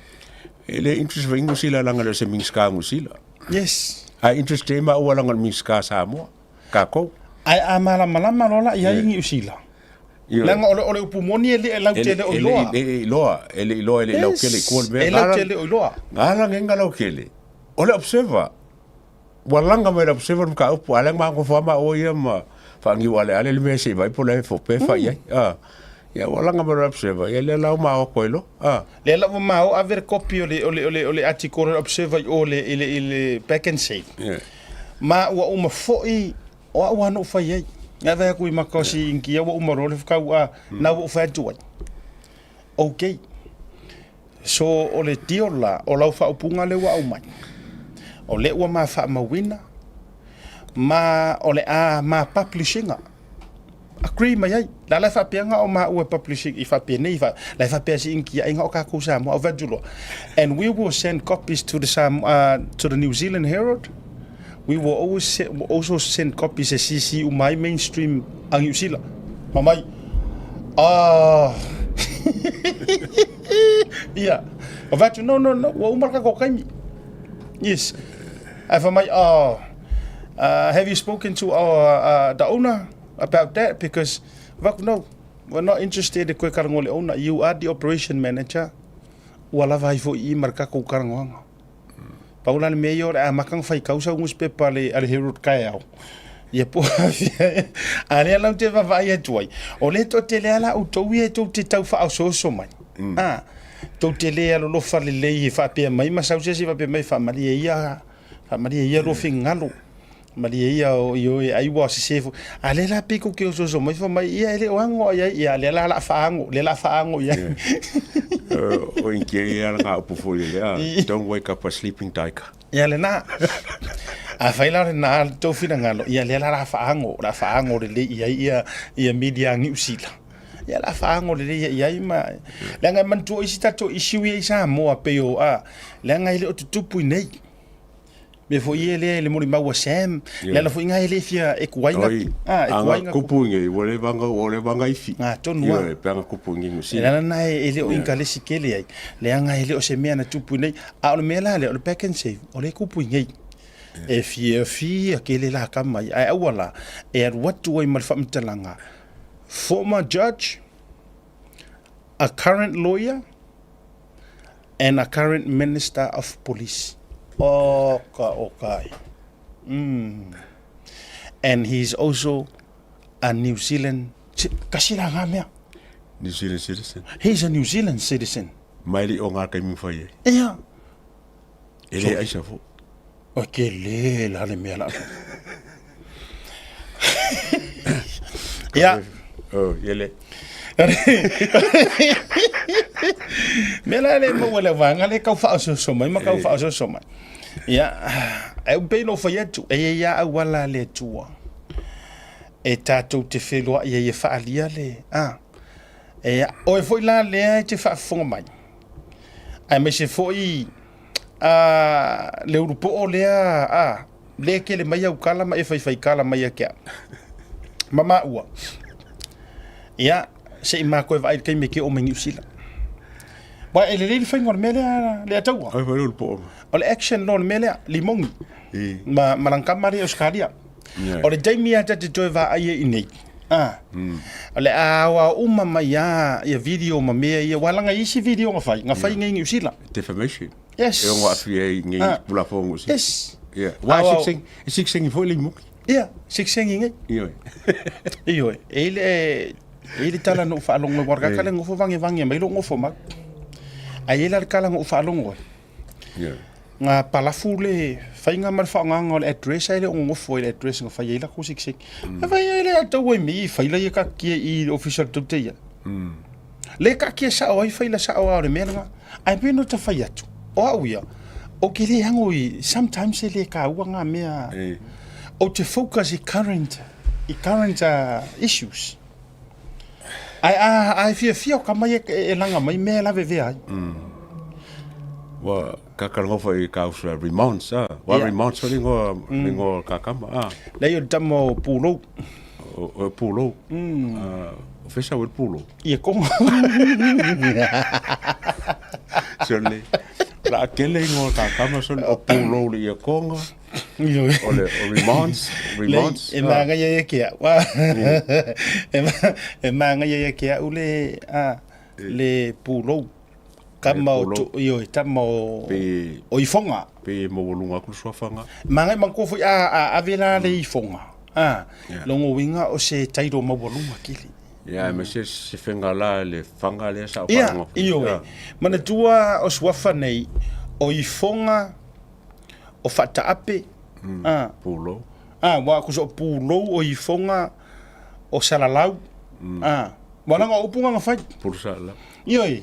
F: E le interest foi Niu Sila langa le o se Minisita o Niu Sila.
A: Yes.
F: Ae interest ai maua langa o le Minisita Samoa, kakou.
A: Ae a malamalama loa la i ai Niu Sila. Leaga o le o le upu moni e le e lautele o iloa.
F: E le iloa, e le iloa e le lautele i tua le mea.
A: E lautele o iloa.
F: Ngala ngenga lautele. O le observer Ua laga mai le Observer le mataupu, a o lea na mafaufau lava maua ia ma faaniu aleale le mea se i vaai po o le a pe fai i ai. A, ia ua laga mai le Observer, ia lea la ua mao atu ai loa. A.
A: Lea la ua mao ave le kopi o le, o le, o le, o le article o le Observer i o le, i le, i le Pak'nSave.
F: Yeah.
A: Ma ua uma foi, o au lava na ou fai ai. Na vaai atu i maka o si Inkia ua uma loa le fekau a, na ua ou fai atu ai. Okay. So o le deal la, o lau faaupuga lea ua aumai, o lea ua ma faamauina, ma o le a ma publish ina. Agree mai ai. La la e faapea na o maua e publish i faapenei, fa, la e faapea si ingia ai na o kākou Samoa, au fai loa. And we will send copies to the, Sam, to the New Zealand Herald. We will always se, also send copies e CC uma ai mainstream a Niu Sila. Ma mai, ah, ia. Ma fai atu, no, no, no, ua uma le tatou taimi. Yes. Ae fai mai, oh, have you spoken to our, the owner about that? Because, fai atu, no, we're not interested e koe karango le owner. You are the operation manager. Ua lava ai foi i i ma le tatou karangoaga. Pau la le mea ia o le amata ona faitau sau nusipepa a le, a le Herald taeao. Ia po a lea la ou te vaavaai atu ai, o lea toatele lava la outou ia tou te tau faaosooso mai. Mm. A, tou te le alolofa lelei e faapea mai ma sau se isi faapea mai faamalie ia, faamalie ia lua finagalo. Malie ia o ioe ai ua sese foi. A lea la pei kou te osooso mai fai mai ia e le o ago ai ai ia lea la la faago, lea la faago i ai.
F: O inkia ia la ngā upu foi lea, don't wake up a sleeping tiger.
A: Ia lena. A fai la lena le tou finagalo, ia lea la la faago, la faago lelei i ai ia ia media Niu Sila. Ia la faago lelei i ai ma leaga e manatua isi tatou issue ia i Samoa pei o a leaga e le o tutupu i nei. Mea foi ia lea i le molimau a Sam, le ala foi ngā e le fia e kuainga.
F: Oi,
A: Ah, e
F: anga
A: kuainga.
F: kupu nge, ua le vanga, ua le vanga ifi.
A: Ngā tonu a.
F: Ioe, pe anga kupu nge
A: E
F: ngusina.
A: lana na e, e le o inkalesi kele ai. Le anga e le o se mea na tupu nei. A o le mea la lea, o le Pak'nSave, o le kupu i nei. E fia fia kele la ka mai. Ae aua la, e alu atu ai ma le faamatalaga. Former judge, a current lawyer, and a current minister of police. Oka oka ai. Mm. And he is also a New Zealand kasi la ngā mea.
F: New Zealand citizen.
A: He's a New Zealand citizen.
F: Mai li o ngā kaimi whai ai.
A: Ea.
F: E le aisa fo.
A: O ke le la le mea la. Ia.
F: Oh, ia le.
A: Mea la le maua le vaega le kau faaosooso mai ma kau faaosooso mai. Ia, e pei ona ou fai atu, e i ai lava auala a le Atua e tatou te feiloai ai e faaalia le, a, e, oe foi la lea e te faafofoga mai, aemaise foi. A le ulupoo lea a lea e kele mai au kala ma e faifai kala mai ia te au. Ma maua. Ia, se i ma koe vaai i le taimi e te oo mai Niu Sila. Wa e lelei le faiga o le mea lea le ataua.
F: Ai fai le ulupoo.
A: O le action lo le mea lea, limogi.
F: I.
A: Ma, ma langkama lea i Australia.
F: Yeah.
A: O le taimi a ta te toe vaai ai i nei. Ah. O le a aoao uma mai a ia video ma mea ia. Wa langa isi video nga fai, nga fai nei i Niu Sila.
F: Defamation.
A: Yes.
F: E ono aafia ai nei
A: Ah.
F: Tulafono o
A: Yes.
F: Ia. Wa
A: Aoao.
F: e sikisengi, e sikisengi foi le imuki.
A: Ia, sikisengi nei.
F: Ioe.
A: Ioe, e i le e i le tala na ou faalogo ai, ua le nofo vangevange mai lou nofo mau. Ae i ai la le tala na ou faalogo ai.
F: Ioe.
A: Nga palafu le faiga ma le faaaogaga o le address ae le o nonofo ai i le address na fai ai latou sikisengi. Mm. Fai ai le tau ai mi faila ia kaatia i le ofisa o le taute ia. Mm. Le kaatia sao ai faila sao a o le mea lena. Ae pei no ta fai atu. O au ia, o ke le ango i, sometimes e le kāua ngā mea,
F: E.
A: o te focus i current, i current uh, issues. Ai a, ai fiafia o ka mai e, e langa mai mea e lavevea ai.
F: Mm. Ua kakalofa i ka usu Remons, a. Wa
A: Yeah.
F: Remons o lingoa, mm. lingoa kakama, a.
A: Lei o le tama o Pulou.
F: O, o Pulou. Mm. Uh, o fesa o Pulou.
A: Ia konga.
F: So le, la kele ingoa kakama, so le, o Pulou le ia konga. O le o Remons, Remons.
A: Lei, e maangaia ia ke au. E, e maangaia ia ke au le, a, le Pulou. Tama o
F: Pulou.
A: to, ioe, tama o,
F: Pe-
A: o Ifonga.
F: Pe maualuga atu le suafaga.
A: Maangai manatua foi a, a ave la le Ifonga. A,
F: Yeah.
A: longo uiga o se tairo maualuga kili.
F: Ia, aemaise se fega la le faga lea sa o
A: Ia,
F: faalogo atu.
A: ioe. Manatua o suafa nei, o Ifonga, o Faataape, a,
F: Pulou.
A: a, ua kusa o Pulou, o Ifonga, o Salalau, a, ua langa o upu nga fai.
F: Pulu Salalau.
A: Ioe.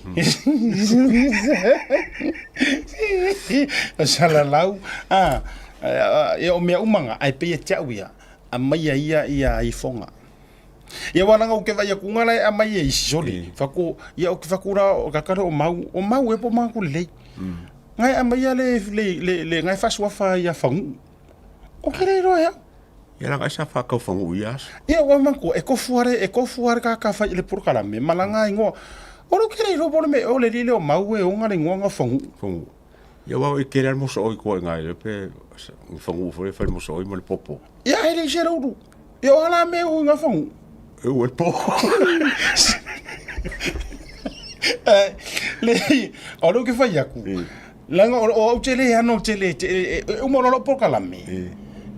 A: O Salalau, a, ia o mea uma nga, ae pei e te au ia, amaia ia ia Ifonga. Ia ua langa o ke vai aku nga la e amai e isi sole. Faku, ia o ke faku ra o kakare o mau, o mau e po mangaku lelei. Ngai amaia le, le, le, le ngai fasuafa ia Fagu'u. O ke le iloa e au.
F: Ia langa ai sa whakau whangu i aso.
A: Ia ua manatua, e kofu are, e kofu are kaka fai i le polokalame, ma langa ingoa. O lo ke le iloa po le me o le lile o mau e onga le ingoa nga Fagu'u.
F: Whangu. Ia wau e kere al moso oi koa i ngai le pe whangu fo le whai moso oi ma le popo.
A: Ia ai le se uru. Ia o ala me u nga Fagu'u.
F: E u e po.
A: Eh, le, o lo ke fai aku. Langa o o au tele ano tele te e e uma lo polokalame.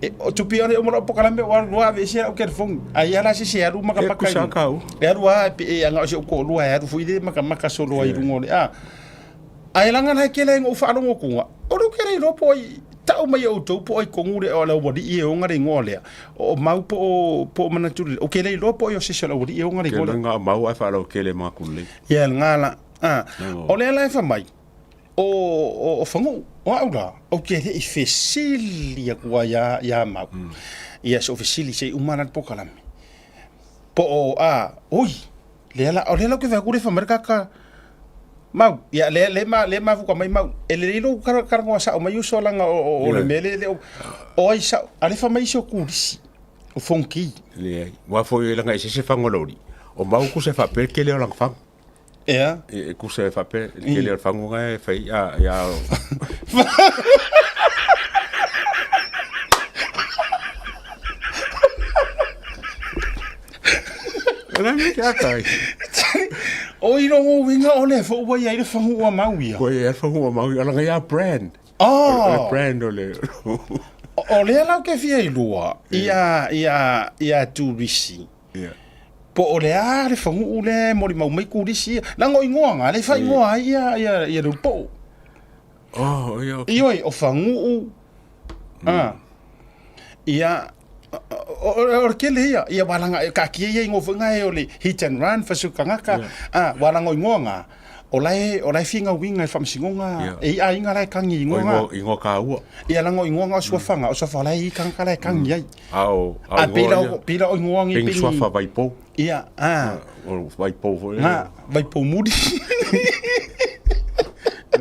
A: E o tupi ore uma lo polokalame o alu ave se au telefoni. Ai ala se se alu maka
F: E
A: maka.
F: kusa kau.
A: E alu a e anga o se ko lua e alu fui le maka maka solo ai lungo le a. Ai langa la kele ngo whaalongo kunga. O lo kere ropo ai tau mai au tau po ai kongu le o le wali i e onga le ngoa lea. O mau po o po o manaturi. O kele ropo i o se se o wali i e onga le
F: Ke
A: ngoa lea.
F: langa mau ai whalau kele mga kulei.
A: Ia ngā la. Ah.
F: Ngo.
A: O le ala e wha mai. O, o, o whangu, o au la, o ke le i fesili aku ai ia, ia mau. Mm. Ia so fesili se i umana po kalame. Po o a, oi, le ala, o le ala o ke wha kure wha mai kaka, mau, ia le, le ma, le ma fuka mai mau, e le ilo kara kara ngoa sa o mai uso langa o, o, o le
F: Ia.
A: mele le o, o ai sa, ale wha mai se o kurisi, o fonki.
F: Le, wa fo i langa i se se whango lori. O mau kuse whapel kele o langa whango.
A: Ia.
F: E e kuse whapel kele o whango ngai whai a ia. Ela me kia kai.
A: O i rongo winga o le fo ua ia i le whangu ua mau ia.
F: Ko e whango o mau i langa ia brand.
A: Oh.
F: O le brand o le.
A: O lea lau ke fia i lua, ia, ia, ia turisi.
F: Ia.
A: Po o le a le whangu le mori mau mai kurisi. Langa o ingoa ngā, le wha ingoa ai ia, ia, ia le po.
F: Oh, ia.
A: Ioi, o whangu. Ah. Ia, o o le kele ia, ia walanga, ka kia ia ingoa whangai e o le hit and run, whasukangaka, ah, walanga o ingoa ngā. O lai, o lai whinga winga i whamsingonga,
F: Ia.
A: e i a inga lai kangi
F: O
A: ingoa ngā.
F: ingoa ingoa ka ua.
A: Ia langa o ingoa ngā o suawhanga, o suawha lai i kangaka lai kangi ai.
F: Ao,
A: A
F: ao
A: pila o pila o ingoa ngi
F: Ping
A: pingi.
F: suafa vaipo.
A: Ia, a.
F: O vaipo foi.
A: Nga, vaipo muri.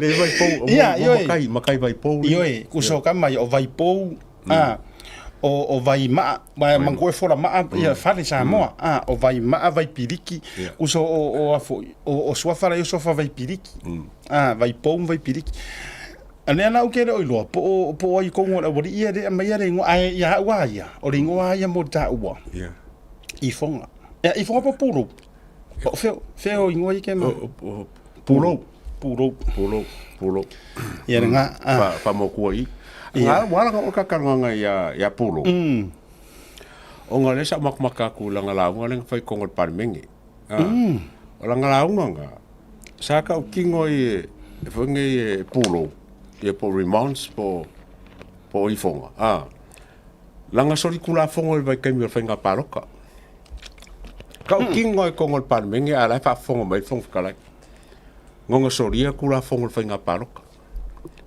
F: Le vaipou,
A: Ia, ioe.
F: makai, makai vaipou.
A: Ioe, kusa o kama ia o vaipou, a, o vaimaa, wa manatua e fola maa ia fale Samoa, a, o vaimaa, vaipiliki, kusa o a foi, o suafa la ia o suafa vaipiliki, a, vaipou ma vaipiliki. A lea la ou te le o iloa, po o, po o ai tonu o le aualii ia le aumaia le igoa, ae ia au lava ia, o le igoa lava ia mo taua, ifoga. Ia, ifoga po o pulou? O fea, fea o igoa ia ke ma?
F: Pulou.
A: Pulou.
F: Pulou, pulou.
A: Ia lena, a.
F: Faamotua i. Ia. Ua ala o kakanoaga ia ia Pulou. Ona lea sa ou makamaka atu i lana lauga lea na fai i totonu o le Palemene. O lana lauga na, sa tautino ai e foi nei e Pulou, ia po o Remonds po o Ifoga, lana solitulafono i le vaitaimi o le faiga palota. Tautino ai i totonu o le Palemene a o la e faafofoga mai le Fofoga Fetalai. Na ona solia le Tulafono o le Faiga Palota,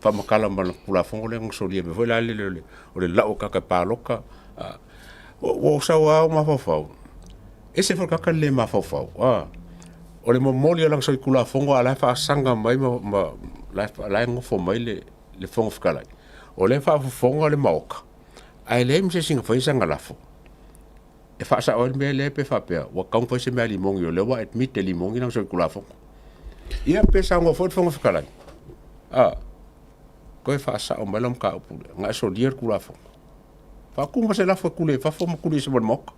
F: faamatala ma le Tulafono lea na solia mai foi la lele o le lau o tagata palota. Ua ou sau lava ou mafaufau, e ese foi le tagata le le mafaufau, o le momoli o lana solitulafono a o la e faasaga mai ma la e nofo mai le Fofoga Fetalai, o lea e faafofoga le Maota, ae leai ma se isi na faia sana lafo e faasao ai le mea lea pe faapea ua tatau ona fai se mea a Limogi o lea ua admit e Limogi lana solitulafono. Ia pe saunoa foi le Fofoga Fetalai, a, toe faasao mai lau mataupu lea, na e solia le Tulafono. Faatu ma se lafo e tuli ai i fafo ma tuli ese ma le Maota.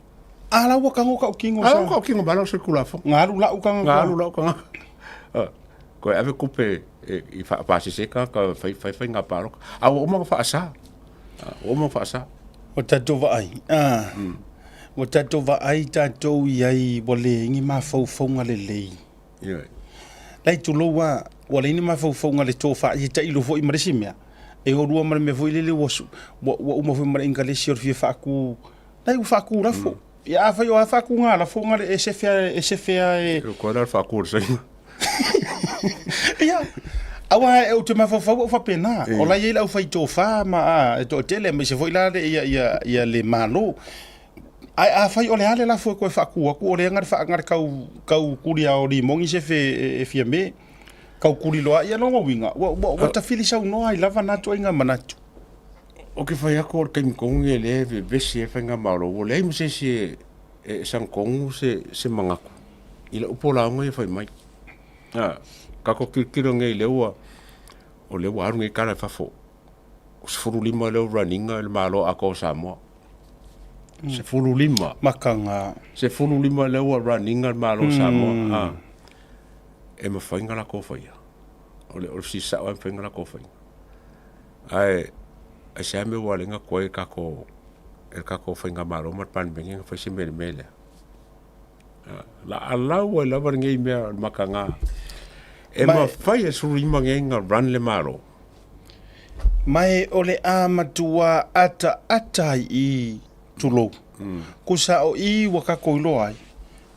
A: A la ua tago tautino
F: sa. A la ua tautino mai lau solitulafono.
A: Na alu lau tagata.
F: Na alu lau tagata. Toe ave tupe i faapasese tagata fai fai faiga palota. A ua uma ona faasa. Ua uma ona faasa.
A: Ua tatou vaai, a, ua tatou vaai tatou i ai ua leai ni mafaufauga lelei.
F: Ioe.
A: Lai tulou a, ua leai ni mafaufauga le tofa ia tailo foi ma le isi mea, e o lua ma le mea foi lele ua, ua uma foi ma le Ingalesi o le fia faatu, lai ua faatu lafo. Ia afai o a faatuga lafo na le e sefe a, e sefe a e.
F: E koe la le faatu o le Saina.
A: Ia, aua e ou te mafaufau au faapena, o la e i ai le aufai tofa ma a, e toatele aemaise foi la le ia, ia, ia le Malo. Ae afai o le a le lafo e toe faatu atu, o lea na le, na le tau, tau kuli lava o Limogi sefe e, e Fiame, tau kuli loa, ia lona uiga, ua, ua, ua tafili saunoa ai lava na ituaiga manatu.
F: Ou te fai atu o le taimi tonu lenei o lea e vevesi ai le faigamalo, ua leai ma se isi e sagatonu se manatu i lau polaoga ia fai mai. A, tatou tilotilo nei lea ua, o lea ua alu nei tala i fafo, 15 lea ua run ina le Malo atoa o Samoa. 15.
A: Makaga.
F: 15 lea ua run ina le Malo o Samoa. A, e mafai ona latou faia. O le fesili sao lava e mafai ona latou faia. Ae aisea mea ua ala ai ona tuai e tatou e le tatou faigamalo ma le Palemene ona fai se mea i le mea lea? Laalau ai lava lenei mea o le makaga. E mafai e le 15 nei ona run le Malo.
A: Ma e o le a matua ataata ai i, tulou, kusa o i ua tatou iloa ai,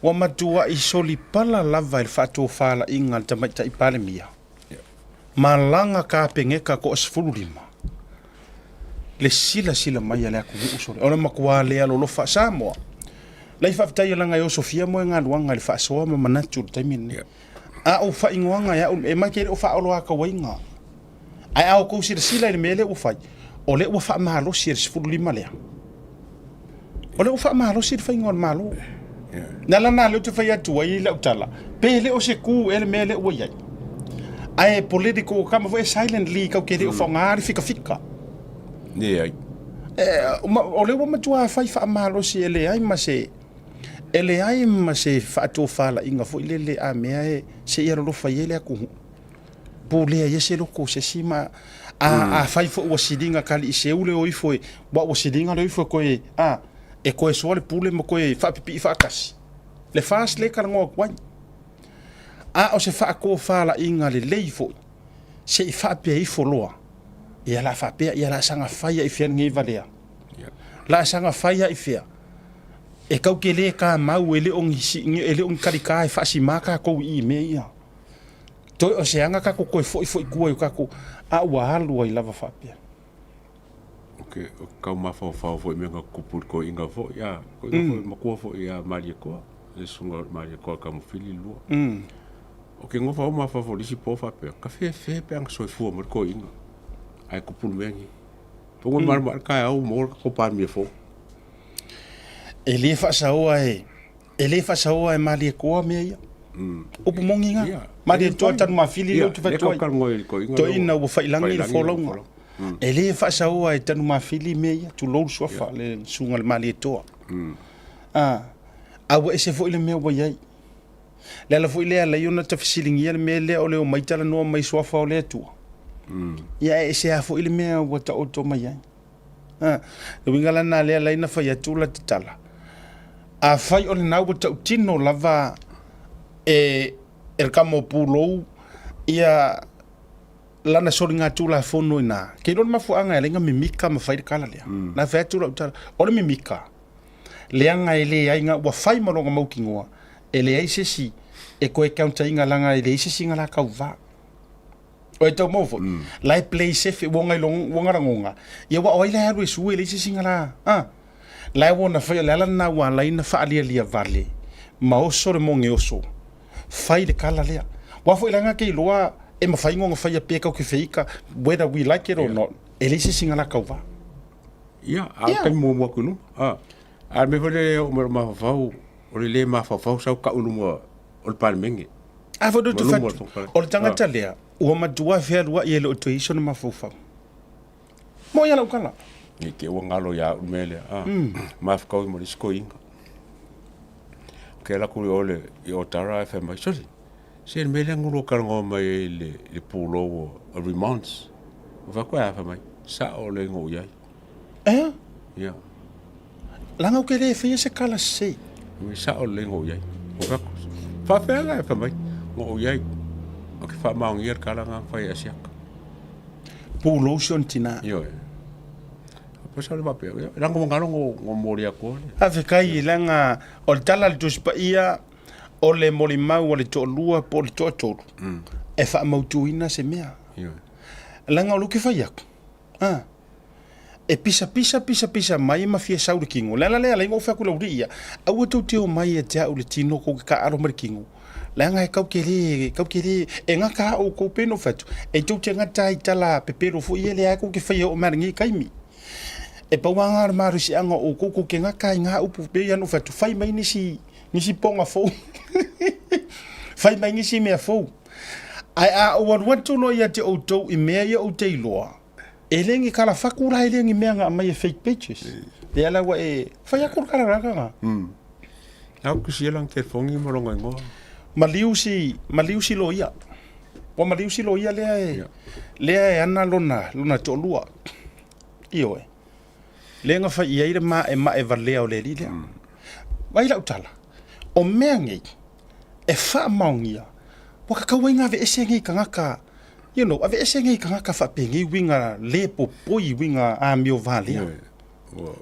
A: ua matuai solipala lava i le faatofalaiga a le Tamaitai Palemia. Malaga Kapeneta toa 15 le silasila mai a le atunuu sole. O le matua le alolofa Samoa. Lai faafetai laga e osofia moe galuaga i le faasoa ma manatu i le taimi lenei. A o faaigoaga e au e mai ke le o faaoloatauaiga. Ae a outou silasila i le mea lea ua fai, o lea ua faamalosi e le 15 lea. O lea ua faamalosi le faiga o le Malo. Na lana lea ou te fai atu ai lau tala, pe le o se ku ea le mea lea ua i ai. Ae political kama foi e silently kau ke le o faoga le fikafika.
F: Leai.
A: O lea ua matua fai faamalosi e leai ma se e leai ma se faatofalaiga foi lele a mea e se i alolofa i ai le atunuu. Pulea ia se loko o se isi ma a afai foi ua siliga ka alii seu le o ifo e ua ua siliga le o ifo e koe a e koe soa le pule ma koe faapipii faatasi le FAST lea e talanoa atu ai. A o se faatofalaiga lelei foi se i faapea ifo loa ia la faapea ia la saga fai ai fea lenei valea. La saga fai ai fea e kau ke le kamau e le o ni e le o ni kalika e faasima tatou i i mea ia. Toe o se aga kako koe foi foi tua i o kako a ua alu ai lava faapea.
F: O ke o ke kau mafaufau foi mea na tutupu i le toeaina foi a toeaina foi matua foi ia Malietoa le susuga o Malietoa Kamufili lua. O ke ngofa o mafaufau i le isi po faapea, ka fefe pe a na soifua mai le toeaina ae tupu le mea lenei. Tonga mm. malama le taeao mo le tatou Palemia fou.
A: E le faasaoa e e le faasaoa e Malietoa mea ia. Mm. Upu moni nga. Yeah. Malietoa Tanumafili yeah. le utu fatoa. Toeaina ua failagi le folauga. Mm. E le faasaoa e Tanumafili mea ia, tulou le suafa yeah. le susuga le Malietoa. Mm. Ah, a ua ese foi le mea ua i ai. Le ala foi lea alai ona tafesiligia le mea lea o le omai talanoa mai suafa o le Atua. Mm. Ia e ese lava foi le mea ua taoto mai ai. Ha, le uiga la lena lea alai na fai atu la tatala. Afai o lena ua tautino lava e e le kama o pulou ia lana soligatulafono i ina, ke iloa le mafuaaga e alai na mimika ma fai le kala lea. Mm. Na fai atu lau tala, o le mimika, leaga e leai ga ua fai ma lona mautinoa, e leai se isi e toe counter ina leaga e leai se isi na la tauva. O e tau maua foi, mm. la e play safe, ua ngai long, ua ngalagonga. Ia ua o ai la e alu e sue, e leai se isi na la, ah. La e ua na fai, o le ala lena ua alai na faalialia vale, ma oso le moge oso. Fai le kala lea. Ua foi leaga ke iloa e mafai ona faia pe kau ke feika, whether we like it or yeah. not, e leai se isi na la tauva.
F: Ia, a o taimi muamua atu i luma. A, a le mea foi lea e oo mai i lou mafaufau, o le le mafaufau sau tau i luma o le Palemene.
A: A foi le fatu, o le tagata lea, ua matua fealuai e le o toe i ai sona mafaufau. Moe ia lau tala.
F: Ne i te ua galo ia au le mea lea. A, mafakaui ma le isi toeaina. Ke alu atu i o le, i Otara ae fai mai, Sole, se le mea lea na lua talanoa mai ai i le, i le pulou o, o remands. Ou fai atu, e a fai mai, sao le na ou i ai.
A: Ea?
F: Ia.
A: Leaga ou te le faia se kala sese.
F: Fai mai, sao le na ou i ai. Ou fai atu, faapefea la? Fai mai, na ou i ai, ou te faamaonia le tala na na fai e Asiata.
A: Pulou si ona tina.
F: Ioe. Pesa le faapea, ia, leaga ua galo no moli atu le.
A: Faafetai leaga o le tala a le Tusi Paia o le molimau a le toalua po o le toatolu e faamautuina se mea. Leaga o lou ke fai atu, a, e pisapisa pisapisa mai ma fia sau le kino. Le ala lea alai na ou fai atu i le aualii ia, aua tou te omai ia te au i le tino tou te taaalo mai le kino. Leaga e kau te le, kau te le, e gata lava outou pei ona ou fai atu, e tou te gata ai i tala pepelo foi ia lea tou te faia e oo mai lava i lenei taimi. E pau lava lena o le malosiaga o outou, tou te gata ai i na upu pei ona ou fai atu, fai mai nisi, nisi poga fou, fai mai nisi mea fou. Ae a ou alu atu loa ia te outou i mea ia ou te iloa, e le ni kalafatu la, e le ni mea na aumai e fake pages. Lea la ua e fai atu le kalalaka na.
F: Au ke sia lana telefoni ma lona igoa.
A: Maliu si, maliu si loia. Ua maliu si loia lea e, lea e ana lona, lona toalua. Ioe. Lea na fai i ai le maemae valea o le alii lea. Vaai lau tala, o mea nei, e faamaonia, ua tatau ai ona aveese nei tagata, you know, aveese nei tagata faapenei uiga le popoi, uiga amio valea.
F: Ioe. Ua,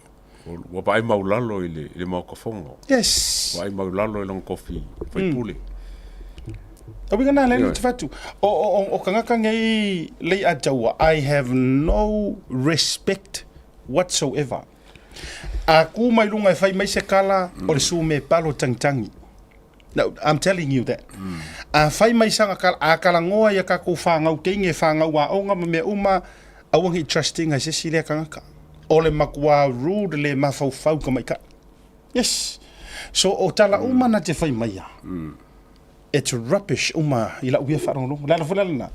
F: ua vaai maulalo i le, i le Maota Fono.
A: Yes.
F: Vaai maulalo i lona tofi faipule.
A: O uiga na lea te fatu. O, o, o, o tagata nei Leiataua, I have no respect whatsoever. A kū mai lunga e fai mai se kala, o le sume palo tangitangi. No, I'm telling you that. A fai mai sanga kala, a kalangoa ia kakou whāngau teinge, whāngau aonga ma mea uma, aua ngi trusting ai se isi lea kangaka. O le makuā rude le mafaufau ka maikaʻi. Yes. So o tala uma na te fai mai a. It's rubbish uma i lau ia faalogologo. Le ala foi la lena.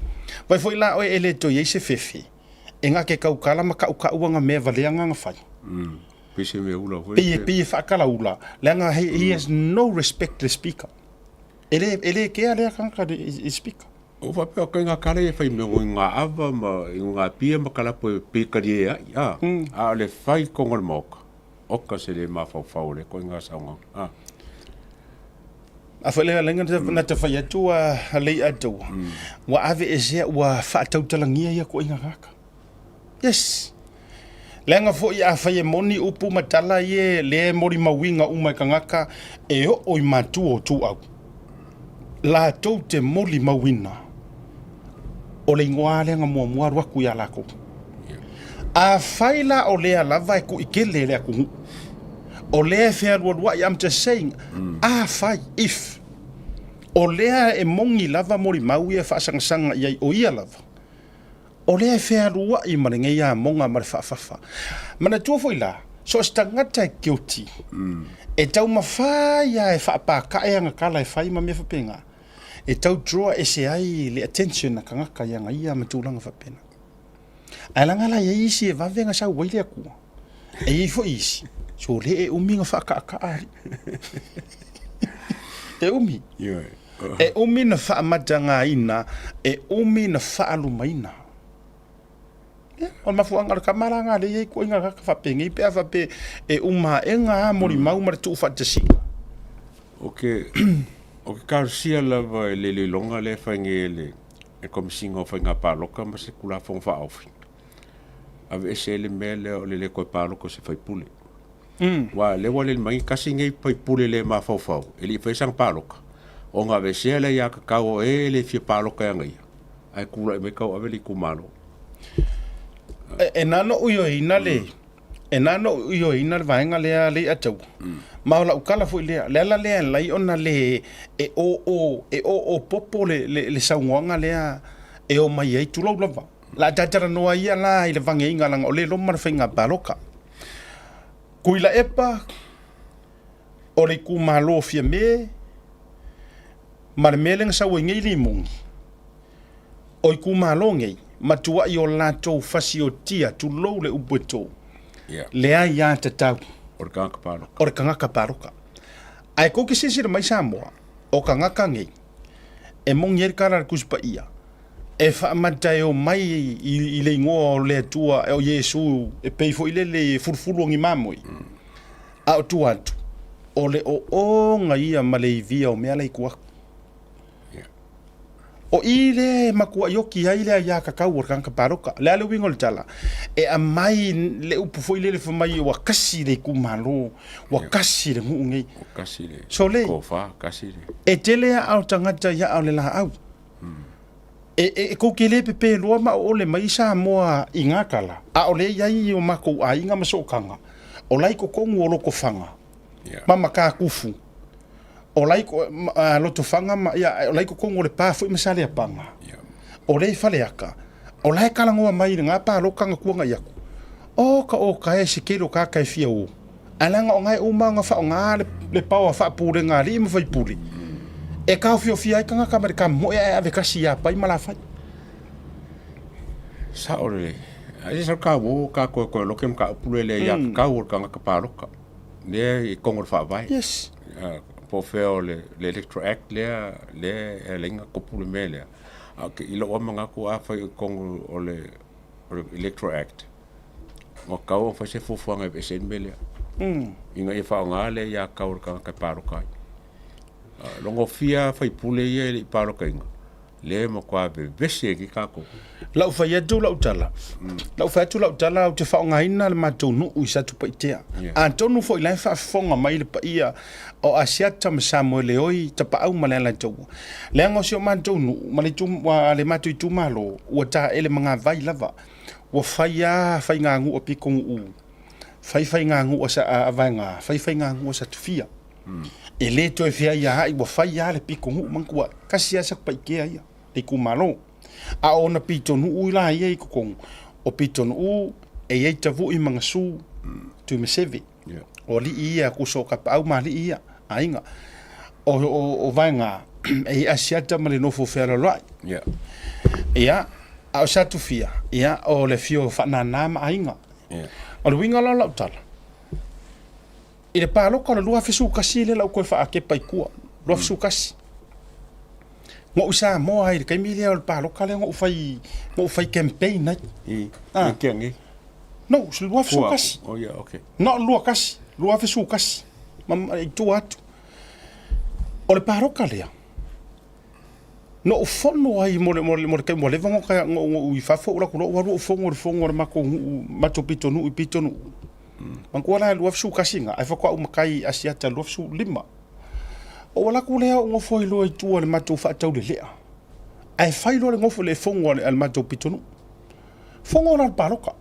A: Vai foi la oe e le toe i ai se fefe e gake kaukala ma kaʻukaʻu anga mea valea nga na fai.
F: Pei se mea ula foi.
A: Pei e pei e faakalaula leaga he, he has no respect le speaker. E le e le kea lea kangaka i speaker.
F: O faapea o kaiga kala ia e fai mea i nga ava ma i nga pia ma kalapo e pe kalie ai a. A o le fai i totonu o le maoka, oka se le mafaufau o lea koiga saunoaga a.
A: A foi lea lenga na te fai atu a Leiataua, ua aveesea ua faatautalagia ia koiga kaka. Yes. Leaga foi afai e moni upu ma tala ia lea e molimauina uma e kangaka e oo i matua o Tuuau, latou te molimauina o le igoa lea na muamua alu atu ia lakou. Afai la o lea lava e kuʻikele e le atunuu, o lea e fealualuai, I'm just saying, afai, if. O lea e mogi lava molimau ia e faasagasaga i ai o ia lava, o lea e fealuai ma lenei amoga ma le faafafa. Manatua foi la, so o se tagata e guilty, e taumafai lava e faapakae ana tala e fai ma mea faapena, e tau draw ese ai le attention a tagata i ana ia ma tulaga faapena. Ae leaga la e i ai isi e vave ona sau ai le Atua, e i ai foi isi, sole e umi ona faataataa alii. E umi. E umi na faamatagaina, e umi na faalumaina. Ia, o le mafuaaga o le tama la lena lea e i ai ituaiga tagata faapenei pe a faapea e uma aega lava molimau ma le tuufaatasiga.
F: O ke, o ke talosia lava i le iloiloga lea e fai nei e le e Komesina o Faiga Palota ma se Tulafono Faaofi, aveese ai le mea lea o le le toe palota o se faipule. Aua o lea ua lele mai tasi lenei faipule le mafaufau e le i faia sana palota, ona aveesea le aiatatau o e le fia palota e ana ia, ae tulai mai tauave le itumalo.
A: E na ona ou ioeina le E na ona ou ioeina le vaega lea Leiataua, ma o lau tala foi lea, le ala lea e alai ona le e oo e oo popo le, le, le saunoaga lea e omai ai, tulou lava. O le a ta talanoa ia la i le vageina leaga o lea e loma le faiga palota. Tuilaepa, o le itumalo o Fiame, ma le mea lea na sau ai nei Limoni, O itumalo nei, matuai o latou fasiotia, tulou le upu e tou, le aiatatau
F: O le tagata palota.
A: O le tagata palota. Ae tou te silasila mai Samoa, o tagata nei, e moni ai le tala a le Tusi Paia, e faamata e omai i le igoa o le Atua, o Iesu, e pei foi lele e fulufulu o ni mamoe, a o tua atu, o le ooooga ia ma le ivia o mea la i tua atu. O i lea e matuai oti ai le aiatatau o le tagata palota. O le a le uiga o le tala? E aumai le upu foi lele fai mai ua kasi le itumalo, ua kasi le nuu nei.
F: Ua kasi le
A: Sole,
F: tofa, kasi le...
A: E tele aa o tagata i aa o le laau. E, e, e kou te le pepe loa ma oole mai Samoa i ngā tala, a o lea i ai i o matou aiga ma sootaga, o la i totonu o Lotofaga, ma Matakufu, O la i Lotofaga ma, ia, o la i totonu o Lepa foi ma Saleapaga. O lea i Faleata, o la e talanoa mai i lena palota na tuanai atu. O ka o ka e se tele o tagata e fia o. Ae leaga o na e uma ona faaaoga le, le power faapulega a alii ma faipule, e taofiofia ai tagata ma le tamoe ae ave tasi ia Pai ma Lafai.
F: Sao lelei. Ai se ka wo ka koe koe loke ma ka upu le le ia ka o le tagata palota. Lea i totonu o le Faavae.
A: Yes.
F: Po o fea o le, le Electoral Act lea, lea e ala ai ona tupu le mea lea. A okay, i lou lava manatu afai o i totonu o le, o le Electoral Act, ua tatau ona fai se fuafuaga e aveese ai le mea lea. Ina ia faaaoga le aiatatau a le tagata e palota ai. Logofia sui usufono ia e le i palotaina, lea e matua vevesi ai nei tatou.
A: Lau fai atu lau tala, lau fai atu lau tala ou te faaaogaina le matou nuu i Satupaitea. Atonu foi la e faafofoga mai le paia o Asiata ma Samoeleoi, Tapaau ma Lealaitaua. Leaga o si o matou nuu ma le itu, le matou itumalo ua taele magavai lava. Ua fai lava faiganuu a pitonuu, fai faiganuu a Vaega, fai faiganuu a Satufia. E le toe feaiaai ua fai lava le pitonuu manatua tasi lava Satupaitea ia, le itumalo. A o ona pitonuu la ia i totonu, o pitonuu e i ai Tavui ma Gasu, Tuimaseve. O alii ia, tusa o Tapaau ma alii ia, aiga. O Vaega, e i ai Asiata ma le nofo fealoaloai. Ia, a o Satufia, ia, o le afio o Faanana ma aiga. O le uiga la o lau tala, I le palota o le 2011 lea la ua toe faatepa i tua, 2011. Na ou i Samoa ai i le taimi lea o le palota lea na ou fai, na ou fai campaign ai.
F: I, ah. i kia nei?
A: No, 2011.
F: Oh, yeah, okay.
A: No, 21, 2011. Ma, i tua atu. O le palota lea, Na ou fono ai mo le, mo le, mo le taimi ua leva ona ou i fafo, ou alu atu loa ou alu ou fono i le fono a le matou nuu, matou pitonuu i pitonuu. Manatua la 21 na, ae faatoa ou matai i Asiata 25. Ou alu atu lea ou nofo ai loa i tua i le matou faataulelea, ae fai loa le nofo le fono a le matou pitonuu. Fono la o le palota.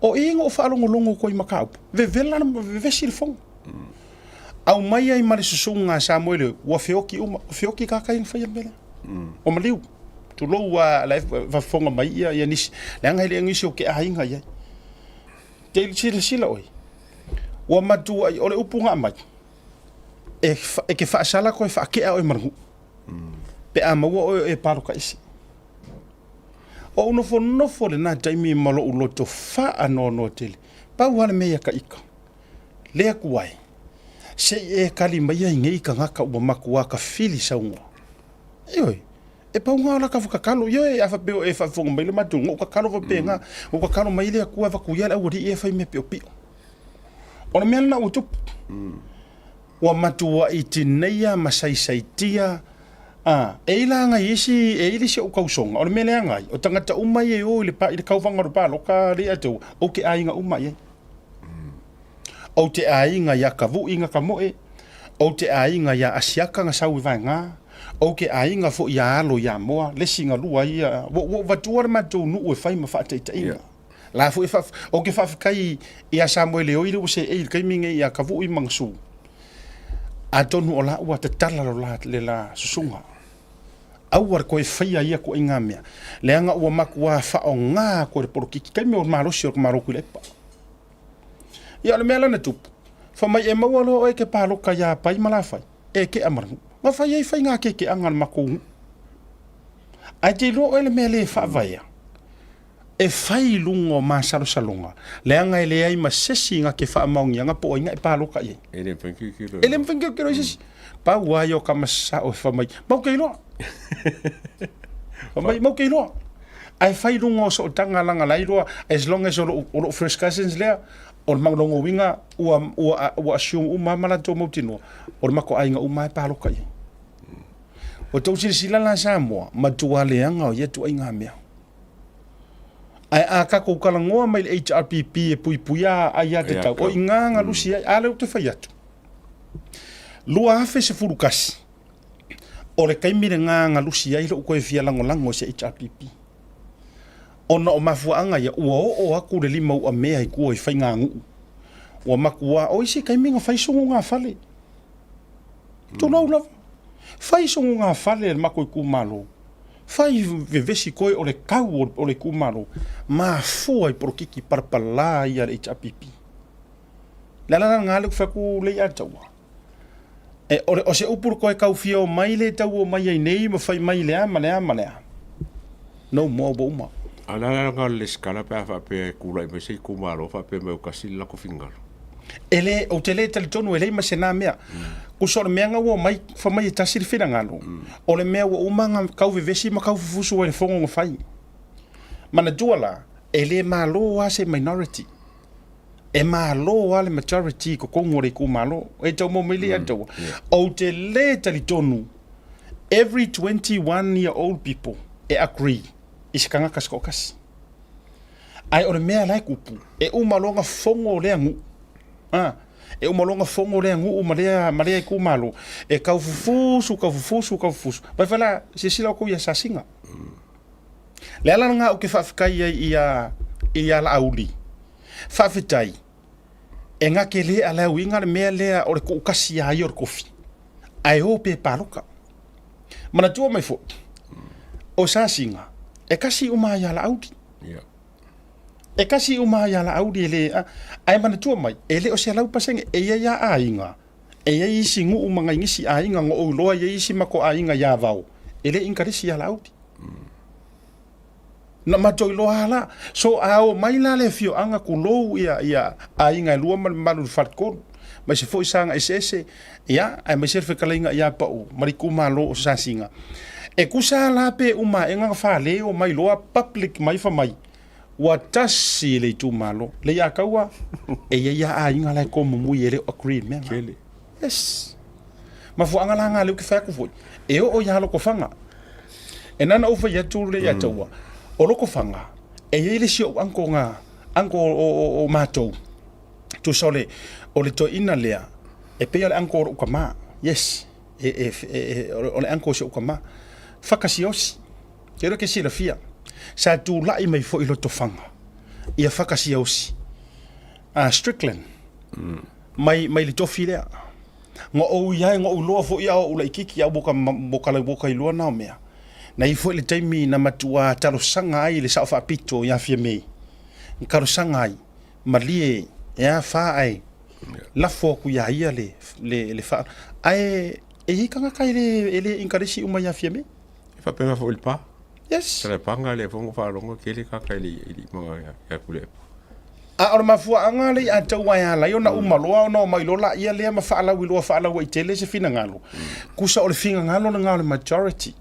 A: O i na ou faalogologo atu ai i mataupu, vevela, vevesi le fono. Aumai ai ma le susuga a Samuele ua feoki uma, ua feoki kaka ia na faia le mea lea. Ua maliu. Tulou a la e faafofoga mai ia ia nisi, leaga e le o nisi o ke aiga i ai. Te silasila oe, ua matuai, o le upu na aumai, e, e ke faasala koe faakea oe ma le nuu. Pe a maua oe o e paloka ese. O ou nofonofo lena taimi ma lou loto faanoanoa tele. Pau lava le mea ia ka ika. Le Atua e, se i e kali maia i nei tagata ua matua kafili saunoa. Ioe, e pau na o la ka whakakalo. Ioe, a whapea o e whaafofoga mai le matou, na ou kakalo whapea na, ou kakalo mai le Atua e whaku ia le aualii e whai mea piopio. O le mea lena ua tupu. Ua matuai tineia ma saisaitia, a, e i la ngai isi, e i le isi ou kausoga, o le mea leaga ai, o tagata uma ia e o i le, pa, i le kauvaga o le paloka le ia te ou te aiga uma i ai. Ou te aiga iā Kavuʻi na Kamoe, ou te aiga iā Asiata na sau i Vaegā, ou te aiga foi iā Alo i Amoa, le isi na lua ia, ua ua avatua le matou nuu e fai ma faataitaiga. La foi e faaf, ou te faafetai iā Samuele Oi le ua seei i le taimi nei iā Kavuʻi ma Gasu, atonu o la ua tatala lo la le la susuga. Aua le toe faia ia ituaiga mea, leaga ua matua faaaoga atu e le polokiki taimi o le malosi o le Malo Tuilaepa. Ia o le mea la na tupu, fai mai e maua loa oe e te paloka iā Pai ma Lafai, e kea ma le nuu. Na fai ai faiga kekeaga a le matou nuu. Ae te iloa oe le mea le faavaea, e fai i luga o masalosaloga, leaga e leai ma se isi na te faamaoniaga po o ai na e paloka i ai.
F: E le mafai ona tilotilo
A: E le mafai ona tilotilo i se isi. Pau lava ia o tama sao e fai mai, matou te iloa. Fai mai, matou te iloa. Ae fai i luga o sootaga leaga la e iloa as long as o lou, o lou first cousins lea, o le lona uiga ua, ua, ua assume uma lava ma latou mautinoa, o le matou aiga uma lava e paloka i ai. Ua tou silasila la Samoa, matua leaga o ia ituaiga mea. Ae a tatou talanoa mai i le HRPP e puipuia aiatatau, o i ina na lusi ai. A lea ou te fai atu, 2011, o le taimi lena na lusi ai lou toe fia lagolago i se HRPP. Ona o mafuaaga ia, ua oo atu le lima uamea i tua i faiganuu. Ua matua, o isi taimi na fai sugugafale. Tulou lava. Fai sugugafale a le matou itumalo. Fai vevesi koe o le kau o le itumalo. Mafua i polokiki palapala ia a le HRPP. Le ala la lena lea ou te fai atu Leiataua. E, o, le, o se upu le toe tau fia omai le tau omai ai nei ma fai mai le a ma le a ma le a. No more ua uma.
F: A o le ala lena o le lesitala pe a faapea e tulai mai se itumalo faapea mai ua tasi le latou finagalo.
A: E le, ou te le talitonu e leai ma se na mea. Tusa o le mea na ua omai fai mai e tasi le finagalo, o le mea ua uma ona tau vevesi ma tau fufusu ai le fono na fai. Manatua la, e le malo lava se minority. E malo lava le majority i totonu o le itumalo. E tau maua mai le ia taua. Ou te le talitonu every 21 year old people e agree i se tagata se toatasi. Ae o le mea la e tupu, e uma loa ona fono lea nuu. A, e uma loa ona fono lea nuu ma lea, ma lea itumalo, e tau fufusu, tau fufusu, tau fufusu. Vai fai la, silasila outou ia Sasiga. Le ala lena ou te faafetai ai ia, ia Laauli. Faafetai, e gake le a le uiga le mea lea o le tuukasi ia ia o le tofi, ae o pe paloka. Manatua mai foi, o Sasiga, e kasi uma ia Laauli. E kasi uma ia Laauli e le, ae manatua mai, e le o 100%, e i ai lava aiga, e i ai isi nuu ma nai nisi aiga na ou iloa e i ai isi matou aiga i Avao, e le inkalisi ia Laauli. Na matou iloa lava la. So a o mai la le afioaga tulou ia ia aiga e lua ma le mamalu i le faletolu, aemaise foi saga eseese, ia, aemaise le fetalaiga ia Pau ma le itumalo o Sasiga. E tusa la pe uma aega na fale o mai loa public mai fai mai, ua tasi le itumalo. Leiataua, e i ai lava aiga la e tomomui e le o agree i le mea lena. Yes. Mafuaaga la na lea ou te fai atu foi, e oo ia Lotofaga. E na ona ou fai atu le ia taua, o Lotofaga, e i ai le isi ou uncle na, uncle o matou, tusa o le, o le toeaina lea, e pei o le uncle o lou tama, yes, o le uncle o si ou tama, Fakasiosi, ou te iloa e te silafia, sa tulai mai foi i Lotofaga, ia Fakasiosi, Strickland, mai, mai le tofi lea. Na ou i ai, na ou iloa foi a o ou laitiiti a ua ka, ua ka, ua ka iloa na o mea. Na i ai foi le taimi na matua talosaga ai i le Sao Faapito ia Fiame, na talosaga ai, malie e a fa ae lafo atu ia ia le, le, le fa, ae e i ai tagata e le, e le inkaresi uma ia Fiame.
F: E faapena foi i le pa.
A: Yes.
F: Tala le fongo faalogo tele kaka i le i le imaga ia Tuilaepa.
A: A o le mafuaaga lea i a tau ae ala ai ona uma loa ona omai loa laia lea ma faalauiloa faalauaitele se finagalo, tusa o le finagalo lena o le majority.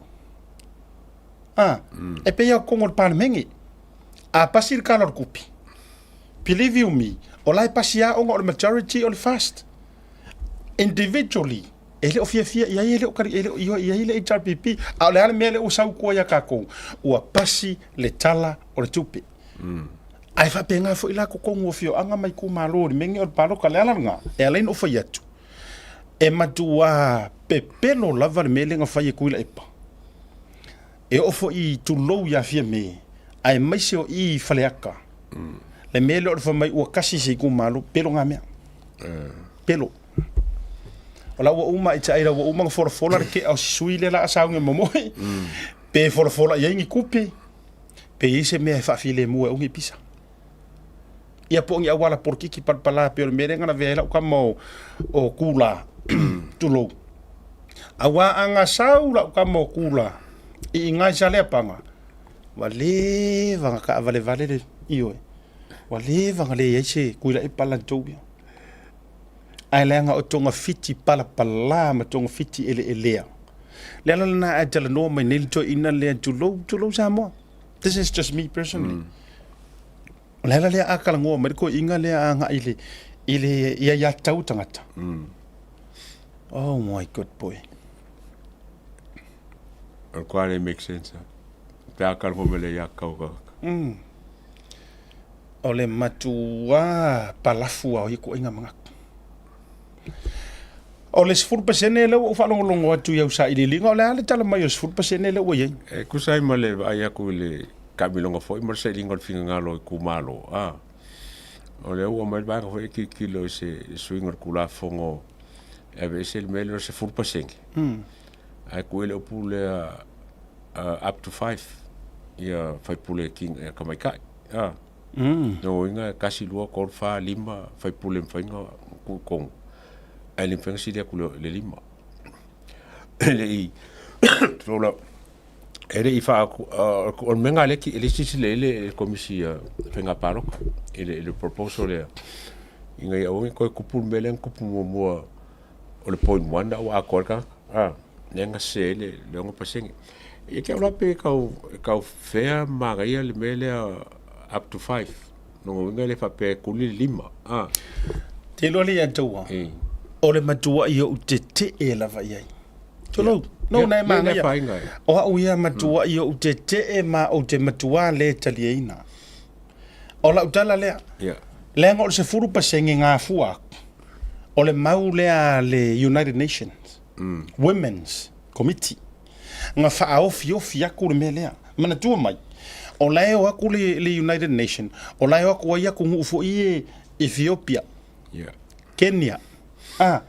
A: A, e pei lava o totonu o le Palemene, a pasi le Tala o le Tupe, believe you me, o la e pasi lava ona o le majority o le FAST. Individually, e le o fiafia i ai, e le o tali, e le o ioe i ai le HRPP. A o le a le mea lea ua sau i tua ia tatou? Ua pasi le Tala o le Tupe. Ae faapena foi la totonu o afioaga ma itumalo i le mea lenei o le palota. O le ala lena e ala ai ona ou fai atu, e matua pepelo lava le mea lea na fai e Tuilaepa. E oo foi i tulou ia Fiame, aemaise o i i Faleata, le mea lea o le fai mai ua tasi se itumalo, pelo na mea. Pelo. O la ua uma i te ai la ua uma ona folafola le tea o si sui lea la a sauni e momoe, pe folafola i ai ni tupe, Pe i ai se mea e faafilemu ai ni pisa. Ia po o ni auala polokiki palapala pei o le mea lea na lavea ai lau tama o Kula, tulou. Aua a na sau lau tama o Kula i ina i Saleapaga, ua leva ona taavalevale le ioe, ua leva ona leai se Tuilaepa latou ia. Ae leaga o togafiti palapala ma togafiti eleelea. Le ala lena ae talanoa mai nei le toeaina lea, tulou, tulou Samoa. This is just me personally. O le ala lea a talanoa mai le toeaina lea agai i le, i le, i aiatatau tagata. Oh my good boy.
F: O le kwa le make sense. Pe a talanoa mai le aiatatau tagata.
A: O le matua palafu lava o ia ituaiga manatu. O le 10% lea ua ou faalogologo atu i au sailiiliga, o le a le tala mai o le 10% lea ua i ai?
F: E tusa ai ma le vaai atu i le taamiloga foi ma le sailiga o le finagalo o itumalo, a, o lea ua aumai le vaega foi e tilotilo i se suiga o le Tulafono e aveese le mea lea o le 10%, ae tuu ai le upu lea up to 5 ia faipule tamaitai. A. Lona uiga e 1, 2, 3, 4, 5 faipule e mafai ona tuu i totonu, ae le mafai ona sili atu i le 5. E le i, tulou lava, e le i faa, o le mea lena lea e silasila i ai le Komisi o Faiga Palota i le proposal lea, ina ia aua ne i toe tupu le mea lea na tupu muamua o le point one a ua atoa le tagata, a, lea na sese ai le 6%. Ia te au la pe tau, tau fea manaia le mea lea up to 5. Lona uiga e le faapea e kuli le 5, a.
A: Te iloa le ia taua, o le matuai ou tetee lava i ai. Tulou, no na e manaia. O au ia matuai ou tetee ma ou te matua le taliaina. O lau tala lea, leaga o le 10% gafua atu, o le mau lea a le United Nations Women's Committee na faaofiofi atu le mea lea. Manatua mai, o la e o atu le United Nation, o la e o atu ai atunuu foi ia Ethiopia, Kenya, a,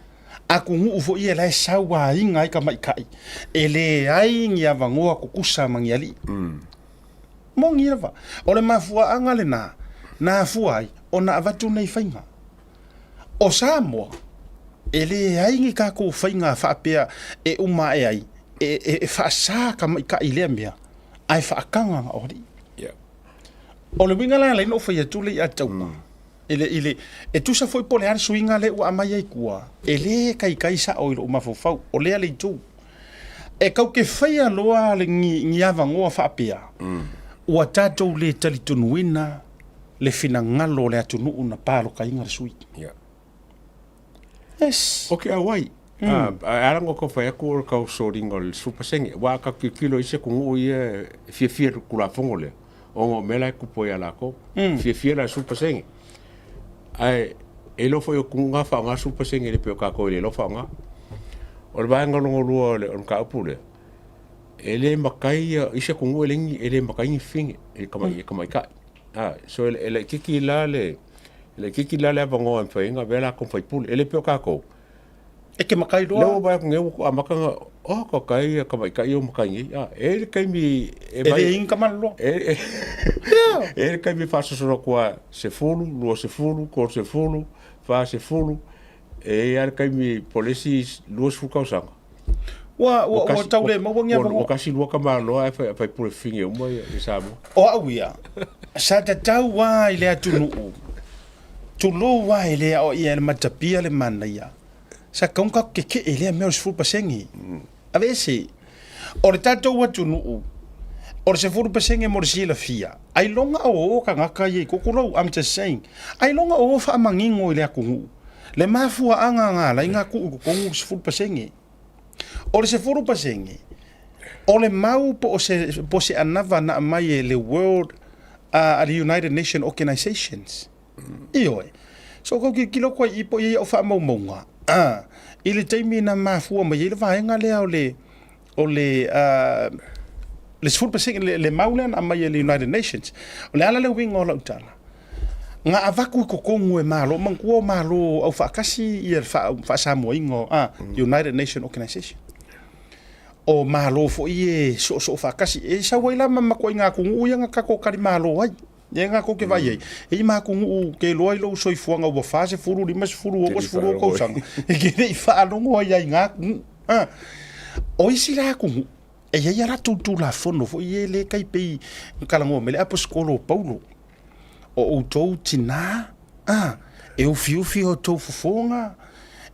A: atunuu foi ia la e sauaina ai tamaitai, e leai ni avanoa tutusa ma ni alii. Moni lava. O le mafuaaga lena na afua ai ona avatu nei faiga. O Samoa, e leai ni tatou faiga faapea e uma ae ai, e faasa tamaitai i lea mea, ae faataga na o alii. O le uiga la lea na ou fai atu lea ia te au, e tusa foi po o le a le suiga lea ua aumai ai tua, e le taitai sao i lou mafaufau, o lea le itu. E tatou te faia loa ni avanoa faapea, ua tatou le talitonuina le finagalo o le atunuu na palotaina le sui.
F: Yeah.
A: Yes.
F: O ke auai. Ae ala ona tau fai atu o le tau soliga o le 10%. Aua a tatou tilotilo i isi atunuu ia e fiafia i le Tulafono lea, ona o mea la e tupu ai ia latou. Fiafia la i le 10%. Ae e iloa foi o atunuu na faaaoga le 10% e le pei o tatou e le iloa faaaoga. O le vaega lona lua o le mataupu lea, e le matai isi atunuu e le matai ni fafine i tamaitai. So e laitiiti la le, e laitiiti la le avanoa e mafai ai ona avea latou ma faipule. E le pei o tatou.
A: E ke makai
F: Lea
A: loa.
F: ua vaai atu nei ua amata ona, oh ka kai ia tamaitai ia ua makai nei, a. E i ai le taimi e
A: E le
F: vai,
A: inga maloloa.
F: e, e, e i ai le taimi e faasoso atu a 10, 20, 30, 40, e i ai lava le taimi po o le isi 20 tausaga.
A: Ua,
F: Ua
A: ua, ua
F: kasi,
A: tau
F: ua,
A: le maua ni
F: ua, ua
A: avanoa.
F: kasi lua tamaloa ae fai, faipule fifine uma ia, ia Samoa.
A: O au ia, sa tatau lava i le atunuu, tulou lava e le aoaia e le matapia le manaia, sa tatau ona tatou keke'e i lea mea o le 10%. Aveese, o le tatou atunuu, o le 10% mo le silafia, ailoga o o tagata ia i Kokolau, I'm just saying, ailoga o o faamanino i le atunuu le mafuaaga na ala ai ona tuu i totonu le 10%. O le 10%, o le mau po o se, po o se anava na aumai e le World, a le United Nation Organizations. Ioe. So kau kilokilo atu ai i i po o i ai au faamaumauga, a, i le taimi na mafua mai ai le vaega lea o le, o le, a, le 10%, le, le mau lea na aumai e le United Nations. O le ala le uiga o lau tala, na avatu i totonu e Malo, manatua o Malo aufaatasi ia le faasamoaina o, a, United Nation Organization. O Malo foi e soosoo faatasi, e sau ai la ma matuaiga atunuu ia na tatou talimalo ai. Ia nga kou ke vaai ai, e i ma atunuu ke iloa ai lou soifuaga ua 40, 50, 60 tausaga, e ke le i faalogo ai ai nga atunuu. A, o isi la atunuu, e i ai a latou tulafono foi ia e le tai pei na talanoa mai le Aposetolo o Paulo, o outou tina, a, e ufiufi o outou fofoga,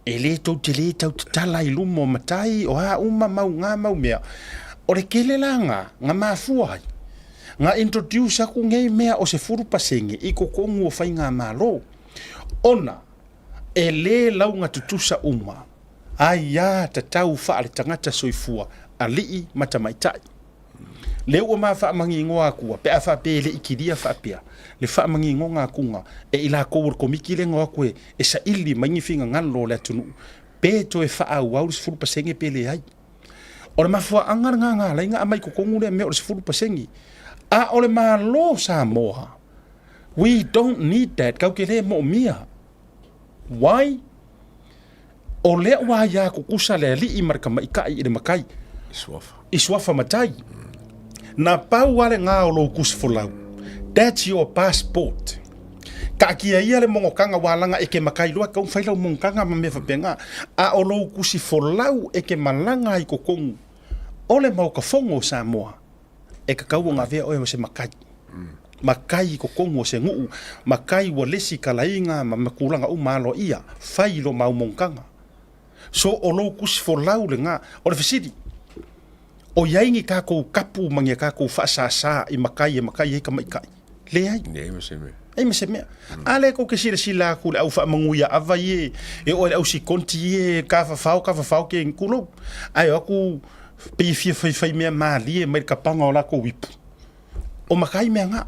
A: e le tou te le tautatala i luma o matai, o a uma mau nga mau mea. O le tele la nga, nga mafua ai, Na introduce aku nei mea o 10% i totonu o faigamalo ona e le lauga tutusa uma aiā tatau faale-tagata soifua, alii ma tamaitai. Lea ua ma faamagigoa atua pe a faapea e le i kilia faapea le faamagigoga atuga e i latou o le Komiti lea na o atu e saili mai ni finagalo o le atunuu pe toe faaauau le 10% pe leai. O le mafuaaga lena na ala ai ona aumai i totonu lea mea o le 10%. A o le Malo o Samoa, we don't need that, tatou te le moomia. Why? O lea ua aia tutusa le alii ma le tamaitai i le matai.
F: I suafa.
A: I suafa matai. Na pau lava lena o lou tusi folau. That's your passport. Taatia ia le monotaga ua alaga e te matai loa tatau ona fai lau monotaga ma mea faapena. A o lou tusi folau e te malaga ai i totonu o le Maota Fono o Samoa, e tatau ona avea oe o se matai. Matai i totonu o se nuu, matai ua lesi talaiga ma tulaga uma aloaia, fai i lo mau monotaga. So o lou tusi folau lena. O le fesili, o i ai ni tatou kapu ma ni a tatou faasasa i matai e matai ai tamaitai? Leai.
F: Leai ma se mea.
A: Leai ma se mea. A lea tou te silasila atu i le au faamanuia ava ia e oo i le au sikonti ia e tafafao tafafao ke tulou. Ae o atu pei e fia faifai mea malie mai le kapaga o latou ipu. O matai mea na.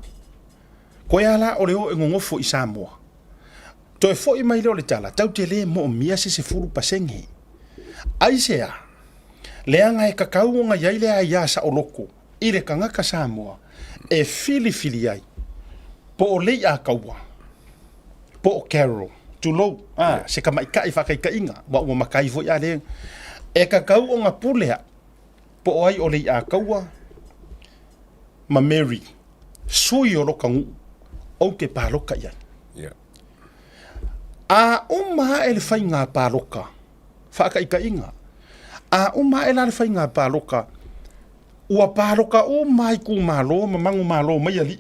A: Koe a la o le o e nonofo i Samoa. Toe foi mai lea o le tala, tau te le moomia se 10%. Aisea? Leaga e tatau ona i ai le aia saoloko i le tagata Samoa e filifili ai po o Lei'ataua, po o Carol, tulou, a, se tamaitai faataitaiga, aua ua matai foi a le, e tatau ona pule a'u po o ai o Lei'ataua ma Mary, sui o lota nuu, ou te palota i ai. A uma ae le faiga palota, faataitaiga, a uma ae la le faiga palota, ua palota uma itumalo ma manumalo mai alii,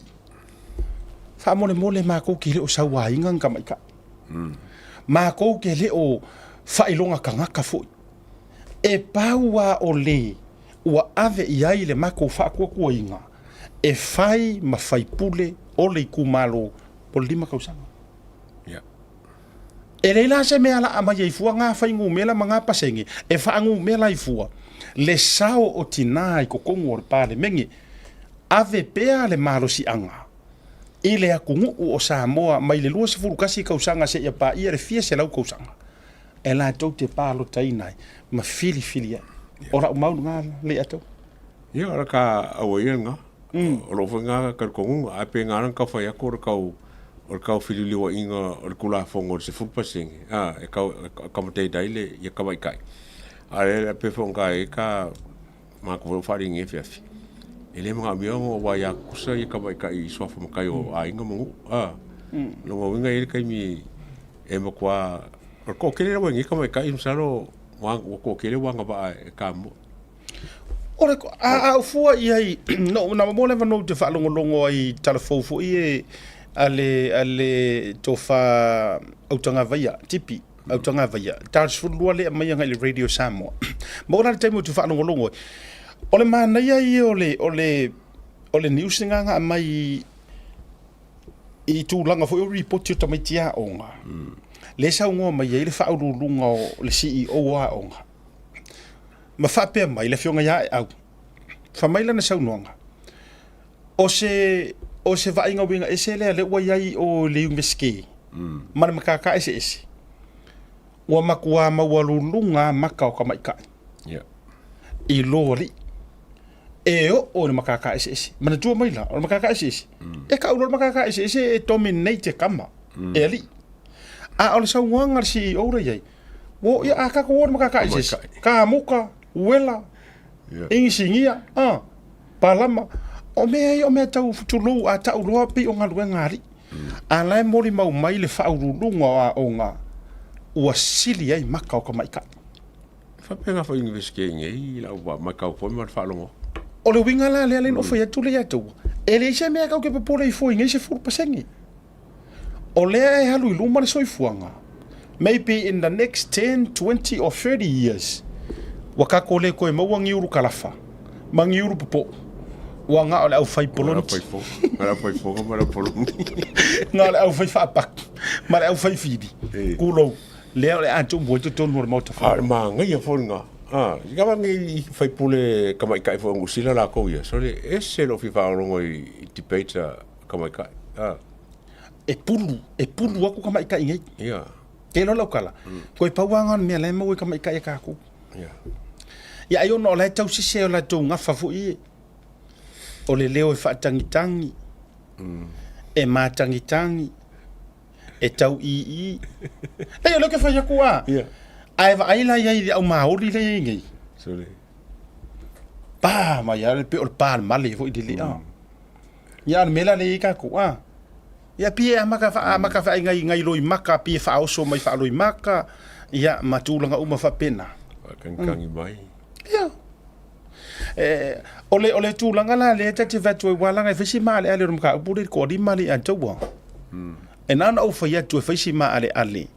A: faamolemole matou te le o sauaina ni tamaitai. Matou te le o faailoga tagata foi. E pau lava o le ua ave i ai le matou faatuatuaina e fai ma faipule o le itumalo po o le 5 tausaga. E leai la se mea laa mai ai fua ngā fuainumera ma ngā pasene e faanumera ai fua le sao o tinā i totonu o le Palemene. Ave pea le malosiaga i le atunuu o Samoa mai le 21 tausaga seia paia le fia selau tausaga e latou te palotaina ai ma filifili ai. O lau mau lena Lei'ataua.
F: Ia, o le ka auai ia lena. O lou foi lena talitonuga, ae pe na ala ona tau fai atu o le tau. o le taofililiuaiga o le Tulafono i le 10%, a, e tau accommodate ai le ia tamaitai. A o lea e pei foi ona i ai ta matou foi faaaliga i afiafi, e le manaomia ona aua ia tutusa ia tamaitai i suafa matai o aiga ma nuu. A, o lona uiga e i ai le taimi e matua, o le toatele lava i nei tamaitai masalo ua toatele ua agavaa e tamua.
A: O le, a, a ou fua i ai, no, na maua le avanoa ou te faalogologo ai i tala fou foi e a le, a le tofa Autagavaia, Tipi Autagavaia, ta 12 lea aumai agai i le Radio Samoa. Maua la le taimi ou te faalogologo ai. O le manaia ia o le, o le, o le news lena na aumai i, i tulaga foi o ripoti o tamaiti aoga, lea e saunoa mai ai le faauluuluga o le CEO o aoga, ma faapea mai le afioga ia Aeau, fai mai lana saunoaga, o se, o se vaaiga uiga ese lea lea ua i ai o le Iunivesite ma le matata eseese, ua matua maualuluga lava maka o tamaitai i lo alii e oo i le matata eseese. Manatua mai la, o le matata eseese, e tau loa le matata eseese e dominate e tama, e alii. A o le saunoaga a le CEO la i ai, Ua, ia, a tatou o i le matata eseese, kamuta, uela, inisinia, a, palama, o mea ia o mea tau tulou a tau loa pei o galuega a alii. A la e molimau mai le faauluuluga o aoga ua sili ai maka o tamaitai.
F: E faapena foi i Iunivesite i nei i lau matau foi ma le faalogo.
A: O le uiga la lea lea na ou fai atu lea ia te oe, e leai se mea tatou te popole ifo i nei 10%. O lea e alu i luma le soifuaga, maybe in the next 10, 20 or 30 years, ua tatou le toe maua ni ulu kalafa ma ni ulu popou, ua na o le aufai poloniki.
F: Na o le aufai foga ma le au poloniki.
A: Na o le aufai faapaki ma le aufai fili, tulou, lea o le a tumu ai totonu o le Maota
F: Fono. A o le manaia foi lena. A, i kava nei sui usufono tamaitai foi o Niu Sila latou ia, sole, e ese lou fia faalogologo i debates a tamaitai. A.
A: E pulu, e pulu aku tamaitai nei.
F: Ia.
A: Te iloa lau tala, toe pau lava lena o le mea la e maua i tamaitai a tatou.
F: Ia.
A: Ia ai ona o la e tausese o latou gafa foi ia. O le leo e faatagitagi, e matagitagi, e tau ii. Leai o lea ou te fai atu a.
F: Ia.
A: Ae vaai la i ai i le aumaoli lea e i ai nei.
F: Sole.
A: Pa mai lava pei o le pa o le male foi lele a. Ia a o le mea la lea e i ai tatou a. Ia pei e amata amata faaigai nai loimaka pei e faaoso mai faaloimaka ia ma tulaga uma faapena.
F: Faatagitagi mai.
A: Ia. E, o le, o le tulaga la lea ta te fai atu ai, ua laga e fai si maaleale o le mataupu lea i le toalima lea ia te ua. E na ona ou fai atu e fai si maaleale.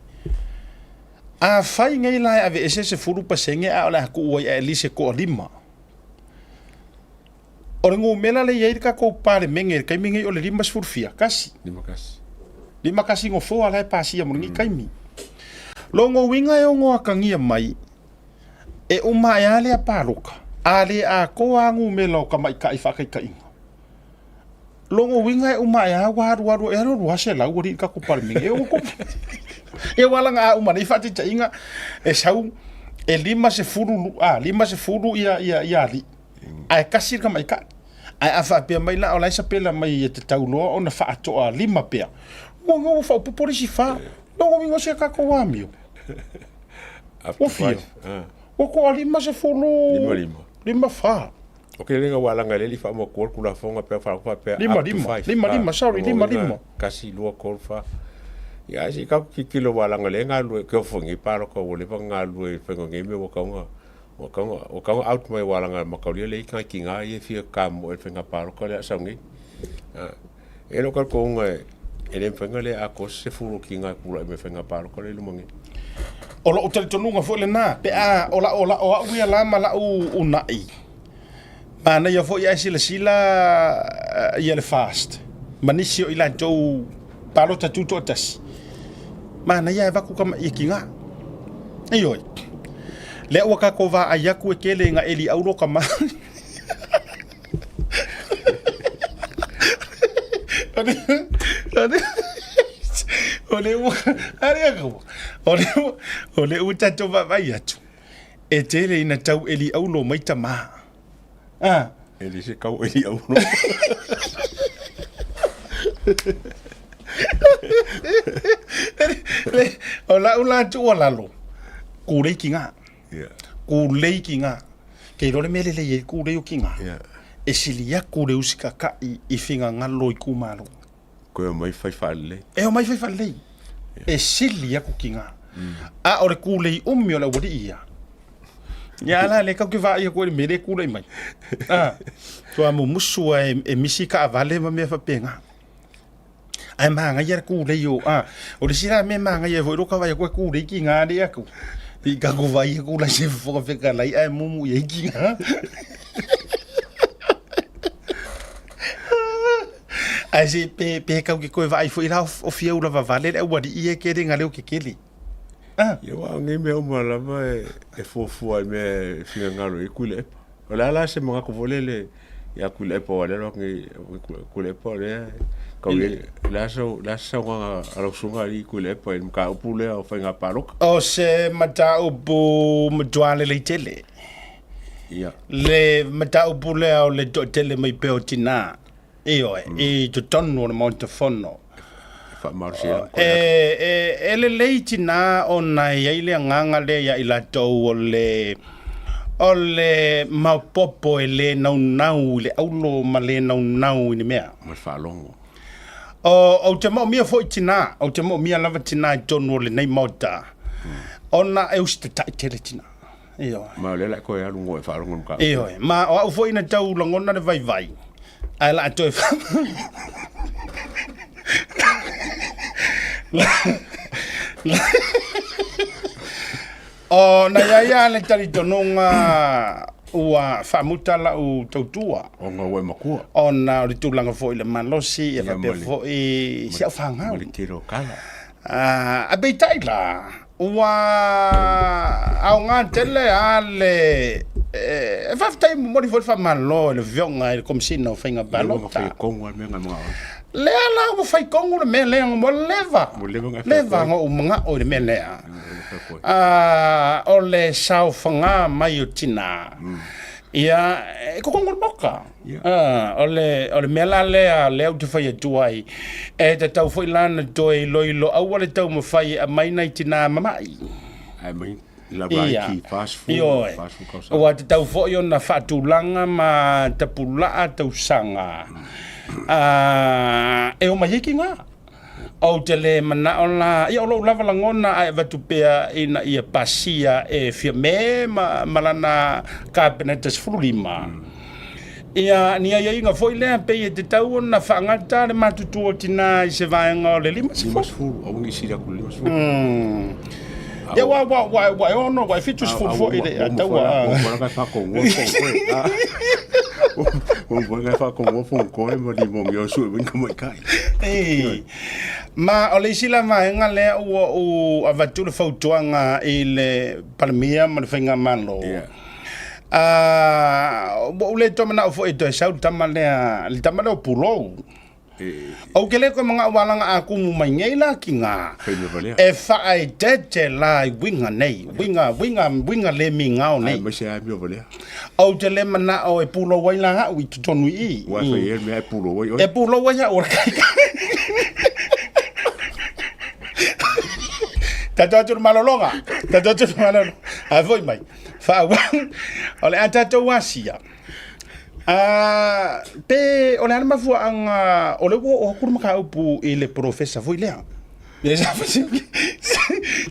A: Afai nei la e aveese le 10% a o le a tuu ai at least e toalima. O le numera lea e i ai le tatou Palemene i le taimi nei o le 50 fia, tasi.
F: 51.
A: 51 nofoa la e pasia mo lenei taimi. Lona uiga e ono atagia mai, e uma ae lava lea palota, a le atoa lava numera o tamaitai faataitaiga. Lona uiga e uma ae lava ua alu alu e alu alu lava 100 alii i le tatou Palemene. E ono tupu. Ia aua leaga a uma nei faataitaiga, e sau e 50, a, 50 ia alii, ae tasi le tamaitai. Ae a faapea mai la o la e sapela mai e tatau loa ona faatoalima pea, ua ua faaopoopo le isi fa. Lona uiga o si a tatou amio. Ua fia? Ua toalima sefulu.
F: Lima lima.
A: Lima fa.
F: O ke lenga ua langa leli fa mo ko kula fonga pe fa fa pe
A: lima lima lima lima sorry lima lima
F: kasi lua kol fa ya si ka ki kilo wa langa le nga lu ke fongi pa lo ko le pa nga lu e fengo ngi me wa ka nga wa ka nga wa ka out mai wa langa ma ka le ka ki nga ye fia ka mo e fenga pa lo ko le sa ngi E lo ka ko nga e le fenga le a ko se fulu ki nga kula e me fenga pa lo ko le lumangi.
A: O lou talitonuga foi lena, pe a o la o la o au ia la ma lau uunai. Manaia foi ae silasila ia le fast ma nisi o i latou palota tutoatasi. Manaia ae avatu ka mai ki nga. Ioe. Lea ua tatou vaai atu e tele ina eli auro ka ma. O le ua, are a kaua. O le ua, o le ua tatou vaavaai atu, e tele ina tau eli aulo mai tamā. Ah.
F: E le se kau eli aulo.
A: O lau la tuualalo, kūlei ki ngā. Kūlei ki ngā. Ke iloa le mea lelei ai le kūlei o ki ngā, e sili aku le usikakai i figagalo i kumalo.
F: Koe omai fai faalelei.
A: E omai fai faalelei. E sili aku ki ngā. A o le kūlei umi o le aualii ia. Ia la le kau ke vaai aku i le mea le kūlei mai. Ah, tua mumusu a e, e misi kaavale ma mea faapena. Ae māngaia le kūlei o, a, o le isi la mea māngaia foi lo ka vai aku e kūlei ki ngā le aku. I ka ko vai aku la se fofoga fetalai ae mumu i ai ki ngā. Ae se pe, pe kau ke koe vaai foi la o fia ula vavale le aualii e kele ngā leo ke kele. Ah.
F: Ia wa o nei mea uma lava e, e fuafua i mea e finagalo i Tuilaepa. O le a la se manatu foi lele ia Tuilaepa aua lea e alu atu nei Tuilaepa o lea e tau i ai o le a se o le a se saunoaga a lau susuga alii Tuilaepa i le mataupu lea o faiga palota?
A: O se mataupu matua lelei tele.
F: Ia.
A: Le mataupu lea o le toatele mai pea o tinā. Ioe, i totonu o le Maota Fono.
F: E,
A: e, e lelei tinā ona e i ai le agaga lea iā i latou o le, o le maopopo e le naunau i le aulo ma le naunau i ni mea.
F: Ma le faalogo.
A: O, ou te moomia foi tinā, ou te moomia lava tinā i totonu o lenei Maota, ona e usitatai tele tinā. Ioe.
F: Ma o lea la e toe alu ngoe faalogo i mataupu.
A: Ioe. Ma o au foi na tau lagona le vaivai, ae la toe fa... O na ia ia le talitonuga ua faamuta lau tautua.
F: Ona ua e matua.
A: Ona o le tulaga foi i le malosi, ia faapea foi si au fanau.
F: Ma le tele o tala.
A: Ae peitai la, Ua aoga tele a le e faafetai momoli foi le faamalo i le Afioga i le Komesina o Faiga Palota. Lea la ua fai tonu le mea lea ua leva, leva ona ou manao i le mea lea. O le saofaga mai o tina, ia, e totonu o le Maota. O le, o le mea la lea, lea ou te fai atu ai, e tatau foi la ona toe iloilo, aua le taumafai e aumai nai tinā mama'i.
F: Ae aumai lava
A: Ia,
F: ki 40,
A: ioe.
F: 40 tausaga.
A: Ua tatau foi ona faatulaga ma tapulaa tausaga e omai ai ki gā. Ou te le manao la, ia o lou lava lagona ae avatu pea ina ia pasia e Fiame ma, ma lana Kapeneta 15. Ia, ni aiaiga foi lea pei e tatau ona faagata le matutu o tinā i se vaega o le 50.
F: 50, aua ne i sili atu i le 50.
A: Ia, ua, ua, ua, ua e ono, ua e 70 foi le ataua.
F: Ua uma foi la faatonuga fonotoe. Ua uma foi la faatonuga fonotoe ma limoni o sue mai tamaitai.
A: Ei, ma o le isi la vaega lea ua ou avatu le fautuaga i le Palemia ma le Faigamalo.
F: Yeah.
A: Ua ou le toe manao foi e toe sau le tama lea, le tama lea o Pulou. Ou te le toe manao ua alaga a tumu mai nei la ki ngā e whaaeteete la i winga nei, winga, winga, winga le migao nei.
F: Aemaise lava e mea valea.
A: Ou te le manao e pulou ai la au i totonu i i.
F: Ua e fai ai le mea e pulou ai oe.
A: E pulou ai au o le kai. Tatou atu i le malologa. Tatou atu i le malologa. Ae foi mai. Faaauau. O le a tatou asia. Pe o le a le mafuaaga o lea ua oo atu le mataupu i le polofesa foi lea.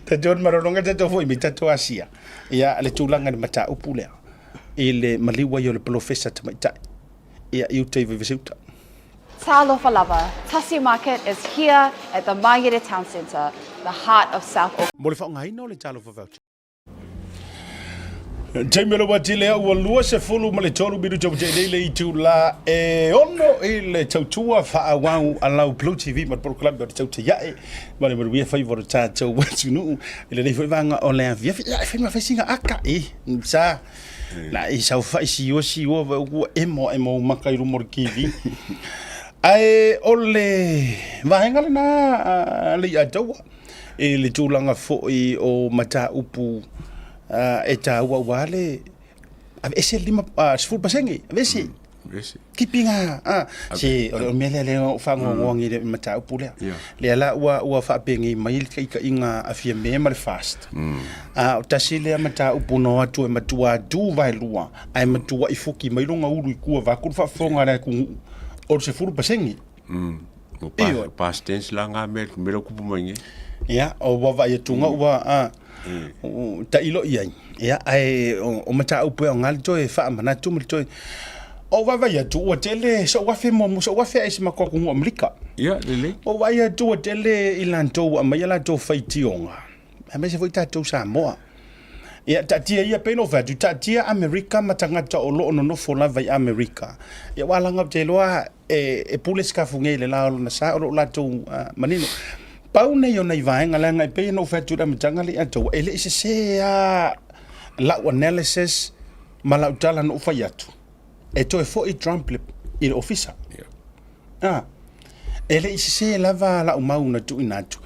A: Tatou le malologa tatou foi mai tatou asia ia le tulaga i le mataupu lea i le maliu ai o le polofesa tamaitai ia i uta i Vaivase-uta.
E: Talofa lava, Tasi Market is here at the Mangere Town Centre, the heart of South Auckland.
A: Mo le faaaogaina o le Talofa Voucher. Taimi o le uati lea ua 23 minuta ua tea nei le itula e ono i le tautua faaauau a lau Blue TV ma le polokalame o le Tautaiae ma le manuia faiva o le tatou atunuu i lenei foi vaega o le afiafi. Ia, e fai ma fai sina aka i sa la i saofai siua siua ua emo emo ou maka i luma o le TV. Ae o le vaega lena a le Iataua. I le tulaga foi o mataupu e taua aua le aveese le 10%, aveese.
F: Ese.
A: Kipi nga, a, se, o le mea lea lea o fagoagoa ngi le mataupu lea.
F: Yeah.
A: Lea la ua, ua faapenei mai le taitaiga a Fiame ma le FAST. A o tasi lea mataupu na o atu e matua tu vaelua, ae matuai fuki mai lona ulu i tua vaeatu le faafofoga a le atunuu o le 10%.
F: O pa,
A: Ioe.
F: past tense la ngā mea, mea lau kupu mai nei.
A: Ia, o ua vaai atuga ua a, o, tailo i ai. Ia, ae o, o mataupu e aoga le toe faamanatu ma le toe O vaavaai atu ua tele so'u afe muamua so'u afe ae i si matou atunuu Amerika.
F: Ia, lelei.
A: Ua ou vaai atu ua tele i latou ua aumaia latou faitioga, aemaise foi tatou Samoa. Ia, taatia ia, pei ona ou fai atu, taatia Amerika ma tagata o lo o nonofo lava i Amerika. Ia, aua leaga ou te iloa e, e pule sikafu nei i le la o lona sa, o lo o latou uh, manino. Pau nei o nai vaega, leaga e pei ona ou fai atu i le amataga lea atoa, e le i sesē lava lau analysis ma lau tala na ou fai atu, e toe foi Trump i le ofisa. Ah, e le i sesē lava lau mau na tuuina atu.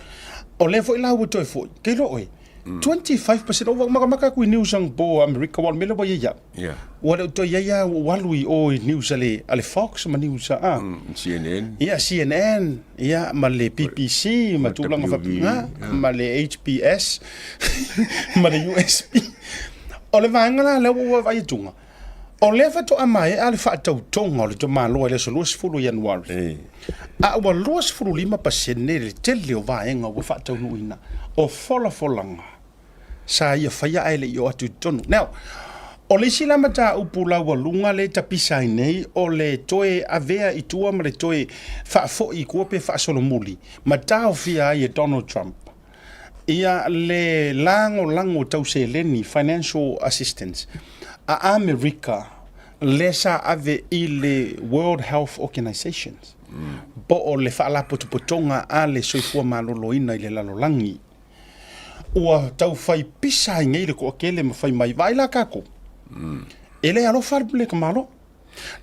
A: O lea foi la ua toe foi, ke iloa oe, 25%, ua makamaka atu i news anapo a Amerika, aua o le mea lea ua i ai au.
F: Yeah.
A: Ua le o toe i ai lava, ua ou alu i o i news a le, a le Fox ma news a, ah.
F: CNN.
A: Ia, CNN, ia, ma le BBC, ma tulaga
F: WB,
A: faapena, ma le HBS, ma le USB. O le vaega la lea ua ou vaavaai atuga, o lea faatoa maea le faatautoga o le tamaloa i le aso 20 o Ianuari, a ua 25% le tele o vaega ua faataunuuina o folafolaga sa ia faia ae le i oo atu i totonu. Now, o le isi la mataupu laualuga lea e tapisa ai nei, o le toe avea i tua ma le toe faafoi i tua pe faasolomuli ma taofia ai e Donald Trump ia le lagolago tau seleni, financial assistance, a Amerika lea sa ave i le World Health Organization, po o le Faalapotopotoga a le Soifua Maloloina i le Lalolagi. Ua tau fai pisa ai nei le toatele ma fai mai, vaai la tatou, e le alofa le tamaloa.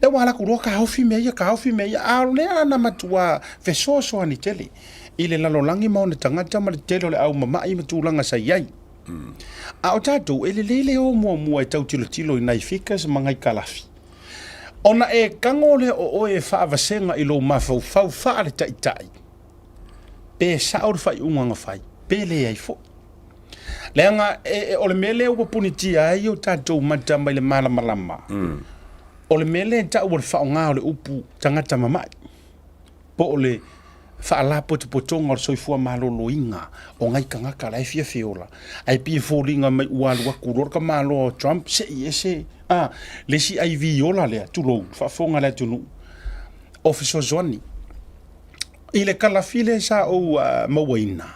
A: Lea ua alu atu loa taofi mea ia, taofi mea ia, a o lea na matua fesoasoani tele i le lalolagi ma ona tagata ma le tele o le au mama'i ma tulaga sa i ai. A o tatou, e lelei le o muamua e tau tilotilo i nai figures ma nai kalafi. Ona e tago lea o oe e faavasega i lou mafaufau faale-taitai, pe sao le faaiuga na fai, pe leai foi. Leaga e, e, o le mea lea ua punitia ai o tatou mata mai le malamalama, o le mea lea e tau o le faaaoga o le upu tagata mama'i, po o le faalapotopotoga o le soifua maloloina o nai tagata la e fia feola, ae pei e foliga mai ua alu atu loa le tamaloa o Trump se i ese a, le isi IV ola lea, tulou, faafofoga le atunuu, o fesoasoani. I le kalafi lea sa ou uh, mauaina,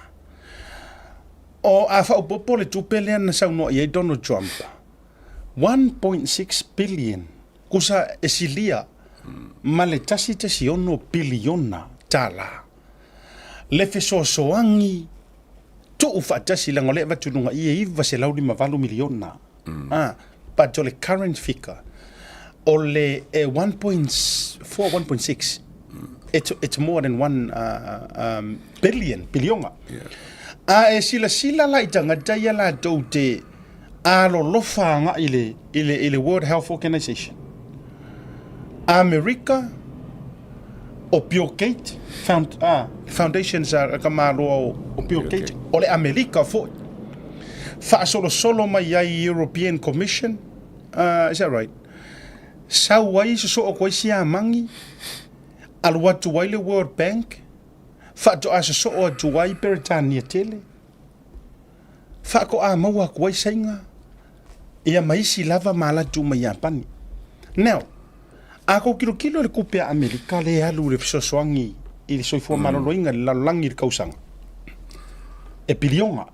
A: O a faaopoopo le tupe lea na saunoa i ai Donald Trump, 1.6 billion, kusa e silia ma le 1.6 piliona tala le fesoasoani tuu faatasi leaga o lea e avatu i luga i e 958 miliona. Ah, but o le current figure o le e 1.4, 1.6, it's, it's more than 1 uh, um, billion, piliona.
F: Yeah.
A: A e silasila la i tagata ia latou te alolofa agai i le, i le, i le World Health Organization. Amerika, o Bill Gates, found, ah, foundations a ka maloa o, o Bill Gates, o le Amerika foi. Faasolosolo mai ai European Commission, uh, is that right? Sau ai sosoo atu ai Siamagi, alu atu ai le World Bank, faatoa sosoo atu ai Peretania tele, faatoa maua atu ai Saina, ia ma isi lava ma ala atu mai Iapani. Now, a tou tilotilo i le tupe a Amerika lea e alu i le fesoasoani i le soifua maloloina i le lalolagi i le tausaga, e piliona.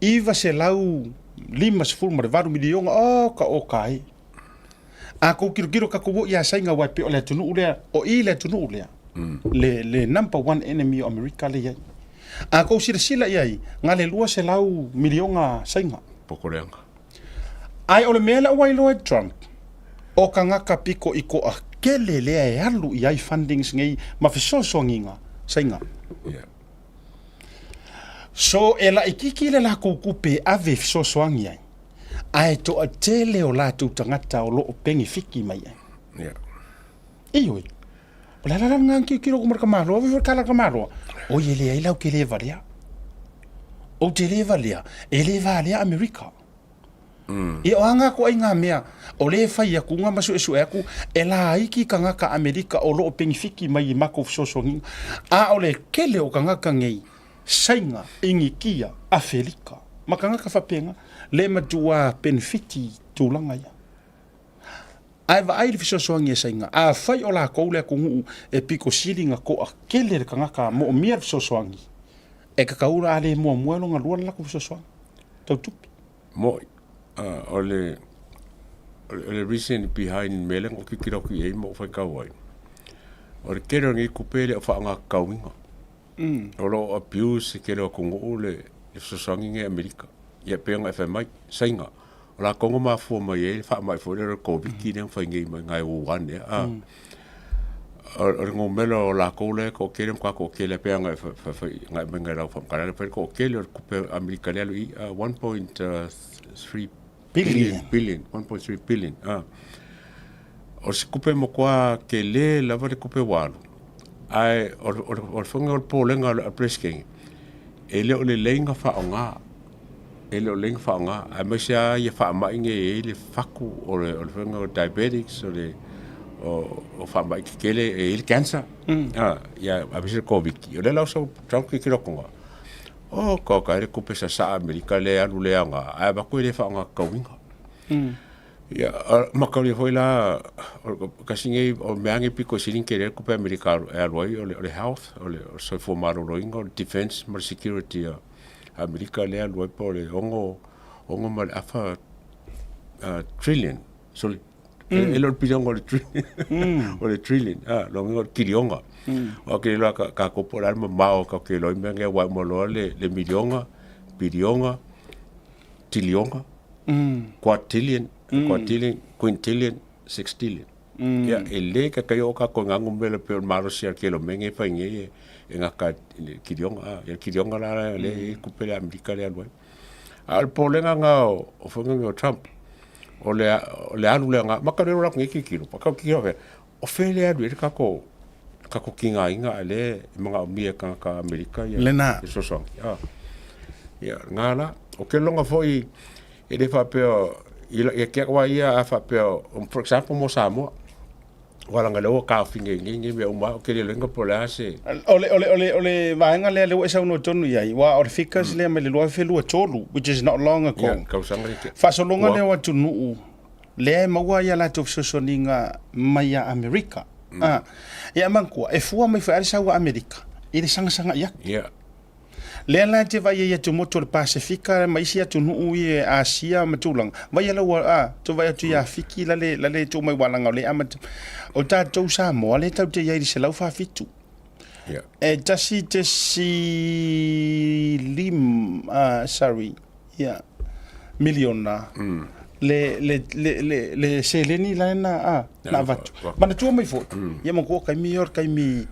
A: 958 miliona, oh ka oka ai. A kou tilotilo tatou o ia Saina aua e pei o le atunuu lea, o i le atunuu lea, le, le number one enemy o Amerika lea e i ai. A kou silasila i ai, na le 200 miliona Saina.
F: Pokoleaga.
A: Ae o le mea lea ua iloa e Trump, o tagata piko i koa tele lea e alu i ai fundings nei ma fesoasoaniga Saina.
F: Yeah.
A: So e laititi le latou tupe e ave e fesoasoani ai. Ae toatele o latou tagata o lo o penefiti mai ai.
F: Yeah.
A: Ioe. O le ala la lena na tilotilo aku ma le tamaloa, fai foi le tala a le tamaloa, oi e leai la ou te le valea. Ou te le valea, e le valea Amerika. Ia o a ngā koʻaiga mea o lea e fai atu nga ma suesue atu e laiti tagata Amerika o lo o penefiti mai i matou fesoasoaniga, a o le tele o tagata nei Saina, Initia, Afelika ma tagata faapena le matua penefiti i tulaga ia. Ae vaai le fesoasoani a Saina, afai o latou le atunuu e pito sili na toatele le tagata moomia le fesoasoani, e tatau la a le muamua e lona lua le latou fesoasoani tau tupe.
F: Moʻi, o le o le reason behind mea lea na ou tilotilo atu i ai ma ou faitau ai, o le tele o nei tupe e le o faaaogatatauina. O lo o abuse e tele o atunuu le fesoasoani nei a Amerika. Ia pei ona e fai mai, Saina, o latou na mafua mai ai le faamai foi lea o le Koviti lea na fai nei mai iina i Wuhan ea, a. O le numera o latou lea e toatele ma matua toatele lava pei ona e fai mai i lau faamatalaga lea, toatele o le tupe Amerika lea e alu i i, 1.3 billion, billion, 1.3 billion, a. O se tupe matua tele lava le tupe ua alu, ae o le faiga o le popolega o le Peresetene, e le o lelei ona faaaoga, e le o lelei ona faaaoga, aemaise lava ia faamai nei e i ai le fatu, o le faiga o diabetics, o le o faamai tetele e i ai le cancer, ia aemaise le Koviti. O lea la ua sau tilotilo atu, o ka oka e le tupe sasaa Amerika lea e alu le aoga, ae avatu e le faaaogatatauina. Ia, makalia foi la, kasi nei, o mea nei pito sili ona tele ai le tupe Amerika e alu ai, o le health, o le soifua maloloina, o le defense ma le security a Amerika lea e alu ai po o le ono, ono ma le afa trillion, sorry, e le o le piliona o le trillion, o le trillion, lona uiga o le kiliona. Aua ou te le iloa tatou po o le a le mamao tatou te iloa ai mea nei aua e uma loa le miliona, piliona, tiliona, quadrillion, quadrillion, quintillion, sextillion. Ia, e le taitai oo tatou i na numera pei o le malosi a le tele o mea nei e fai nei e gata i le kiliona. Ia le kiliona la lea e i ai le tupe lea a Amerika lea e alu ai. A o le popolega lena o faiga nei o Trump, o le alu lea na, mata o lea o latou nei tilotilo, o fea lea e alu i ai le tatou tatou tigaina a o lea e manaomia e tagata Amerika ia
A: Lena.
F: fesoasoani. Ah. Ia, na la. O ke longa foi e le faapea ia ke aua ia a faapea for example mo Samoa. Ua langa lea ua taofi nei nei nei mea uma o ke le lenga po o le a se
A: O le vaega lea lea ua e saunoa tonu i ai, aua o le figures lea mai le 2023, which is not long ago.
F: Ia, tausaga le
A: Faasologa lea o atunuu lea e maua ai a latou fesoasoaniga mai ia Amerika. A, ia manatua, e fua mai foi lava le sau a Amerika i le sagasaga i atu. Lea la e te vaai ai i atumotu o le Pasefika ma isi atunuu i Asia ma tulaga, vaai ala ua, a, tou vaai atu ia Fiki la le, la le tuu mai ua leaga o lea e amata. O tatou Samoa lea tatou te i ai i le 147. E 1.5, sorry, ia, miliona le, le, le, le, le seleni la na, a, na avatu. Manatua mai foi, ia manatua o taimi ia o le taimi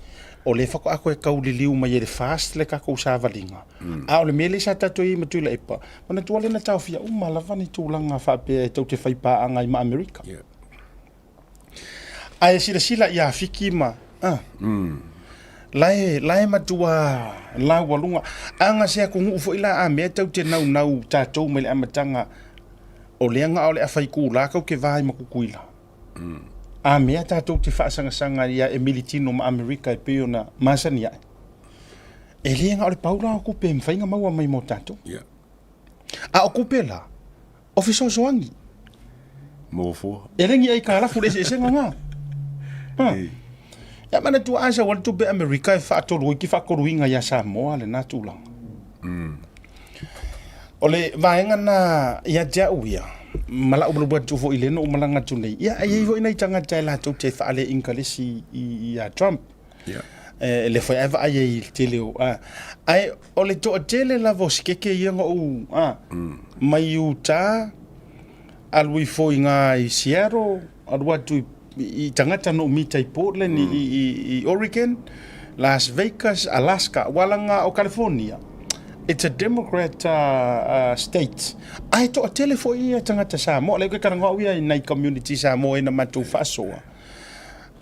A: o lea faatoa toe tau liliu mai e le FAST le tatou savaliga. A o le mea lea sa tatou i ai ma Tuilaepa, manatua lea na taofia uma lava ni tulaga faapea e tou te fai paaga ai ma Amerika. Ae silasila ia Fiki ma a la e la e matua laualuga. A na se atunuu foi la a mea tou te naunau tatou mai le amataga o lea na o le afaikula tou te va ai ma Tutuila. A mea tatou te faasagasaga ia e militino ma Amerika e pei ona masani ae. E le na o le pau la o tupe e mafai ona maua mai mo tatou. A o tupe la, O fesoasoani.
F: Mo fua.
A: E le ni aitalafu le eseesega na. Ha. Ia manatua a sau ai le tupe Amerika e faatolu ai ki faatoluina ia Samoa lena tulaga. O le vaega na ia te au ia, ma lau malu atu foi i lea na ou malaga atu nei, ia e i ai foi nai tagata e latou te faale-Inkalesi ia Trump. E le foi ae vaai ai i le tele o a ae o le toatele lava o sikeke ia na ou a mai Utah alu ifo i ngā i Seattle alu atu i tagata na ou mita i Portland i Oregon Las Vegas Alaska wala ngā o California. It's a Democrat state. Ae toatele foi ia tagata Samoa. Lea ou te talanoa au ia i nai community Samoa ina matou faasoa.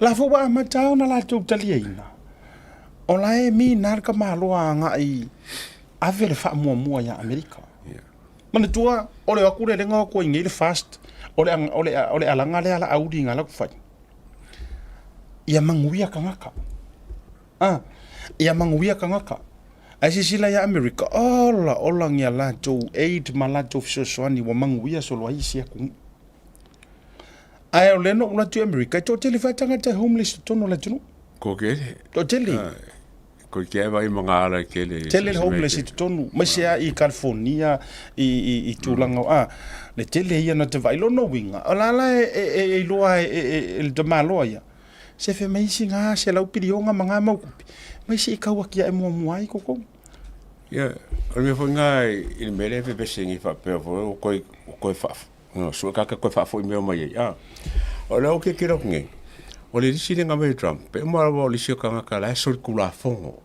A: La foi ua amata ona latou taliaina. O la e mina le tamaloa agai ave le faamuamua ia Amerika. Manatua, o le o atu lea lea na o atu ai nei le FAST, o le, o le, o le alaga lea la auli na latou fai. Ia manuia tagata. A, ia manuia tagata. Ae silasila ia Amerika, ola ola ni a latou aid ma latou fesoasoani ua manuia solo ai isi atunuu. Ae o lea na ou alu atu i Amerika, e toatele foi tagata e homeless i totonu o le atunuu.
F: Ko kele.
A: Toatele.
F: Ko ke vai ma ngā ala kele.
A: Tele le homeless i totonu, mai se a i California, i, i, i tulaga o, a, le tele ia na te vaai lona uiga, o la la e, e, e, e iloa e, e, e, e le tamaloa ia, se fe mai isi ngā 100 piliona ma ngā mau tupe, mai se i kau aki ae muamua ai koukou.
F: Ia, o le mea foi ngā i le mea lea e vevese nei faapea foi o koe, o koe wha, no, sue kaka koe whaafoi mea mai ai. Ah, o le au ke kira nei, o le lisi le ngā Trump, pe uma rawa o lisi o kangaka la e soli kulafongo.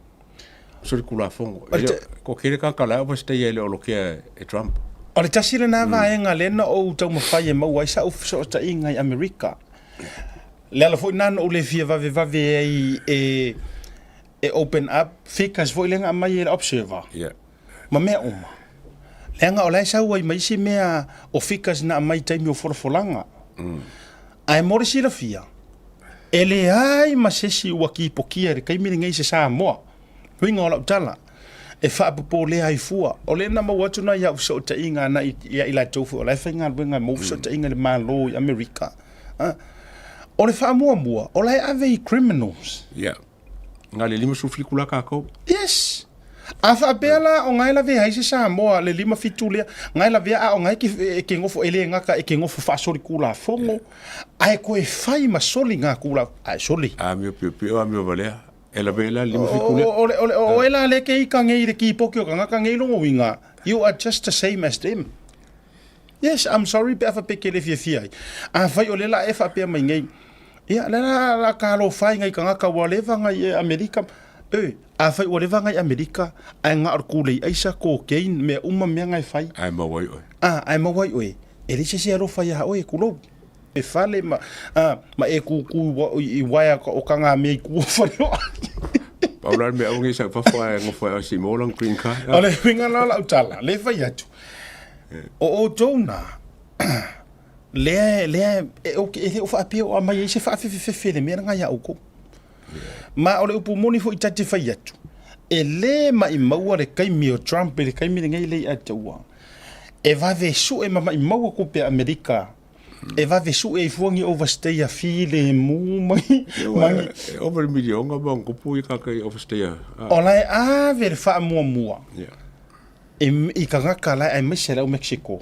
F: Soli kulafongo. E le, ko kere kaka la o stay e le o lokea e Trump.
A: O le tasi lena vaega lea na ou taumafai e maua ai sa'u fesootaiga i Amerika. Le ala foi lena na ou le fia vavevave ai e e open up figures foi lea na aumai e le Observer ma mea uma. Leaga o la e sau ai ma isi mea o figures na aumai i taimi o folafolaga. Ae mo le silafia, e leai ma se isi ua kipokia i le taimi lenei i se Samoa. Uiga o lau tala, e faapopolea ai fua. O lea na maua atu nai au fesootaiga na ia i latou foi o la e faigaluega e maua fesootaiga i le Malo i Amerika. O le faamuamua, o la e ave i criminals.
F: Yeah. Nga le 57 la kākou.
A: Yes. A faapea la o ngae lavea ai se Samoa le 57 lea, ngae lavea a o ngae ke, e ke ngofo e le gata e ke ngofo faasoli kulafono, ae koe fai ma soli ngā kula, ae soli.
F: A mio pio pio, a mio valea. E lavea la le 57 lea.
A: O, o, o, o, o e la le ke ika ngei le kipoki o kangaka ngei longo winga. You are just the same as them. Yes, I'm sorry pe a faapea ke le fiafia ai. Afai o lea la e faapea mai nei, ia, lea la la ka alofa ai ngai tagata ua leva ngai e Amerika. E, afai ua leva ngai Amerika, ae na o le kulei aisa, cocaine, mea uma mea ngai fai.
F: Ae maua ai oe.
A: Ah, ae maua ai oe. E leai se isi e alofa iā oe, kulou. E fale ma, ah, ma e kūkū i waea o ka ngā mea i kua fale o ai.
F: Pau la le mea aua nei sau fafo ae gofo ai oe se i maua lana green card.
A: O le uiga la o lau tala, lea e fai atu, O outou na, lea, lea, e, e le o faapea o aumai ai se faafefefefe i le mea lena iā outou. Ma o le upu moni foi ta te fai atu, e le maimaua le taimi o Trump i le taimi lenei lea i Ataua, e vave sue ma maimaua tupe a Amerika, e vave sue ai fua ni overstay a filemu ma ni, ma ni.
F: E ova le miliona ma ona tupu i kaka i overstay a.
A: O la e ave le faamuamua. E i tagata la aemaise le au Mexico.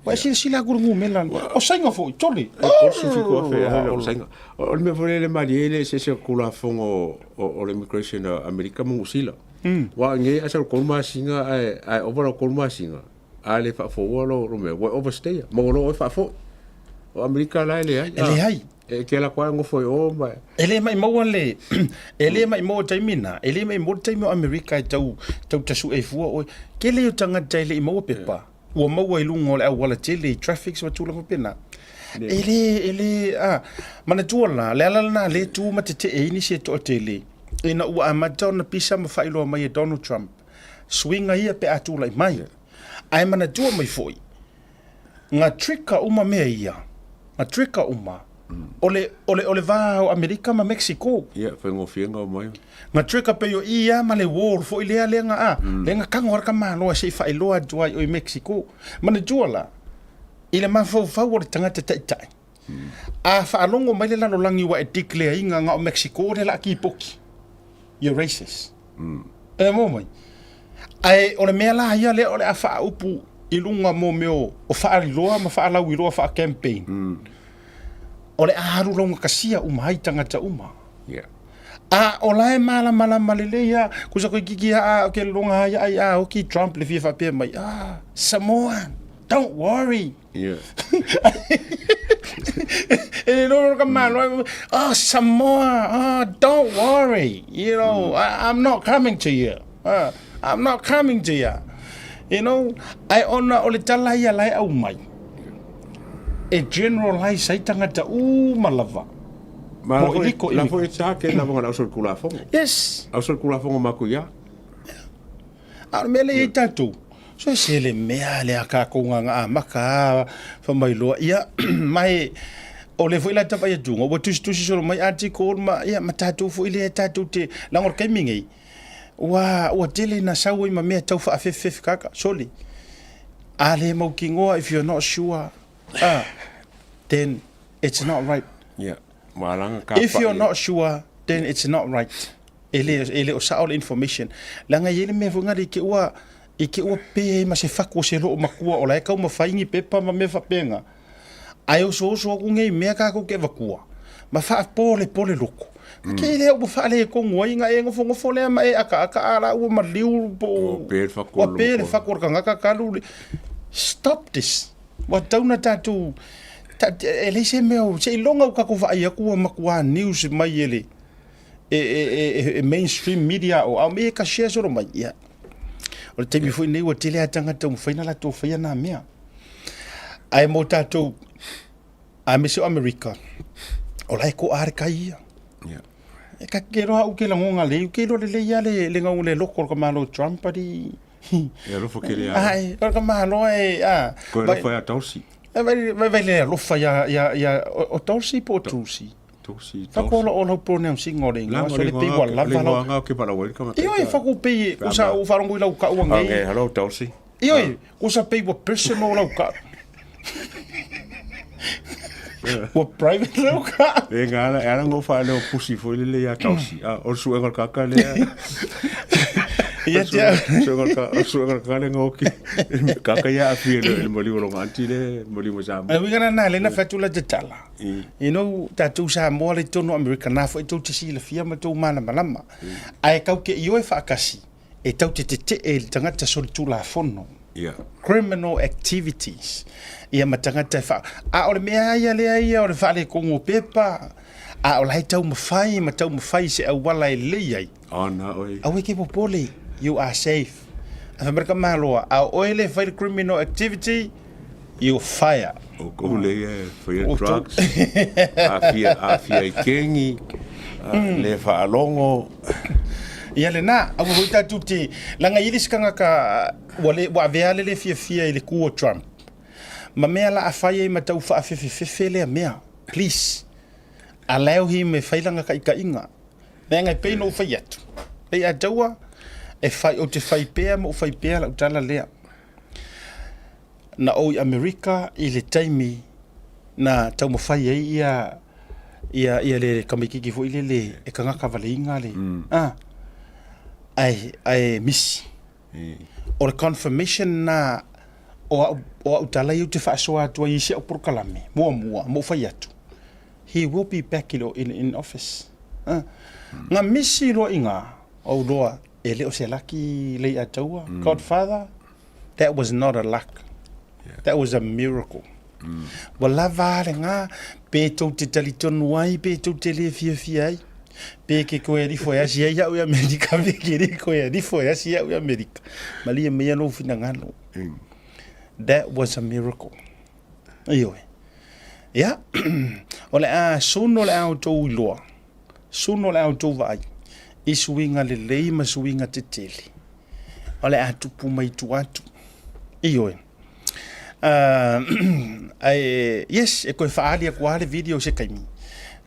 A: Ua e silasila atu i le numera lena. O Saina foi, tole.
F: E 37,000 ea le au Saina. O le mea foi lea e malie ai le eseese o Tulafono o le Immigration a Amerika ma Niu Sila. Aua nei a sau i le 3 masina ae ova lau 3 masina, a le faafoua lou mea, ua e overstay. Ma ua loa oe faafoi. O Amerika la e leai.
A: E leai.
F: E te ala koa nofo i o ma.
A: E le maimau le e le maimau taimi na, e le maimau le taimi o Amerika e tau tau tasue ai fua oe. Tele o tagata e le i maua pepa, ua maua i luga o le auala tele i traffics ma tulaga faapena. E le e le a manatua la, le ala lena lea e tu ma tetee ai nisi e toatele ina ua amata ona pisa ma faailoa mai e Donald Trump suiga ia pe a tulai mai. Ae manatua mai foi, Nga trigger uma mea ia, nga trigger uma, o le, o le, o le va o Amerika ma Mexico.
F: Ia, faigofie nga omai.
A: Nga trigger pei o i a ma le wall foi lea, lea nga a, lea nga tago a le tamaloa se i faailoa atu ai o i Mexico. Manatua la, i le mafaufau o le tagata taitai, a faalogo mai le lalolagi ua e declare ina nga o Mexico lea la a kipoki, you're racist. E mo mai. Ae o le mea la ia lea o le a faaupu i luga mo mea o faaliloa ma faalauiloa faa-campaign. O le a alu laugatasia uma ai tagata uma.
F: Yeah.
A: A o la e malamalama lelei a, kusa koe kiki a a ke longa ai ai a oki Trump le fia faapea mai, ah, Samoan, don't worry.
F: Yeah.
A: E no ka malo, oh Samoa, oh, don't worry. You know, I'm not coming to you. I'm not coming to you. You know, ae ona o le tala ia la e aumai, e generalize ai tagata uma lava.
F: Ma
A: Po i liko
F: la foi ta ke na vonga au kula fongo.
A: Yes.
F: Au kula fongo ma ku ya.
A: A o le mea lea i ai tatou, so e se le mea lea a kakou gaga amaka a fa mai loa, ia, ma e, o lea foi la e tavaai atuga, ua tusitusi solo mai article ma, ia, ma tatou foi lea tatou te, leaga o le taimi nei, ua, ua tele ina sau ai ma mea tau faafefefefe kaka, sole, a le mautinoa if you're not sure, ah, then it's not right.
F: Yeah. Ma alanga ka
A: If you're not sure, then it's not right. E le, e le o sao le information. Leaga e i ai le mea foi ngale i te ua, i te ua pe ai ma se fatu o se loo matua o la e taumafai ni pepa ma mea faapena. Ae osooso atu nei mea tatou te avatua ma faapolepole loko. Mm. Ke lea ua faaletonu ai na e nofonofo lea ma e akaaka a la ua maliu po o ua pe le fatu o le tagata talu le Stop this. Ua tatau ona tatou ta, e leai se mea o seiloga ua tatou vaai atu ua matua news mai e le e, e, e, e mainstream media o a o mea e ka share solo mai. Ia. O le taimi foi nei ua tele a tagata ua mafai ona latou faia na mea. Ae mo tatou aemaise o Amerika, o la e to'a le tai ia.
F: Yeah.
A: E ka ke roa au ke lagonga lei, ke iloa lelei lava le, le gau le loko o le ka Malo Trump ali.
F: E alofa kele a.
A: Ai, o le ka Malo e a.
F: Koe alofa ia Tulsi.
A: E vai vai vai le alofa ia ia ia o, o Tulsi po o Tulsi.
F: Tulsi.
A: Fako o lau pronouncing o le ingoa, so le pei ua lava lau.
F: Le ke pala wai ka
A: mata. Ioe, fako pei kusa o farongo i lau kau angei.
F: Okay, hello Tulsi.
A: Ioe, kusa pei ua personal lau kau. Ua private lau kau.
F: E ngā ala, e ala ngō wha leo pusi foi lele ia Tulsi. Ah, o suenga o kaka lea.
A: Ia te au.
F: Suenga o suenga o kaka le ngō ki. Kaka ia awhi le maliu o longa anti le maliu mo Samoa.
A: E uiga na le na whatu la te tala. You know, tatou Samoa le tonu Amerika, nā foi tou te silafia ma tou malamalama. Ae kau ke ioe whaakasi, e tau te tetee i le tagata solitulafono.
F: Yeah.
A: Criminal activities. Ia ma tagata e wha... A o le mea ia lea ia o le whaalekongo pepa, a o la e taumafai ma taumafai se auala e lelei ai.
F: Oh, na oi.
A: Aua e ke popole, you are safe. A fai mai le tamaloa, a o oe le fai le criminal activity, you fire.
F: O kou le ia e whaia drugs, awhia, awhia i kengi, le whaalogo.
A: Ia lena, aua foi tatou te, leaga e i ai le isi tagata ua le, ua avea le le fiafia i le ku o Trump. Ma mea la a fai ai ma tau faafefefefe lea mea. Please, allow him e fai lana taitaiga. Leaga e pei ona ou fai atu, pei a taua, e fai, ou te fai pea ma ou fai pea lau tala lea. Na ou i Amerika i le taimi na taumafai ai ia ia ia le tamaititi foi lele e tagata valeiga le mm. ah, ae, ae misi. O le confirmation na o au, o au tala ia ou te faasoa atu ai i si au polokalame, muamua, ma ou fai atu. He will be back in, in, in office. Ah. Nga misi loa i ngā, ou loa, e le o se laki lei a taua, Godfather, That was not a luck. Yeah. That was a miracle. Mm. Ua lava a le ngā, pe tou te talitonu ai, pe tou te le fiafia ai. Pe ke koe rifo e asi ai au i Amerika, pe ke re koe rifo e asi au i Amerika. Malie mai anō whinangalo. That was a miracle. Ioe. Ia, o le a soon o le a outou iloa. Soon o le a outou vaai i suiga lelei ma suiga tetele. O le a tupu mai tua atu. Ioe. Ae, yes, e koe whaali aku a le video se taimi.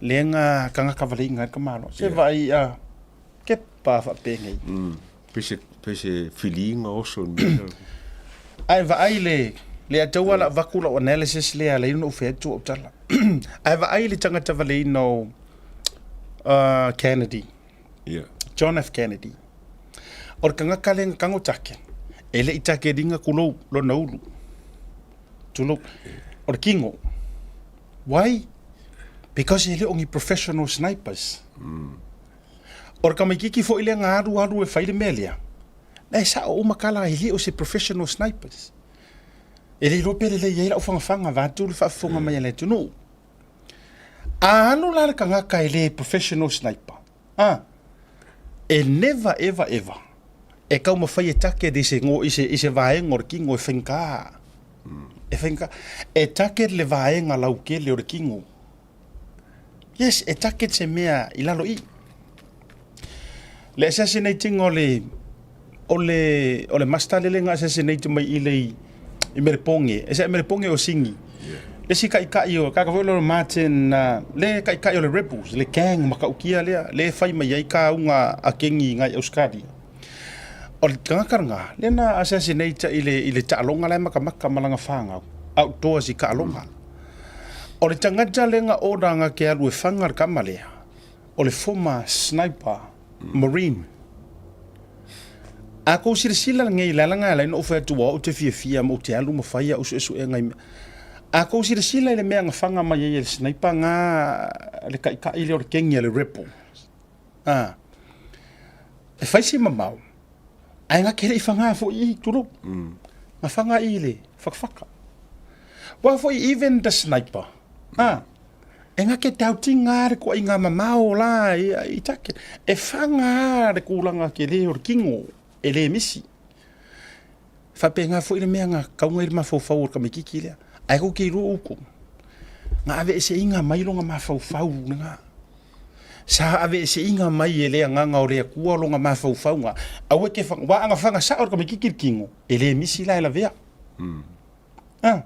A: Le nga kangaka vale inga ka malo. Se yeah. vai a ke pa wha pengei.
F: Mm. Pese, pese feeling oso.
A: Ai vaai le le ataua la vaku la analysis le ala ino fe atu o tala. Ai vaai le tangata vale no Kennedy.
F: Yeah.
A: John F. Kennedy. O le tagata lea na tago take, e le i take ringa kulou lona ulu. Tulou. O le kino. Why? Because e le o ni professional snipers. Mm. O le tamaititi foi lea na alu alu e fai le mea lea, la e sao uma tala e le o se professional snipers. E le iloa pe lelei ai lau fagafaga vaeatu le faafofoga mai a le atunuu. A alu la le tagata e le professional sniper, a, e never ever ever. E taumafai e target i se i se i se vaega o le kino e faigata. E faigata. E target le vaega lautele o le kino. Yes, e target se mea i lalo i. Le assassinating o le o le o le master lele na assassinate mai i le i Meleponge. E se Meleponge o Singi. Le si kai o ka foi lo Martin le kai o le rebels, le gang makaukia lea, le fai mai ai ka unga a kengi ngai Australia. O le tagata lena, lea na assassinate i le i le taaloga la e makamaka ma lana fanau, outdoors i taaloga. O le tagata lea na order na ke alu e faga le tama lea, o le former sniper marine. A kou silasila lenei, le ala lena e ala ai ona ou fai atu ua ou te fiafia ma ou te alu ma fai au suesuega i mea. A kou silasila i le mea na faga mai ai e le sniper na le taitai lea o le kegi a le rebel, a, e fai si mamao, ae na te le i faga foi i, tulou, na faga i le fatafata. Aua foi even the sniper, a, E ngake te autiga le koaiga mamao la i take. E whanga le kūlanga ke le o le kingo e le misi. Whapenga foi le mea nga kaunga i le mafaufau o le tamaititi lea. Ae kou te iloa outou, nga aveeseiga mai lona mafaufau lena. Sa aveeseiga mai e le agaga o le Atua lona mafaufauga. Aua e te whanga, wa anga whanga sao le tamaititi le kino, e le misi la e lavea. A,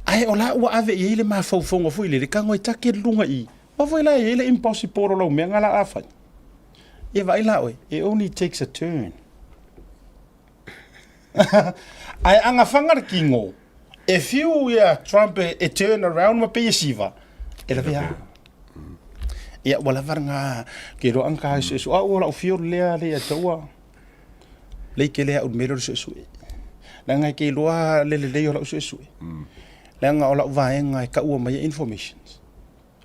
A: ae o la ua ave i ai le mafaufauga foi lele, tago e take le luga i i. Aua foi la e i ai le impossible o lau mea nga la a fai. Ia vaai la oe, it only takes a turn. Ae aga whanga le kino, e whiu ia Trump e, e turn around ma pei e siva, e lawe a. Ia, ua lava nga, ke roa ang ka esu esu, a ua lau whiu lea le ia taua. Lei kele au i le mea lea o le suesue. Leaga e te iloa le lelei o lau suesue. Leaga o lau vaega e taua mai ai informations.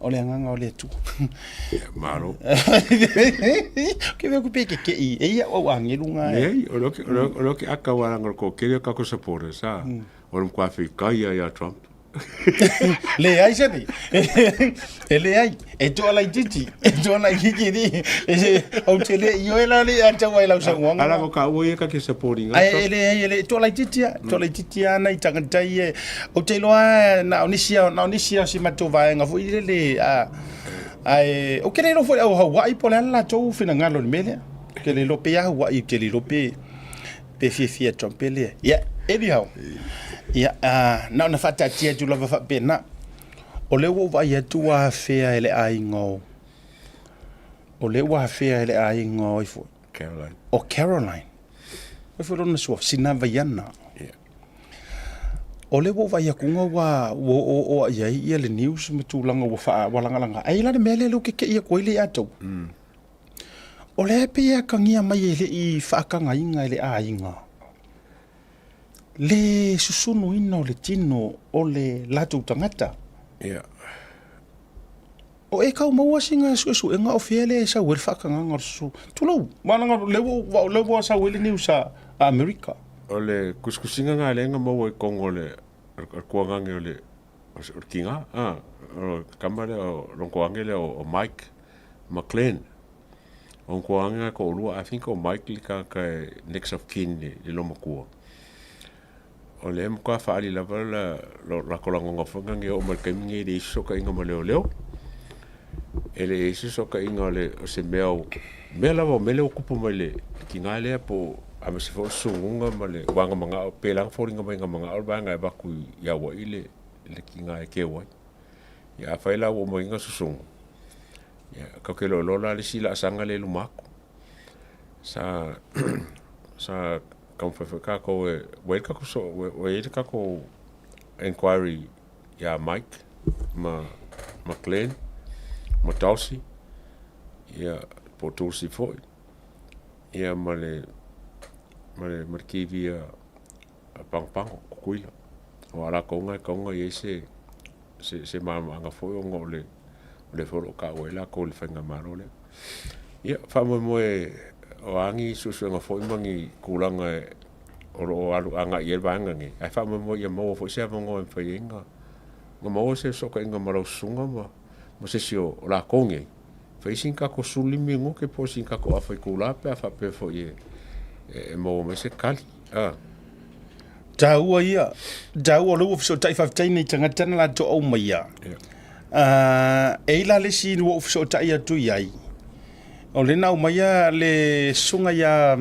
A: O le agaga o le Atua.
F: Malo.
A: Ke mea ku pe ke kei, e ia au agelu ngā.
F: Leai, o leo ke aka wa ranga ko kele o kako supporters, a. O le mkwa whikai ia Trump.
A: Leai sani. E leai. E toa laitiiti. E toa laitiiti ni. E ou te le ioe la le a tau ai lau saunoaga.
F: Ala ko ka ua ia ka ke supporting.
A: Ai e leai e le toa laitiiti a. Toa laitiiti a nai tagata ia. Ou te iloa na o nisi na o nisi o si matou vaega foi lele a ae ou te le iloa foi au Hawaii po o le a le latou finagalo i le mea lea. Ou te le iloa pe ia Hawaii ou te le iloa pe pe fiafia Trump pe lea. Ia, anyhow. Ia, na ona faataatia atu lava faapena. O lea ua ou vaai atu ua afea e le aiga o o lea ua afea e le aiga o ai foi?
F: Caroline.
A: O Caroline. Oi foi lona suafa, Sinavaiana.
F: Yeah.
A: O lea ua ou vaai atu ua ua oooo i ai ia le news ma tulaga ua faa ua lagalaga. Ai la le mea lea lea ou te tei atu ai le ia outou. O lea e pei e atagia mai e le i faatagaina e le aiga le susunuina o le tino o le latou tagata.
F: Ia.
A: O e tau maua sina suesuega o fea lea e sau ai le faatagaga o le susu. Tulou, ma leaga o lea ua, o lea ua sau ai le news a Amerika.
F: O le kusikusiga na lea na maua i totonu o le kuagage o le O le tiga, a, o le tama lea o lona toage lea o Mike McLean. O lona toage lena e toalua, I think o Mike le tagata e next of kin i le loomatua. O lea e matua faaali lava lo latou lagona foi lena e oo mai i le taimi lenei e leai se fesootaiga ma leoleo. E leai se fesootaiga o le o se mea o mea lava o mea lea ua tupu mai le tina lea po o aemaise foi o le susunuga ma le vaega manao pei la ona foliga mai na manao le vaega e avatu i Hawaii le le tina e keu ai. Ia afai la ua uma ai na susunu, ia tatou te iloiloa la le isi laasaga lea i luma atu. Sa sa taumafai foi tatou e ua i ai le tatou ua i ai le tatou enquiry ia Mike ma ma Glen ma Dulcie ia po o Dulcie foi ia ma le ma le ma le TV a Pagopago, Tutuila. O a latou na e tatau ona i ai se, se, se malamalamaaga foi ona o le, o lea foi o lo o taua ai latou i le faigamalo lea. Ia, faamoemoe o a ni suesuega foi ma ni tulaga e, o lo o alu agai i ai le vaega nei, ae faamoemoe ia maua foi se avanoa e mafai ai ona, ona maua se fesootaiga ma lau susuga ma, ma se isi o, o latou nei. Fai sina tatou 15 minute po o sina tatou afa itula pe a faapea foi e, e maua mai se kali. A.
A: Taua ia, taua o lea ua fesootai faafetai nei tagata na latou aumaia. Uh, e i la le isi ua ou fesootai atu i ai, o lea na aumaia le susuga ia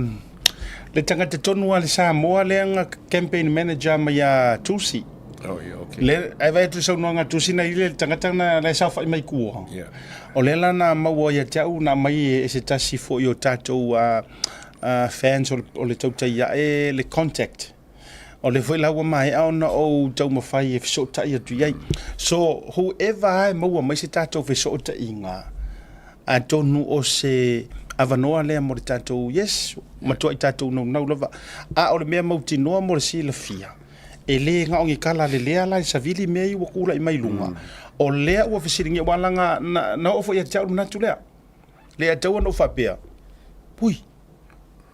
A: le tagata tonu a le Samoa lea na campaign manager mai ia Tulsi.
F: Oh, yeah, okay.
A: Le, ai vai atu saunoaga Tulsi na ile le tagata na la e saofai mai kua.
F: Yeah.
A: O lea la na maua ia te au na mai e se tasi foi o tatou uh, uh, fans o le, o le tautai ae le contact. O lea foi la ua maea ona ou taumafai e fesootai atu i ai. So, whoever lava e maua mai se tatou fesootaiga, atonu o se avanoa lea mo le tatou, yes, matuai tatou naunau lava. A o le mea mautinoa mo le silafia, e le na o ni tala lelea la e savili mea ia ua tulai mai luga. O lea ua fesiligia, aua leaga na, na oo foi ia te au le manatu lea. Le tatau ona ou faapea, Ui,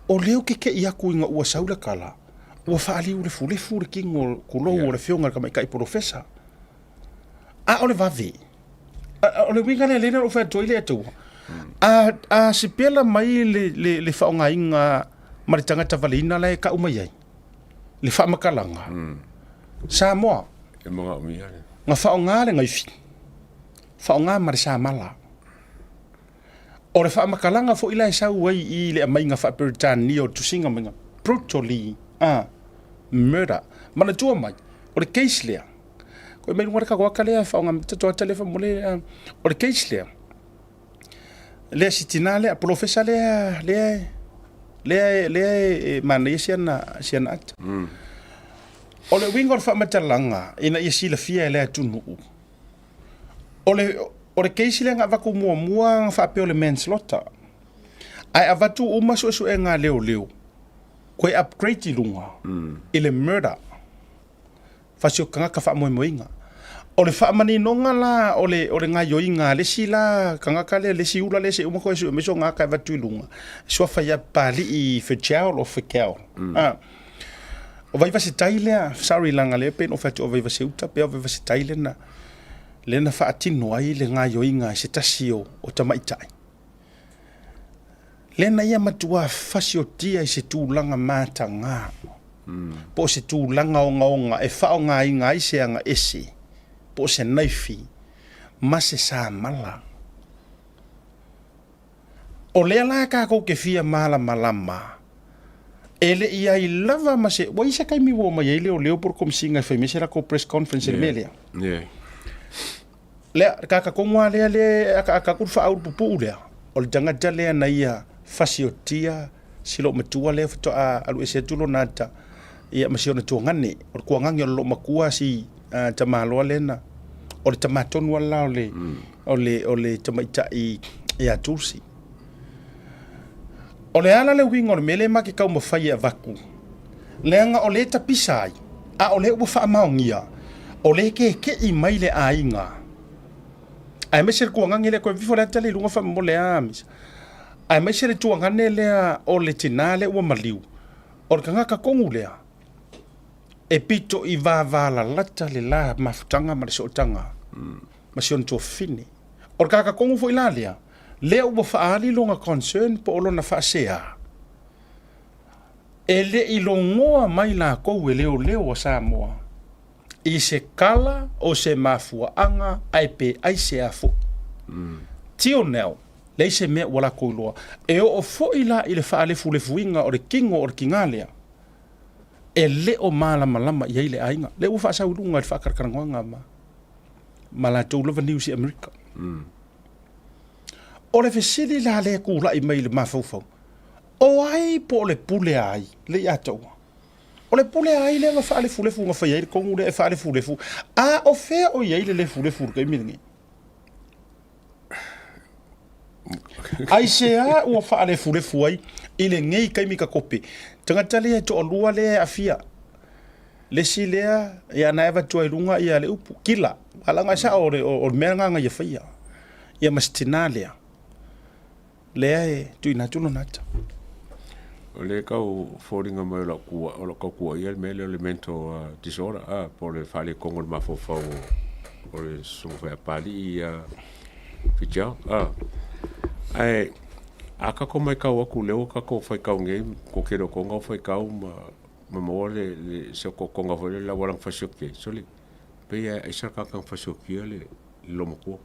A: o lea ou te tei atu ina ua sau le tala, ua faaliulefulefu le tino, tulou, o le Afioga i le Tamaitai Polofesa. A o le vave, o le uiga lea lea na ou fai atu ai le Atua, a, a sipela mai le, le, le faaaogaina ma le tagata valeina la e tau mai ai, le faamatalaga, Samoa,
F: E manaomia le.
A: na faaaoga le gaifi, faaaoga ma le samala. O le faamatalaga foi la e sau ai i le aumaiga faa-Peretania o le tusiga maiga, brutally a murder. Manatua mai, o le case lea, koe mai luga le tatou ata lea e faaaoga tatou ata lea faamolemole, o le case lea, lea si tina lea, polofesa lea, lea, lea, lea e manaia si ana, si ana ata. O le uiga o le faamatalaga ina ia silafia e le atunuu, O le, o le case lea na avatu muamua na faapea o le manslaughter. Ae avatu uma suesuega a leoleo, toe upgrade i luga i le murder. Fasi o tagata faamoemoeina. O le faamaninoga la o le, o le gaioiga a le isi la tagata lea, le isi ula lea se i uma toe sue mai sona ata e avatu i luga, suafa ia Papalii Fejeol o Fekeol. Ah. O Vaivasetai lea, sorry leaga lea pei ona ou fai atu o Vaivaseuta pe o Vaivasetai lea na, lea na faatino ai le gaioiga e se tasi o, o tamaitai. Lea na ia matua fasiotia i se tulaga mataga, mm. po o se tulaga ogaoga e faaaogaina ai se agaese, po o se naifi, ma se samala. O lea la tatou te fia malamalama, e le i ai lava ma se... Ua i ai se taimi ua omai ai leoleo po o le Komesina e fai mai se latou press conference i le mea lea? Lea, le tagata tonu lava lea lea e akaaka atu le faaulu pupuu lea, o le tagata lea na ia fasiotia si loomatua lea faatoa alu ese atu lona ata ia ma si ona tuagane. O le tuagane o le loomatua si tamaloa lea na, o le tama tonu lava la o le, o le, o le tamaitai ia Tulsi. O le ala le uiga o le mea lea ma te taumafai e avatu, leaga o lea e tapisa ai, a o lea ua faamaonia, o lea e keke'i mai le aiga, aemaise le tuagane lea, toe vifo le ata lea i luga faamolemole a Misa, aemaise le tuagane lea o le tinā lea ua maliu, o le tagata tonu lea, e pito i vavalalata le la mafutaga ma le sootaga ma si ona tuafafine. O le tagata tonu foi la lea, lea ua faaali lona concern po o lona faasea, e le i logoa mai latou e leoleo a Samoa i se kala o se mafuaaga ae pe aisea foi. Till now, leai se mea ua latou iloa. E oo foi la i le faalefulefuina o le tino o le tina lea, e le o malamalama i ai le aiga. Lea ua faasau i luga i le faatalatalanoaga ma, ma latou lava news i Amerika. O le fesili la lea e tulai mai i le mafaufau, o ai po o le pule a ai le ia taua? O le pule a ai lea na faalefulefu na fai ai le tonu lea e faalefulefu, a o fea o i ai le lefulefu i le taimi lenei? Aisea ua faalefulefu ai i lenei taimi takope? Tagata lea e toalua lea e aafia. Le isi lea, ia na e avatua i luga ia le upu, kila. A leaga e sao o le, o le mea lena na ia faia. Ia ma si tinā lea, lea e tuuina atu lona ata.
F: O lea e tau foliga mai o lau kua, o lau tau kuaia le mea lea o le mental uh, disorder, ah, po o le faaletonu o le mafaufau o, o le susuga foi a Papalii ia Fitiao. Ah. Ae A kako mai kau aku lea ua kako faikau nei ko kele o konga o faikau ma ma maua le le se okokonga foi lea le auala na fasioki ai. Sole, pei a aisa le tagata na fasiokia le le loomatua.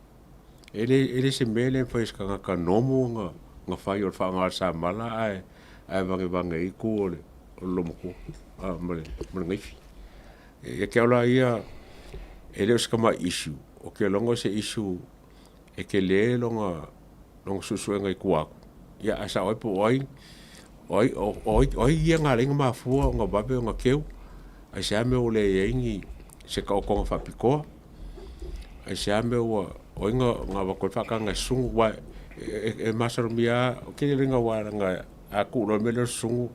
F: E le e le se mea lea e mafai e se tagata normal ona ona fai o le faaaoga o le samala ae ae vagevage ai itu o le o le loomatua a ma le ma le naifi. Ia te au la ia, e le o se tamai issue, ou te iloa o se issue e tele lona lona suesuega i tua atu. Ia ae sao ai po o ai o ai o ai o ai ia na ala ai ona mafua ona vave ona keu, aisea mea ua leai ai ni se taotoga faapitoa, aisea mea ua o ai na na avatu ai le faataga e susunu aua e masalomia lava, ou te le iloa aua leaga a tuu loa le mea lea o le susunu,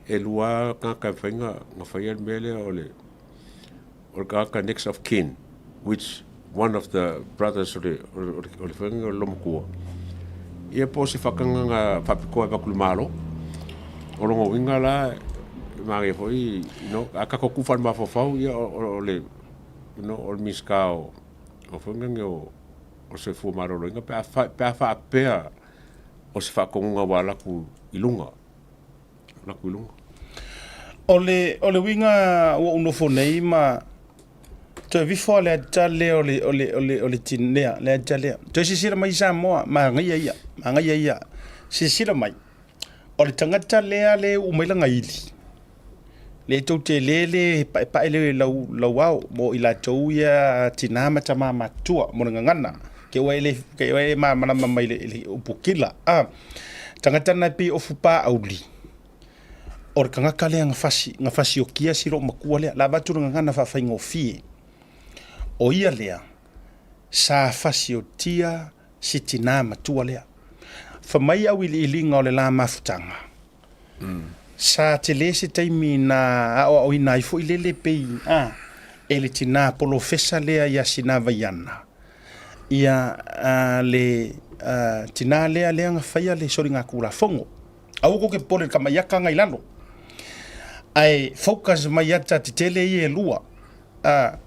F: e lua lava tagata e mafai ona faia le mea lea o le o le tagata next of kin which one of the brothers o le o le foi o le loomatua ia po o se faatagaga faapitoa e avatu i le Malo. O lona uiga la e manaia foi you know a tatou tuu faale-mafaufau ia o le you know o le Minisita o foi lea o le Soifua Maloloina pe a faapea o se faatonuga ua alu atu i luga. Laku i luga.
A: O le, o le uiga ua ou nofo nei ma toe vifo le ata lea o le, o le, o le, o le tinea, le ata lea. Toe silasila mai Samoa, manaia ia, manaia ia. Silasila mai, o le tagata lea le uu mai lana ili, le tou te le le paepae le lau, lau ao mo i latou ia tina ma tama matutua mo le gagana. Ke ua e le, ke ua e malamalama mai le, le upu kila. Ah. Tagata na e pei o Fupaauli, o le tagata lea na fasi, na fasiokia si loomatua lea, la avatu le gagana faafaigofie. O ia lea, sa fasiotia si tinā matua lea. Fa mai auiliiliga o le la mafutaga, sa tele se taimi na aoaoina ai foi lele pei a e le tinā polofesa lea ia Sinavaiana, ia le tinā lea lea na faia le soligatulafono. Aua kou te popole i le kamaiaka na i lalo, ae focus mai ata tetele ia e lua. A,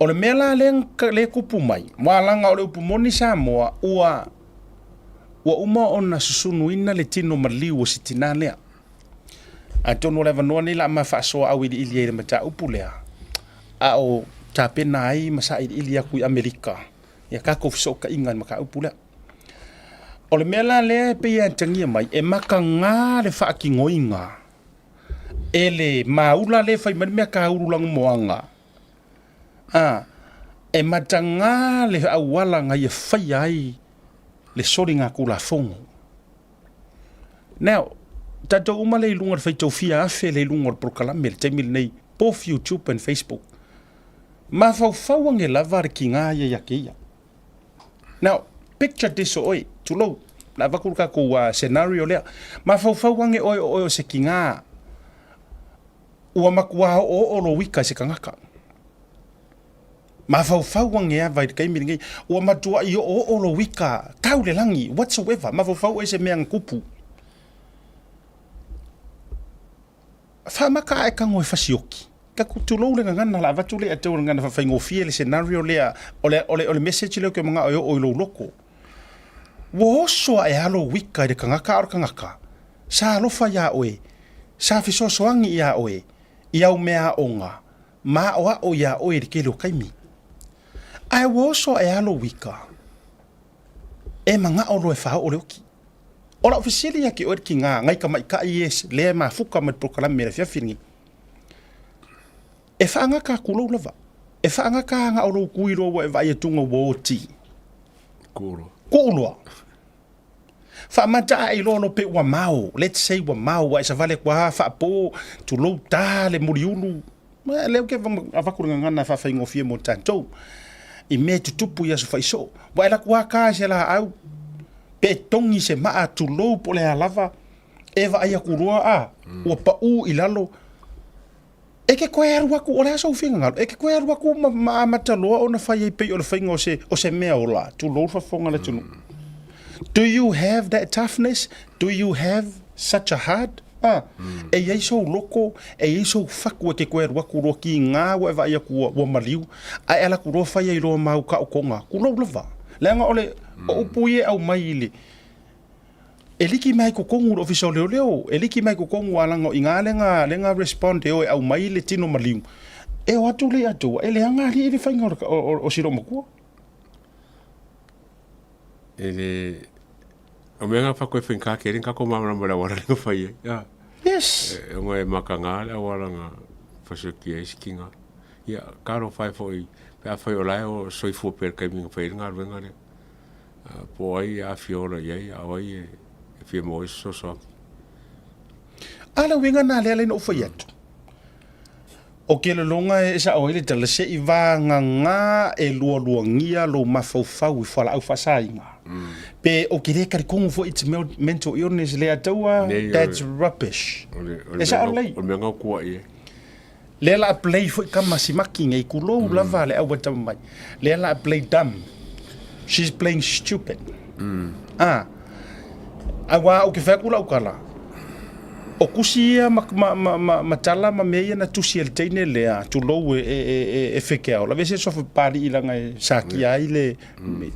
A: o le mea la lea lea e tupu mai, aua leaga o le upu moni Samoa, ua ua uma ona susunuina le tino maliu o si tinā lea. Atonu o le avanoa nei la ma faasoa auiliili ai i le mataupu lea, a o tapena ai ma sailiili atu i Amerika ia tatou fesootaiga i le mataupu lea. O le mea la lea e pei e atagia mai, e mataga le faatinoina e le maula lea e fai mai le mea kaulu lanumoana, a, e mataga le auala na ia faia ai le soligatulafono. Now, tatou uma lea i luga o le faitau fia afe lea i luga o le polokalame i le taimi lenei, both YouTube and Facebook. Mafaufau ane lava le tiga ia ia te ia. Now, picture this o oe, tulou, le avatu le tatou scenario lea. Mafaufau ane oe o oe o se tiga ua matua oooo lou ika i se tagata. Mafaufau ane ava i le taimi lenei, ua matuai oooo lou ika tau le lagi, whatsoever, mafaufau oe i se mea na tupu. Faamaka ae tago e fasioki. Taku tulou le gagana la avatu lea tau le gagana faafaigofie le scenario lea o le, o le, o le message lea ou te manao e oo i lou loko. Ua oso ae lava lou ika i le tagata a o le tagata sa alofa iā oe, sa fesoasoani iā oe i au meaaoga ma aʻoaʻo iā ʻoe i le tele o taimi. Ae ua oso aʻe lava lou ika, e manaʻo loa e faaoo le oki. O lau fesili ia te oe le tiga, nai tamaitai e lea e mafuta mai le polokalame i le afiafi lenei. E faagata atu lou lava. E faagata aga o lou kui loa ua e vaai atu ua oti.
F: Kuuloa.
A: Kuuloa. Faamata ae loa lo pe ua mao, let's say ua mao ua e savali atu lava faapo, tulou ta le muliulu. Lea ou te avatu le gagana e faafaigofie mo tatou i mea e tutupu i aso faisoo. Ua e alu atu lava ta i se laau pe togi se maa tulou po o le a lava, e vaai atu loa a ua pau i lalo. E ke koe alu aku, o le a sou finagalo, e ke koe alu aku ma, ma amata loa ona fai ai pei o le faiga o se, o se mea ola, tulou le faafofoga a le atunuu. Do you have that toughness? Do you have such a heart? Ah, e i ai sou loko, e i ai sou fatu e ke koe alu aku loa ki ngā ua e vaai atu ua, ua maliu, ae ala atu loa fai ai loa ma au taotoga, tulou lava. Leaga o le, o upu ia e aumai i le, E liki mai totonu i le Ofisa o Leoleo, e liki mai totonu a leaga o i ina lea na respond e o e aumai le tino maliu, e o atu le Atua, e leaga alii le faiga o si loomatua.
F: E le, o mea nga whakoi whainga ke ringa ko māmarama le awara lenga whai ai. Ah.
A: Yes.
F: E, onga e makanga le awara nga whasoki ai sikinga. Ia, karo whai foi, pe a whai o lai o soifua pere kai minga whai ringa ruenga le. Po o ai e aafia ola i ai, a o ai e fia maua ai se fesoasoani.
A: A le uiga na lea na ou fai atu. O ke lologa e sa'o ai le tala se'i vagagā e lualuagia lou mafaufau i fualaau faasaina. Pe o ke lē talikonu foi it's mental illness le ataua that's rubbish. E sa'o lelei.
F: O le mea gau kua'i ai.
A: Lea la a play foi kama simaki nei kulou lava le au tama mai. Lea la a play dumb. She's playing stupid. Ah. Aua o ke fai atu lau tala. O kusi ia ma, ma, ma, ma, ma tala ma mea ia na tusi e le teine lea, tulou e, e, e, e, e fekeao. La vese suafa papali'i leaga e sakia ai le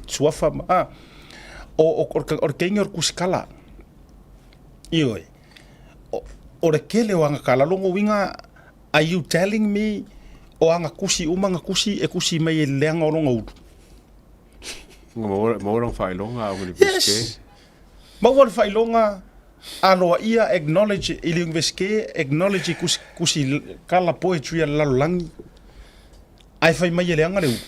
A: suafa ma, ah. O, o, o, o le teine o le kusi kala. Ioe. O le tele o aga kala, lona uiga, are you telling me o aga kusi uma na kusi e kusi mai e le leaga o lona ulu?
F: Maua lona faailoga a Universite.
A: Yes! Maua le faailoga aloaia acknowledge i le Universite, acknowledge i kusi, kusi kala poetry a le lalolagi, ae fai mai e leaga le ulu.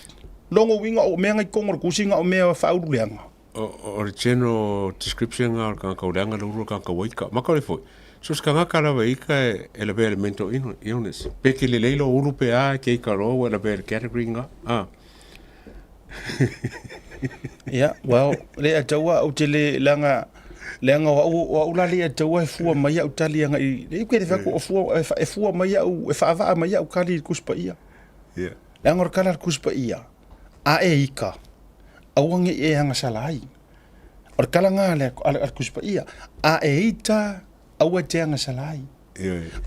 A: Lona uiga o mea na i totonu o le kusi na o mea faaulu leaga.
F: O le general description lena o le tagata leaga le ulu o le tagata ua ika. Maka ole foi, so se tagata lava e ika e lavea i le mental illness. Pe ke lelei lou ulu pe a e ke ika loa ua e lavea i le category lena. Ah.
A: Ia, well, le ataua ou te le leaga leaga o au o au la le ataua e fua mai au tali aga i le ke le fai o fua e fua mai au e faavaa mai au kali i le Tusi Paia.
F: Yeah.
A: Leaga o le kala a le Tusi Paia, a e ika, aua ne i e agasala ai. O le tala lena a le Tusi Paia, a e ita, aua e te agasala ai.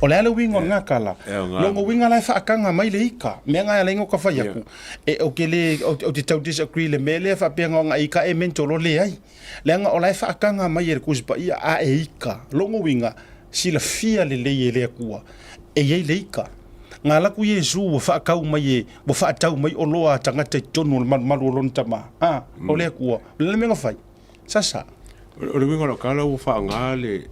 A: O le a le uiga o lena tala? Lona uiga la e faataga mai le ika. Mea na e ala ai ona ta fai atu, e, ou te le, ou te tau disagree i le mea lea faapea na ona ika e mental loa, leai. Leaga o la e faataga mai e le Tusi Paia, a e ika. Lona uiga, silafia lelei e le Atua, e i ai le ika. Na alu atu Iesu ua faatau mai e, ua faatau mai oloa a tagata i totonu o le malumalu o lona tama. A, o le Atua. O le a le mea na fai? Sasa.
F: O le uiga o lau tala ua faaaoga le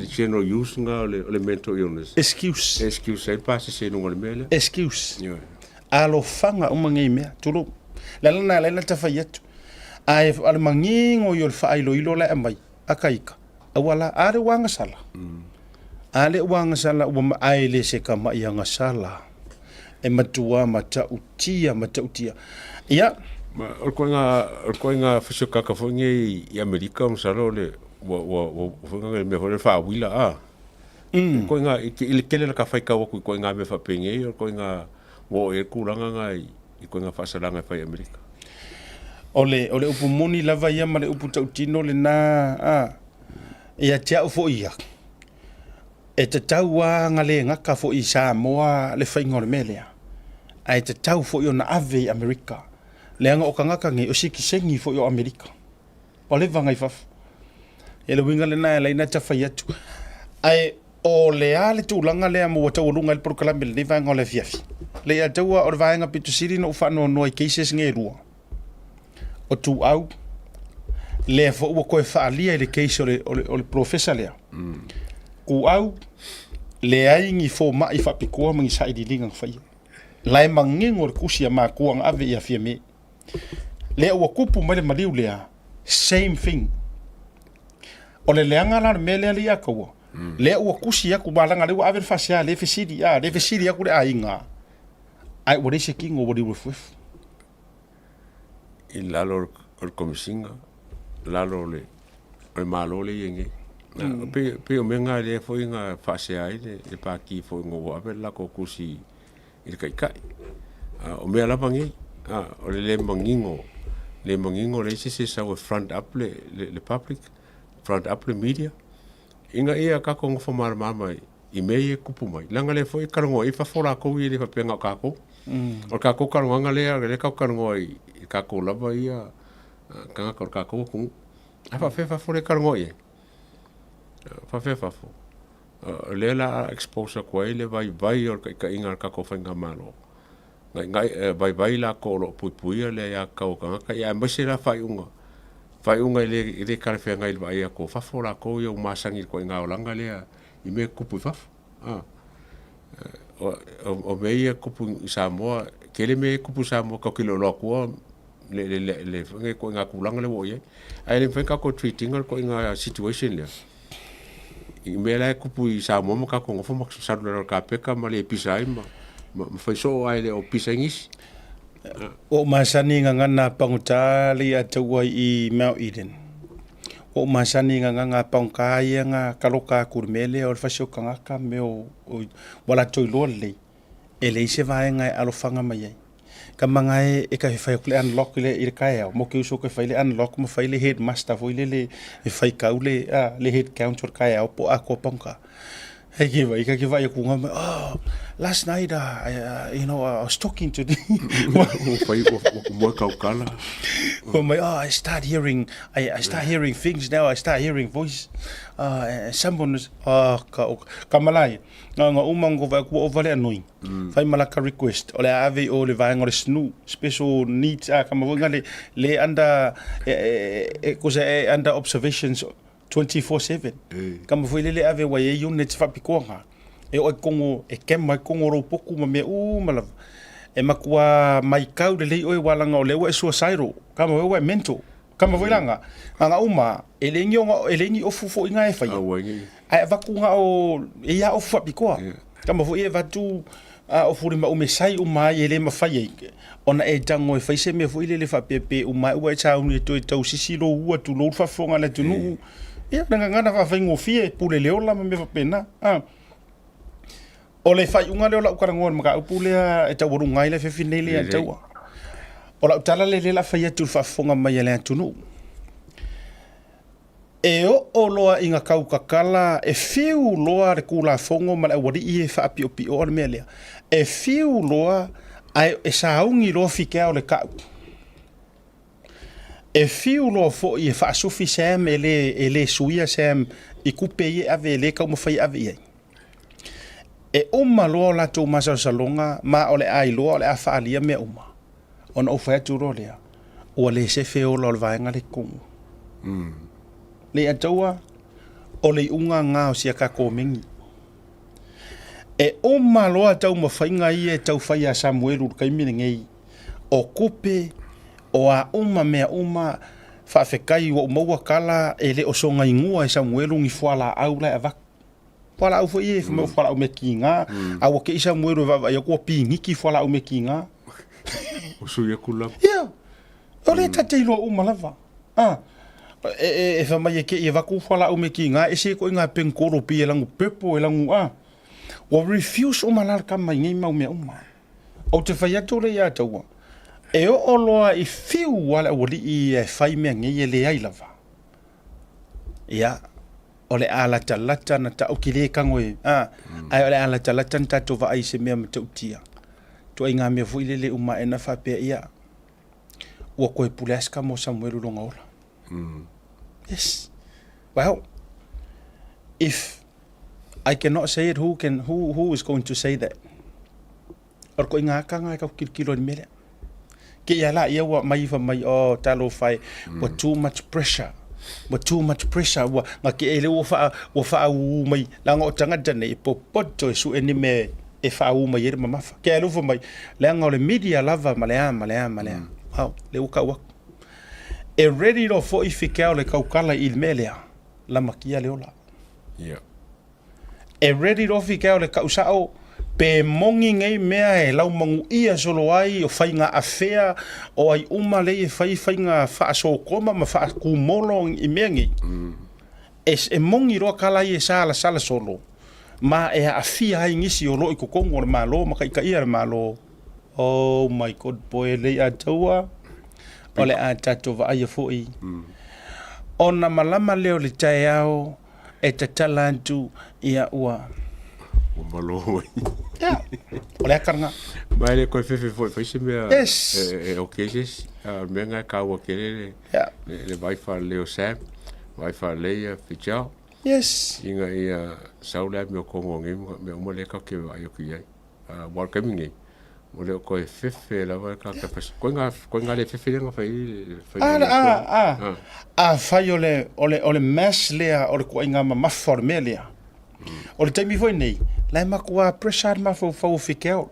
F: general use lena o le mental illness.
A: Excuse.
F: Excuse ai le pasese i luga o le mea lea.
A: Excuse. Alofaga uma nei mea, tulou. Le ala lena e ala ai ona ta fai atu. Ae o le manino ia o le faailoilo la e aumai, aka ika. Aua la, a le ua agasala. A le ua agasala, ua ae le se tama'i agasala. E matua matautia, matautia. Ia.
F: Ma o le koiga, o le koiga fasiokaka foi nei i Amerika, masalo o le, ua, ua, ua, foi le mea foi le faauila, a. Mm. Koiga, i, i le tele la ka faitau atu i koiga mea faapenei, o le koiga, ua oo i ai le tulaga na i, i koiga faasalaga e fai i Amerika.
A: O le, o le upu moni lava ia ma le upu tautino lena, a, ia te au foi ia, e tatau lava ona le gata foi i Samoa le faiga o le mea lea, ae tatau foi ona ave i Amerika, leaga o tagata nei, o sitiseni foi o Amerika. Ua leva ona i fafo. Ia le uiga lena e ala ai ona ta fai atu. Ae o le a le tulaga lea ua taualuga ai le polokalame i lenei vaega o le afiafi? Lei a taua o le vaega pito sili ona ou faanoanoa i cases nei e lua. O Tuau, lea foi ua toe faaalia i le case o le, o le, o le polofesa lea. Tuau, leai ni fomai faapitoa ma ni sailiiliga na faia. La e manino le tusi a matua na ave ia Fiame. Lea ua tupu mai le maliu lea, same thing. O le leaga la o le mea lea ia taua, lea ua tusi atu ma leaga lea ua ave le faasea lea e fesili, a, lea e fesili atu le aiga, ae ua leai se tino ua liuefuefu.
F: I lalo o le Komesina, lalo o le Malo lea e i ai nei. E pei o mea na lea foi na faasea ai le Pati foi ina ua ave le latou tusi i le Taitai. O mea lava nei, o le le manino, le manino leai se isi e sau e front up le public, front up le media, ina ia tatou nofo malamalama i mea ia e tupu mai. Leaga lea foi e talanoa i fafo latou ia e le faapea na o tatou. O le tatou talanoaga lea, lea tatou te talanoa i tatou lava ia tagata o le tatou atunuu. Ae faapefea fafo lea e talanoa i ai? Faafefea fafo? O lea la a expose atu ai le vaivai o le taitaiga a le tatou faigamalo. Ga'iga'i, vaivai latou o lo o puipuia le aiatatau a tagata, ia aemaise la faaiuga, faaiuga e le, e le talafeagai i le vaai atu o fafo latou ia ua masani i le ituaiga olaga lea i mea e tutupu i fafo. A. O, o mea ia e tutupu i Samoa, e tele mea ia e tutupu i Samoa tatou te le o iloa atua le, le, le, le, le ituaiga tulaga lea ua oo i ai. Ae le mafai ona tatou treat ina le ituaiga situation lea i mea la e tupu i Samoa ma tatou nofo ma salu i lalo o le kapeta ma le pisa ai ma, ma, ma fai soo ae le o pisa ai nisi.
A: Ua ou masani i gagana pagota le ia taua i Mount Eden. Ua ou masani i gagana pagota ia na kaloka atu i le mea lea o le fasi o tagata me o, o ua latou iloa lelei e leai se vaega e alofaga mai ai. Ka maga e e ka fai atu le unlock i le, i le taeao, mo ke uso ke fai le unlock ma fai le headmaster foi lele e fai kau le, a, le head count o le taeao po o atoa pagota. Hei ke vai, ka ke vai aku ngā mai, oh, last night, I, you know, I was talking to the...
F: Ua fai, ua, ua moe kaukala.
A: Ua mai, oh, I start hearing, I start hearing things now, I start hearing voice. Someone is, oh, ka, ka malae, ngā ngā uma ngō vai aku ova le anoi. Fai malaka request, o le a ave i o le vaenga o le SNU, special needs, ah, ka mawai ngā le, le under, e, e, e, e, e, under observations 24/7. Ka ma foi lele ave wai e units faapitoa nga. E o ai kongo, e kem ai kongo rou poku ma mea uma lava. E matua maikau lelei oe walanga o lea ua e suicidal. Ka ma ua e mental. Ka ma foi langa. Nga uma, e le ngi o, e le ngi ofu foi nga e whaia. Ae avatu nga o, e ia ofu faapitoa. Ka ma foi e avatu a ofu le ma ume sai uma ai e le mawhai ai. Ona e tango e whai se mea foi lele faapea pe uma ai ua e sauni e toe tausisi lou ua tulou le faafofoga a le atunuu. Ia, le gagana faafaigofie, pule le ola ma mea faapena. A. O le faaiuga lea o lau talanoa i le mataupu lea e taualuga ai le afiafi nei lea e taua. O lau tala lea lea o le a fai atu i le faafofoga mai a le atunuu. E oo loa ina tautatala, e fiu loa le Tulafono ma le aualii e faapiopioa le mea lea. E fiu loa ae e sauni loa Fikeao le tau. E fiu loa foi e faasufi Sam e le, e le suia Sam i tupe ia e ave e le taumafai e ave i ai. E uma loa o latou masalosaloga ma o le a iloa o le a faaalia mea uma. Ona ou fai atu loa lea, ua le sefe ola o le vaega lea i totonu. Le ataua, o le iuga lena o si a tatou megi. E uma loa taumafaiga ia e tau fai ia Samuelu i le taimi lenei, o tupe, o a uma mea uma, faafetai ua ou maua tala e le o sogaigua e Samuelu ni fualaau la e avatu. Fualaau foi ia, fai mai o fualaau mea kiga, a ua te i Samuelu e vaavaai atu ua piniki fualaau mea kiga.
F: Ua sui atu lava.
A: Ia, o lea ta te iloa uma lava. A, e, e, e fai mai e te i avatu fualaau mea kiga, ese ituaiga penkolo pei e lagu purple e lagu, a. Ua refuse uma la le tama i nei mau mea uma. Ou te fai atu lea ia taua, e oo loa i fiu a le aualii ia e fai mea nei e leai lava. Ia, o le a latalata na ta, ou te le tago e, a, ae o le a latalata na tatou vaai i se mea matautia. Ituaiga mea foi lele uma ae na faapea, ia, ua toe pule lava se tama o Samuelu i lona ola. Yes. Well, if I cannot say it, who can, who, who is going to say that? O le koiga aka e kau kilokilo i le mea lea. Ke ia la ia ua mai fa mai, oh, talofa e, ua too much pressure. Ua too much pressure, ua, nga ke ele ua wha, ua wha mai, leaga o tagata nei, e popoto e sue ni mea e wha mai e le mamafa. Ke alu fa mai, leaga o le media lava ma le a, ma le a, ma le a. Au, le ua kau aku. E ready loa foi Fikeao le kaukala i le mea lea, lamakia le ola.
F: Yeah.
A: E ready loa Fikeao le kau sao, pe moni nei mea e laumanuia solo ai o faiga afea o ai uma lei e fai faiga faasokoma ma faakumolo i mea nei. E, e moni loa kala ia e salasala solo, ma e aafia ai nisi o lo o i totonu o le Malo ma taitaia le Malo. Oh my God boy, lei a taua, o le a tatou vaaia foi. Ona malama lea o le taeao e tatala atu ia ua.
F: Ua malo mai.
A: Ia, o le aka lena.
F: Ma e le koe fefe foi fai se mea
A: Yes.
F: e, e okay se isi. A o le mea lena e taua tele le,
A: Yeah.
F: le, le vaai faalelei o Sam, vaai faalelei ia Fidel.
A: Yes.
F: Ina ia sau le amiotoga o nei mea uma lea tatou te vaai atu i ai. Aua o le taimi nei, ua le o toe fefe lava le tagata fai koe koe le fefe lea na fai ai fai
A: A, a, a, afai o le, o le, o le mass lea o le tuaiga mamafa o le mea lea. O le taimi foi nei, la e matua pressure le mafaufau o Fikeol.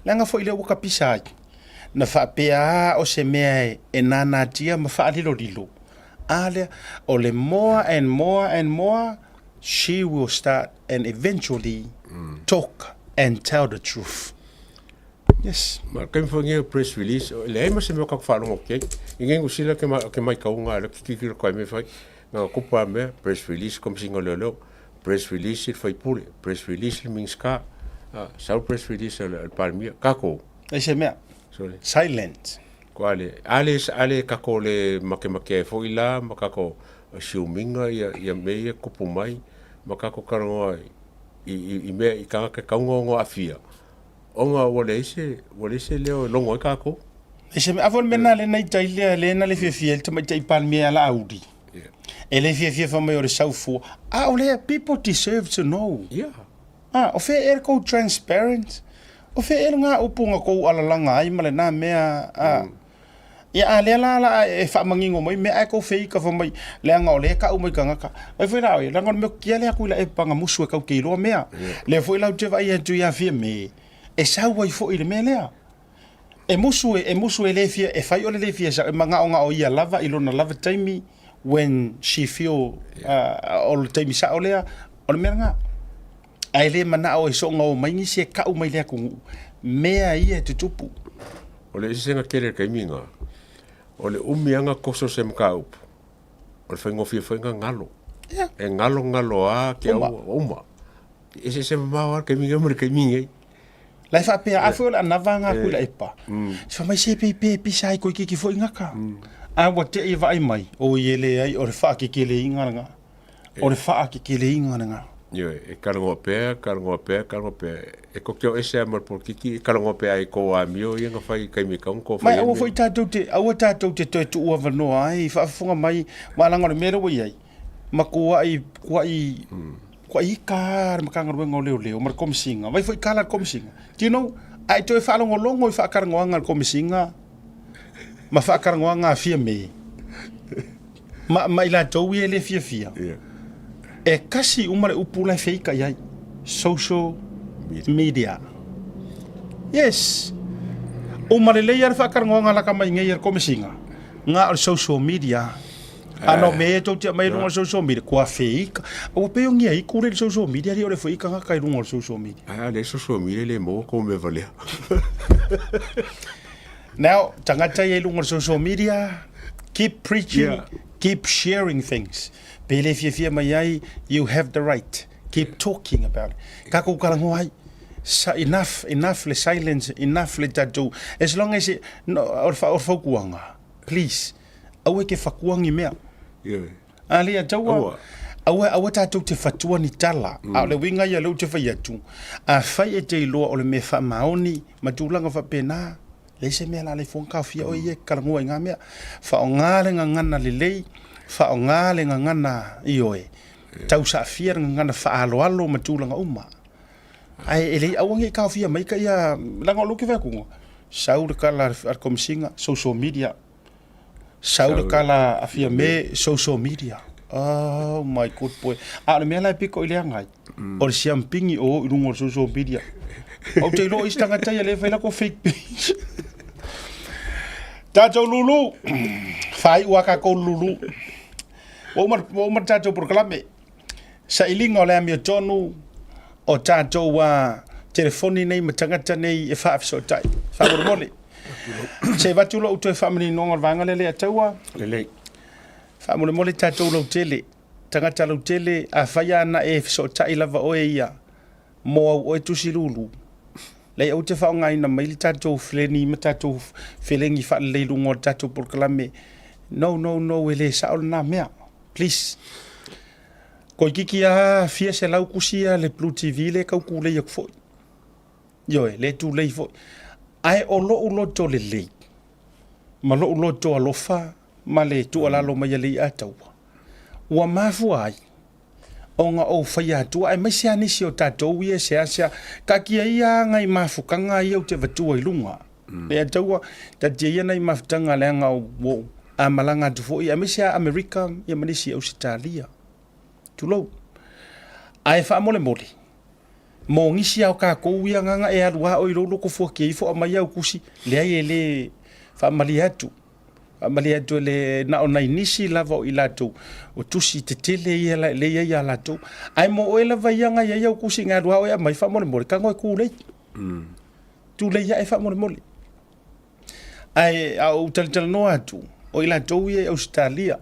A: Leaga foi lea ua tapisa ai. Na faapea lava o se mea e nanatia ma faalilolilo. A lea, o le more and more and more, she will start and eventually talk and tell the truth. Yes.
F: Ma le taimi foi lenei o press release, e leai ma se mea o tatou faalogo atu i ai. I nei Niu Sila ou te matauina lea ou te tilotilo atu lava i mea e fai, na ona tupu lava mea, press release Komesina o Leoleo, press release le faipule, press release le Minisita, sau le press release a le Palemia. Tatou.
A: Leai se mea.
F: Sorry.
A: Silent.
F: Ko ale, ale, ale tatou le makemake ai foi la ma tatou assuming ia, ia mea ia tupu mai ma tatou talanoa i, i, i mea i tagata e tatau ona aafia, ona ua leai se, ua leai se leo e logo ai tatou.
A: E se mea foi le mea lena lea na ita ai lea, lea na le fiafia ai le tamaitai Palemia ia Laauli. E le fiafia fai mai o le sau fua, a o lea, people deserve to know.
F: Yeah.
A: A, o fea ea le kou transparent? O fea ea lena upu na kou alalaga ai ma lena mea? A, ia a lea la la e faamanino mai mea ae kou feika fai mai, leaga o lea e kau mai tagata. Ai foi la oe, leaga o le mea kia lea aku i la e panga musu e kau te iloa mea. Lea foi la ou te vaai atu ia Fiame, e sau ai foi i le mea lea. E musu e musu e le fia, e fai o le le fia sau, e magaogao ia lava i lona lava taimi when she feel o le taimi sao lea, o le mea lena. Ae le manao e soona o mai nisi e kau mai le atunuu, mea ia e tutupu.
F: O le eseesega tele i le taimi lena, o le umi lava ona toso se mataupu, o le faigofie foi ona galo. E galo galo lava ke au ua uma. E eseese mamao lava le taimi lena ma le taimi lenei.
A: La e faapea, a foi o le anava nga aku i la epa. Se fai mai se pe pe pisa ai koe kiki foi ngaka. A ua te i vaai mai, o i e leai o le whaakekele inga langa. O le whaakekele inga langa.
F: Ioe, e karangoa pea, karangoa pea, karangoa pea. E koke o ese a ma le polokiki, e karangoa pea ai ko amio ia na fai i taimi kau ko
A: Mai aua foi tātou te, aua tātou te toe tuu avanoa ai, whaafofoga mai, wālanga o le mea lea ua i ai. Ma kuaʻi, kuaʻi, kuaʻi ika le Matagaluega o Leoleo ma le Komisiga, vai foi kala le Komisiga. Do you know, a e toe faalogologo i faatalanoaga a le Komisiga ma faatalanoaga a Fiame ma, ma i latou ia e le fiafia, e kasi uma le upu la e feika i ai, social media. Yes. Uma lelei lava le faatalanoaga laka mai nei a le Komisiga, na o le social media. Ano me e tou te aumai i luga o le social media, kua feika. Ua pei o ngia iku le social media, li o le feika ngaka i luga o le social media.
F: A le social media le maua kou mea valea.
A: Now, tagata ia i luga o le social media, keep preaching, yeah. Keep sharing things. Pe le fiafia mai ai, you have the right. Keep talking about it. Kakou kalangoa ai. Sa, enough, enough le silence, enough le tatou. As long as it, no, o le whaukuanga, please. Aua e ke whakua ngi mea.
F: Ioe.
A: A lea taua, aua, aua tātou te whatua ni tala. A o le uiga ia lea ou te whai atu, a whai e te iloa o le mea whaamaoni, ma tulaga whapena, leai se mea la le fuanga kaofia oe ia e kalangoa i ngā mea. Whaonga le gagana lelei, whaonga le gagana ioe. Tausaafia le gagana whaaloalo ma tulaga uma. Ae e lei aua nei kaofia mai ka ia, leaga o lou ke whai atu, sau le kala a le komisiga, social media. Sau le kala a Fiame, social media. Oh my good boy. A o le mea la e piko i leaga ai, o le siampingi o o i luga o le social media. Ou te iloa o isi tagata ia lea e fai lako fake page. Tatou lulu, faaiu a kakou lulu. Ua uma, ua uma le tatou polokalame. Sailiga o le amiotonu o tatou a telefoni nei ma tagata nei e faafesootai. Faamolemole. Se i avatu lou toe faamaninoga o le vaega lea Leiataua.
F: Lelei.
A: Faamolemole tatou lautele, tagata lautele, afai lava na e fesootai lava oe ia mo au oe tusi lulu, leai aua te faaaogaina mai le tatou feleni ma tatou felegi faalelei i luga o le tatou polokalame. No, no, no, e le sao lena mea. Please. Koikiki a fia selau kusi ia le Blue TV le kau kulei aku foi. Ioe, le tulei foi. Ae o lou loto lelei, ma lou loto alofa ma le tuualalo mai a Leiataua, ua mafua ai. Ona ou faia atua aemaise a nisi o tatou ia e seasea taatia ia aga i mafutaga ia ou te avatua i luga. Le ataua taatia ia nai mafutaga leaga ua ou a malaga atu foi aemaise a Amerika ia ma nisi i Ausetalia. Tulou. Ae faamolemole, mo nisi a o tatou ia agaga e alu a oe i lou loto fuatia ifo aumai au tusi, leai e le faamalie atu. Faamalie atu e le na o nai nisi lava o i latou o tusi tetele ia lea i ai ia latou. Ae mo oe lava ia na i ai au tusi na alu a oe aumai faamolemole, tago e tulei. Tulei ae faamolemole. Ae a ou talatalanoa atu, o i latou ia i Ausetalia,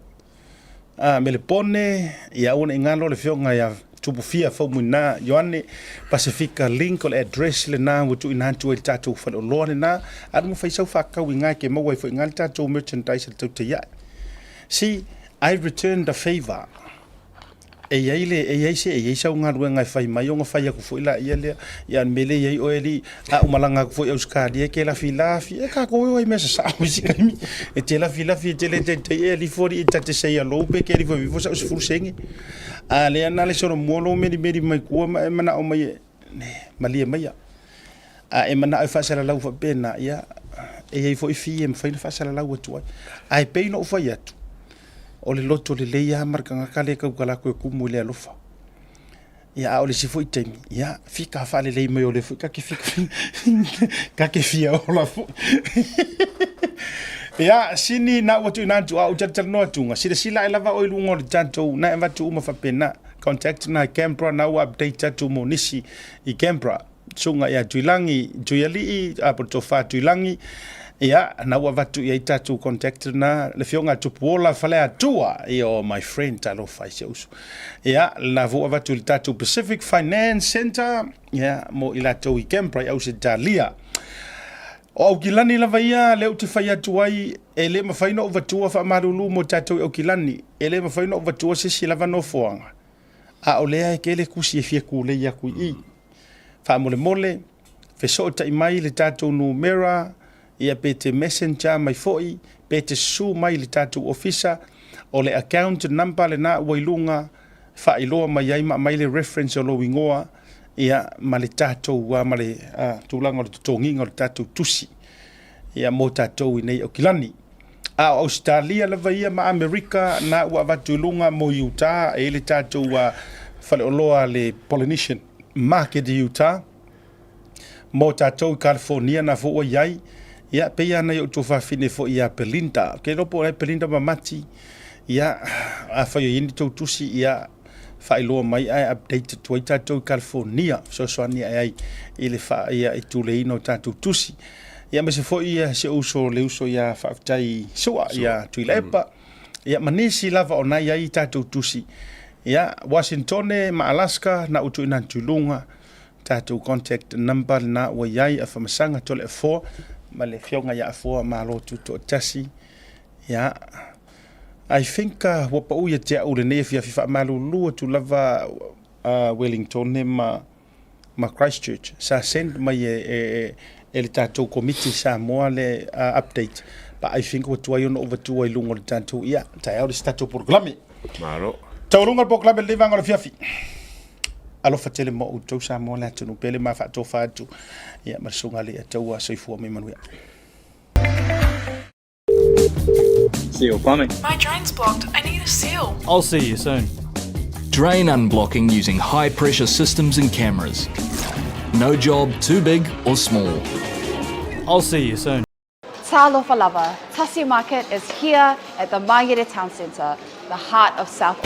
A: a Melepone, ia aua ne i galo le afioga ia Tupufia Faumuina Ioane, Pasifika Link, o le address lena ua tuuina atu ai le tatou faleoloa lena, alu ma fai sau faatau i ina e te maua ai foi i ina le tatou merchandise a le tautai ae. See, I return the favour. E i ai le, e i ai se, e i ai sau galuega e fai mai ona fai atu foi laia lea. Ia o le mea lea e i ai oe alii, a ou malaga atu foi i Ausetalia e te lafilafi, e tatou e o ai mea sasao i isi taimi. E te lafilafi e te le taitai e alu ifo alii ta te say hello pe te alu ifo e aveifo sau 10 sene. A lea na le solomua lou melimeli mai tua ma e manao mai e, malie maia. A e manao e faasalalau faapena, ia, e i ai foi fee e mafai ona faasalalau atu ai. Ae pei ona ou fai atu, o le loto lelei lava ma le tagata lea e tautala atu e tumu i le alofa. Ia, a o le isi foi taimi, ia, fika faalelei mai o lea foi ta te fika, ta te fia ola foi. Ia, sini na ua tuuina atu, a ou talatalanoa atuga, silasila ae lava oe i luga o le tatou, na e avatu uma faapena, contact na i Canberra, na ua update atu mo nisi i Canberra. Susuga ia Tuilagi, Tuialii, a po o le Tofa Tuilagi, ia, na ua avatu i ai tatou contact na, le Afioga a Tupuola Faleatua, ia, oh my friend, talofa i si ou uso. Ia, lena foi ua avatu i le tatou Pacific Finance Centre, ia, mo i latou i Canberra i Ausetalia. O Aukilani lava ia, lea ou te fai atu ai, e le mafai ona ou avatua faamalulu mo tatou i Aukilani, e le mafai ona ou avatua se isi lava nofoaga, a o lea e tele tusi e fia tulei atu i i. Faamolemole, fesootai mai le tatou numera, ia pe te messenger mai foi, pe te susu mai i le tatou ofisa, o le account number lena ua i luga, faailoa mai ai ma aumai le reference o lou igoa, ia ma le tatou, ma le tulaga o le totogiina o le tatou tusi, ia mo tatou i nei Aukilani. A o Ausetalia lava ia ma Amerika, na ua avatu i luga mo Utah, e i ai le tatou faleoloa a le Polynesian Market i Utah, mo tatou i California na foi ua i ai. Ia, pei lava nai ou tuafafine foi ia Belinda. Ou te iloa po o ai Belinda ma Mati. Ia, afai o i ai ni tou tusi, ia, faailoa mai ae update atu ai tatou i California, fesoasoani ae ai i le faa, ia, i tuleina o tatou tusi. Ia, aemaise foi ia, si ou uso, le uso ia Faafetai Sua, ia Tuilaepa, ia, ma nisi lava o na i ai tatou tusi. Ia, Washingtone ma Alaska, na ua tuuina atu i luga tatou contact number lena ua i ai, Afamasaga Toleafoa ma le Afioga ia Afoa Malo Tutoatasi. Ia, I think ua pau ia te au lenei afiafi faamalulu atu lava Wellingtone ma ma Christchurch sa send mai e, e, e le tatou komiti Samoa le update but I think ua tuai ona ou vatua i luga o le tatou ia taeao le isi tatou polokalame.
F: Malo.
A: Taualuga le polokalame lenei vaega o le afiafi. Alofa tele mo outou Samoa le atunuu pele ma faatofa atu ia ma le susuga i le Ataua soifua mai manuia.
B: Seal plumbing.
C: My drain's blocked. I need a seal.
B: I'll see you soon.
D: Drain unblocking using high pressure systems and cameras. No job too big or small.
B: I'll see you soon.
E: Talofa lava, Tasi Market is here at the Mangere Town Centre, the heart of South.